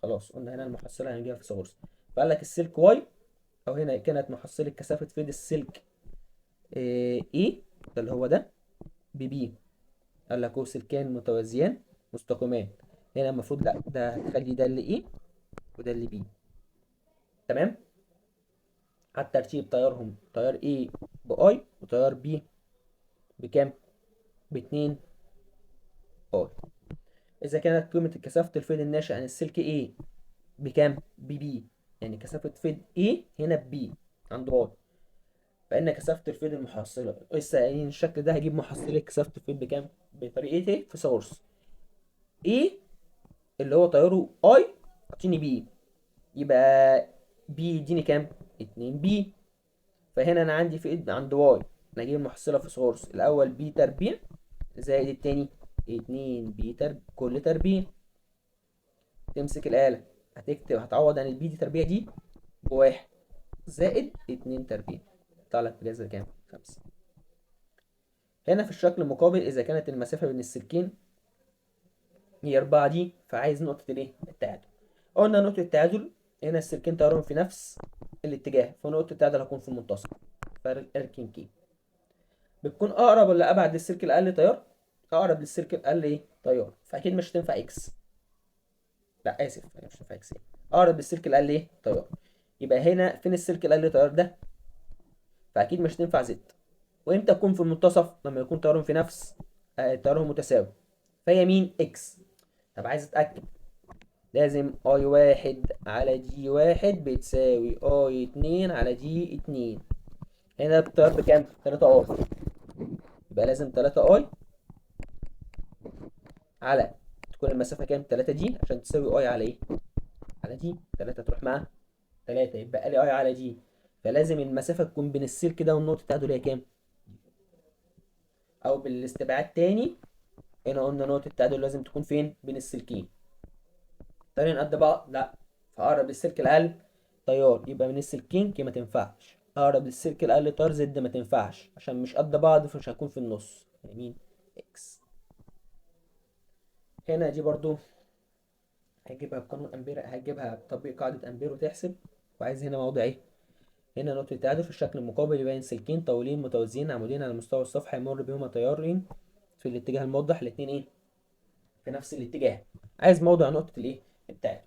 خلاص، قلنا هنا المحصلة هنجيبها في فيثاغورس. فقال لك السلك Y، او هنا كانت محصلة كثافة فيض السلك A ده اللي هو ده ب B. قال لك هو سلكان متوازيان مستقيمان، هنا المفروض لا ده هتخلي ده اللي A وده اللي B، تمام؟ على الترتيب تيارهم تيار A ب I وتيار B بكام؟ باتنين I. إذا كانت قيمة كثافة الفيض الناشئ عن السلك A بكام؟ ب B، يعني كثافة فيض A هنا ب B عند Y، فإن كثافة الفيض المحصلة لسه قايلين الشكل ده هجيب محصلة كثافة الفيض بكام؟ بطريقة إيه؟ فيثاغورس. A اللي هو تياره I اعطيني B، يبقى B يديني كام؟ 2 B. فهنا أنا عندي في عند Y أنا هجيب المحصلة فيثاغورس، الأول B تربيع زائد التاني 2 B كل تربيع. تمسك الآلة هتكتب هتعوض عن ال B دي تربيع دي ب1 زائد 2 تربيع، يطلع لك بجذر كام؟ 5. هنا في الشكل المقابل إذا كانت المسافة بين السلكين هي 4 دي، فعايز نقطة الإيه؟ التعادل. قلنا نقطة التعادل هنا السلكين تيارهم في نفس الاتجاه، فنقطة التعادل هتكون في المنتصف، فاركن كي. بتكون أقرب ولا أبعد للسلك الأقل تيار؟ أقرب للسلك الأقل إيه؟ تيار، فأكيد مش هتنفع X. لا آسف، مش هتنفع X، إيه؟ أقرب للسلك الأقل إيه؟ تيار. يبقى هنا فين السلك الأقل تيار ده؟ فأكيد مش هتنفع Z. وإمتى تكون في المنتصف؟ لما يكون تيارهم في نفس تيارهم متساوي، فهي مين؟ X. طب عايز أتأكد، لازم I 1 على D 1 بتساوي I 2 على D 2. هنا التيار بكام؟ 3 I، يبقى لازم 3 I على تكون المسافة كام؟ 3 D عشان تساوي I على ايه؟ على D. 3 تروح مع 3، يبقى لي I على D، فلازم المسافة تكون بين السلك ده والنقطة التعادل هي كام؟ أو بالاستبعاد تاني، هنا قلنا نقطة التعادل لازم تكون فين؟ بين السلكين. تيارين قد بعض؟ لا، فأقرب للسلك الأقل تيار، يبقى من السلكين K ما تنفعش، أقرب للسلك الأقل تيار Z ما تنفعش عشان مش قد بعض، فمش هيكون في النص، يعني مين؟ X. هنا دي برضو هجيبها بقانون أمبير، هجيبها بتطبيق قاعدة أمبير وتحسب. وعايز هنا موضع إيه؟ هنا نقطة التعادل في الشكل المقابل يبين سلكين طويلين متوازيين عمودين على مستوى الصفحة يمر بهما تيارين في الاتجاه الموضح، الاتنين إيه؟ في نفس الاتجاه. عايز موضع نقطة الإيه؟ التعادل.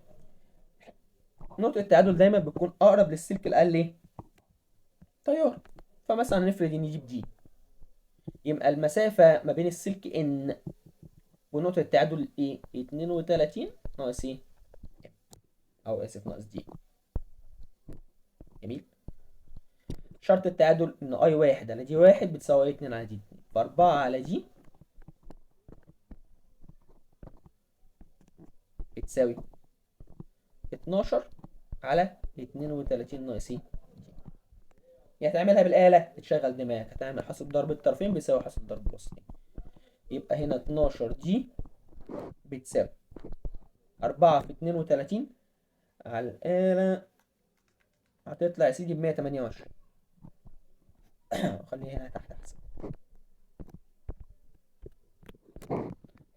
نقطة التعادل دايما بتكون أقرب للسلك الأقل إيه؟ تيار. فمثلا نفرض إن دي ب D، يبقى المسافة ما بين السلك N ونقطة التعادل إيه؟ 32 ناقص إيه؟ أو آسف ناقص D. جميل. شرط التعادل ان I واحد على d واحد بتساوي I اتنين على d اتنين، فاربعة على d بتساوي 12 على 32 ناقص ايه؟ يعني هتعملها بالآلة تشغل دماغك، هتعمل حاصل ضرب الطرفين بيساوي حاصل ضرب الوسطين. يبقى هنا 12 d بتساوي 4 في 32 على الآلة، هتطلع يا سيدي ب128. خليها هنا تحت أحسن.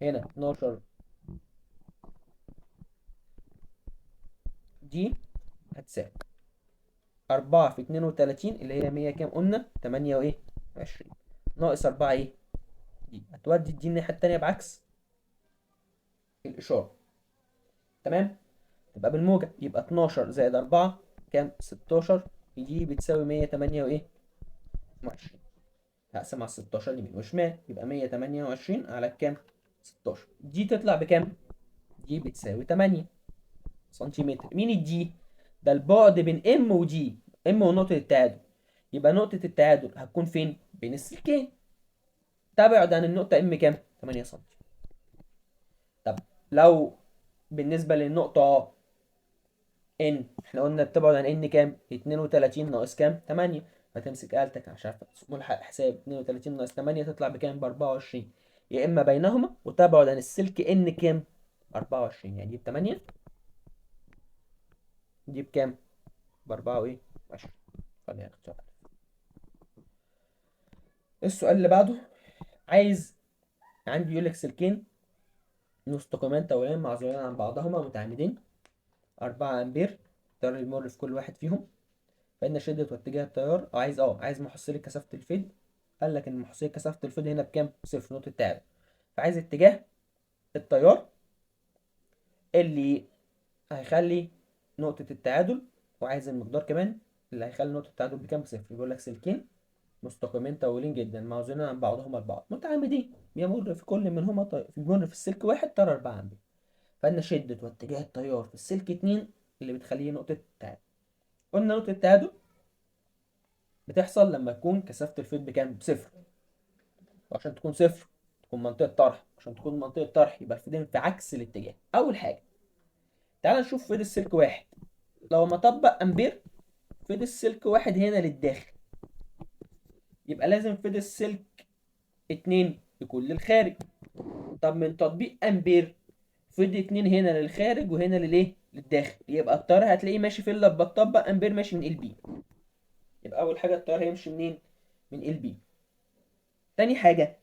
هنا 12 d هتساوي 4 في 32 اللي هي 100 كام قلنا؟ تمانية وإيه؟ 20 ناقص 4 إيه؟ d. هتودي d الناحية التانية بعكس الإشارة. تمام؟ تبقى بالموجب، يبقى 12 زائد 4 كام؟ 16، d بتساوي مية تمانية وإيه؟ وعشرين. هقسم على 16 يمين وشمال، يبقى 128 على كام؟ 16. d تطلع بكام؟ d بتساوي 8 سنتيمتر. مين ال d؟ ده البعد بين M و D، M ونقطة التعادل. يبقى نقطة التعادل هتكون فين؟ بين السلكين. تبعد عن النقطة M كام؟ 8 سنتي. طب لو بالنسبة للنقطة N، احنا قلنا بتبعد عن N كام؟ 32 ناقص كام؟ 8. فتمسك آلتك عشان ملحق حساب، 32 ناقص 8 تطلع بكام؟ بأربعة وعشرين. يا إما بينهما وتبعد عن السلك N كام؟ 24. يعني دي بتمانية، دي بكام؟ بأربعة وإيه؟ وعشرين. خلينا ناخد سؤال. السؤال اللي بعده عايز عندي يقول لك سلكين مستقيمان طويلين معزولين عن بعضهما متعامدين، 4 أمبير التيار يمر في كل واحد فيهم، فإن شدة واتجاه التيار، أو عايز محصلة كثافة الفيض. قال لك إن محصلة كثافة الفيض هنا بكام؟ صفر، نقطة تعادل. فعايز اتجاه التيار اللي هيخلي نقطة التعادل، وعايز المقدار كمان اللي هيخلي نقطة التعادل بكام؟ صفر. بيقول لك سلكين مستقيمين طويلين جدا معزولين عن بعضهما البعض متعامدين، بيمر في كل منهما بيمر في السلك واحد تيار 4 أمبير، فإن شدة واتجاه التيار في السلك 2 اللي بتخليه نقطة التعادل. قلنا نقطة التعادل بتحصل لما تكون كثافة الفيض بكام؟ بصفر. وعشان تكون صفر تكون منطقة طرح، عشان تكون منطقة طرح يبقى الفيضين في عكس الاتجاه. أول حاجة تعال نشوف فيض السلك واحد، لو ما طبق أمبير فيض السلك واحد هنا للداخل، يبقى لازم فيض السلك 2 يكون للخارج. طب من تطبيق أمبير فيض 2 هنا للخارج وهنا للإيه؟ للداخل، يبقى التيار هتلاقيه ماشي فين لما تطبق أمبير؟ ماشي من ال B. يبقى أول حاجة التيار هيمشي منين؟ من ال B. تاني حاجة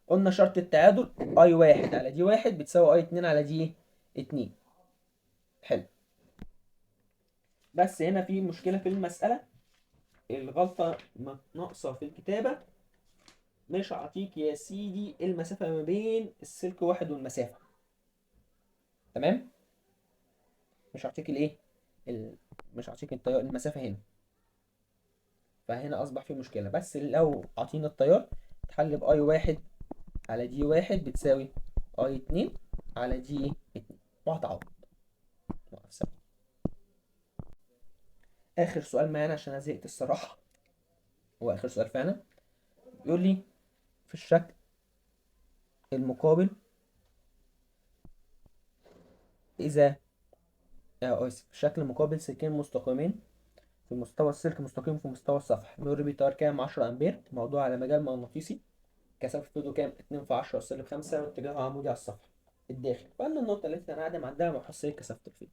قلنا شرط التعادل I واحد على d واحد بتساوي I اتنين على d اتنين. حلو، بس هنا في مشكلة في المسألة، الغلطة ناقصة في الكتابة، مش عطيك يا سيدي المسافة ما بين السلك واحد والمسافة. تمام؟ مش عطيك الايه؟ مش عطيك التيار، المسافة هنا، فهنا أصبح في مشكلة. بس لو عطينا التيار تحل ب I واحد على d واحد بتساوي I اتنين على d اتنين، وهتعوض. آخر سؤال معانا عشان أنا زهقت الصراحة، هو آخر سؤال فعلا. بيقول لي في الشكل المقابل إذا، آسف، في الشكل المقابل سلكين مستقيمين في مستوى السلك مستقيم في مستوى السطح، بيمر بيه تيار كام؟ 10 أمبير، موضوع على مجال مغناطيسي، كثافة فيضه كام؟ 2 في 10 سالب 5، واتجاهه عمودي على السطح الداخل. فقلنا النقطة التي تنعدم عندها محصلة كثافة الفيض.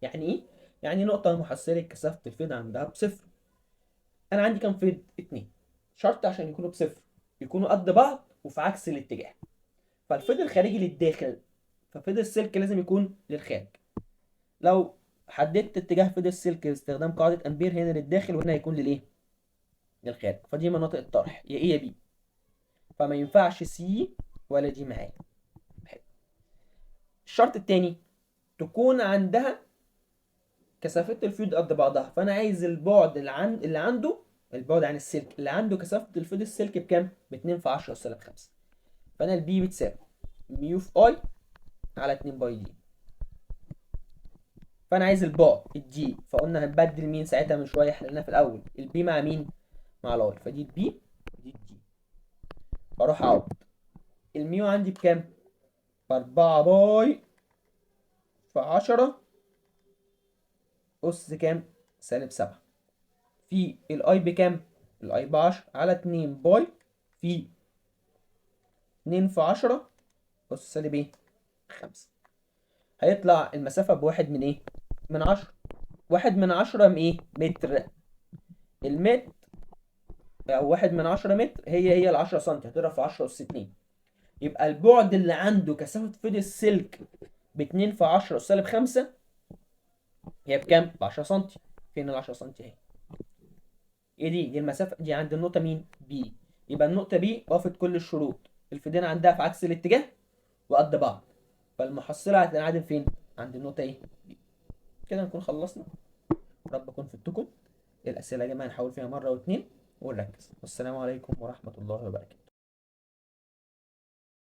يعني إيه؟ يعني نقطة محصلة كثافة الفيض عندها بصفر. أنا عندي كام فيض؟ 2. شرط عشان يكونوا بصفر يكونوا قد بعض وفي عكس الاتجاه، فالفيض الخارجي للداخل، ففيض السلك لازم يكون للخارج. لو حددت اتجاه فيض السلك باستخدام قاعدة أمبير، هنا للداخل وهنا هيكون للإيه؟ للخارج. فدي مناطق الطرح، يا A يا B، فما ينفعش C ولا D معايا. حلو. الشرط التاني تكون عندها كثافة الفيض قد بعضها، فأنا عايز البعد اللي عنده، البعد عن السلك اللي عنده كثافة الفيض السلك بكام؟ باتنين في 10 سالب 5. فأنا ال B بتساوي mu في I على 2 pi d. فأنا عايز البعد ال d، فقلنا هنبدل مين ساعتها من شوية؟ احنا قلنا في الأول ال B مع مين؟ مع ال I، فدي B ودي D. اروح اعوض ال mu عندي بكام؟ ب4 pi في 10 أس كام؟ سالب 7. في ال I بكام؟ ال I ب10 على 2 pi في 2 في 10 أس سالب ايه؟ 5. هيطلع المسافة بواحد من ايه؟ من 10. 1 من 10 من ايه؟ متر. المتر أو 1 من 10 متر هي ال10 سنتي، هتضرب في 10 أس 2. يبقى البعد اللي عنده كثافة فيض السلك ب2 في 10 أس سالب 5 هي بكام؟ ب10 سنتي. فين ال10 سنتي اهي؟ ايه دي؟ دي المسافة دي عند النقطة مين؟ B. يبقى النقطة B وافت كل الشروط، الفيضين عندها في عكس الاتجاه وقد بعض، فالمحصلة هتنعدم فين؟ عند النقطة ايه؟ B. كده نكون خلصنا، رب أكون فدتكم. الأسئلة يا جماعة نحاول فيها مرة واتنين ونركز. والسلام عليكم ورحمة الله وبركاته.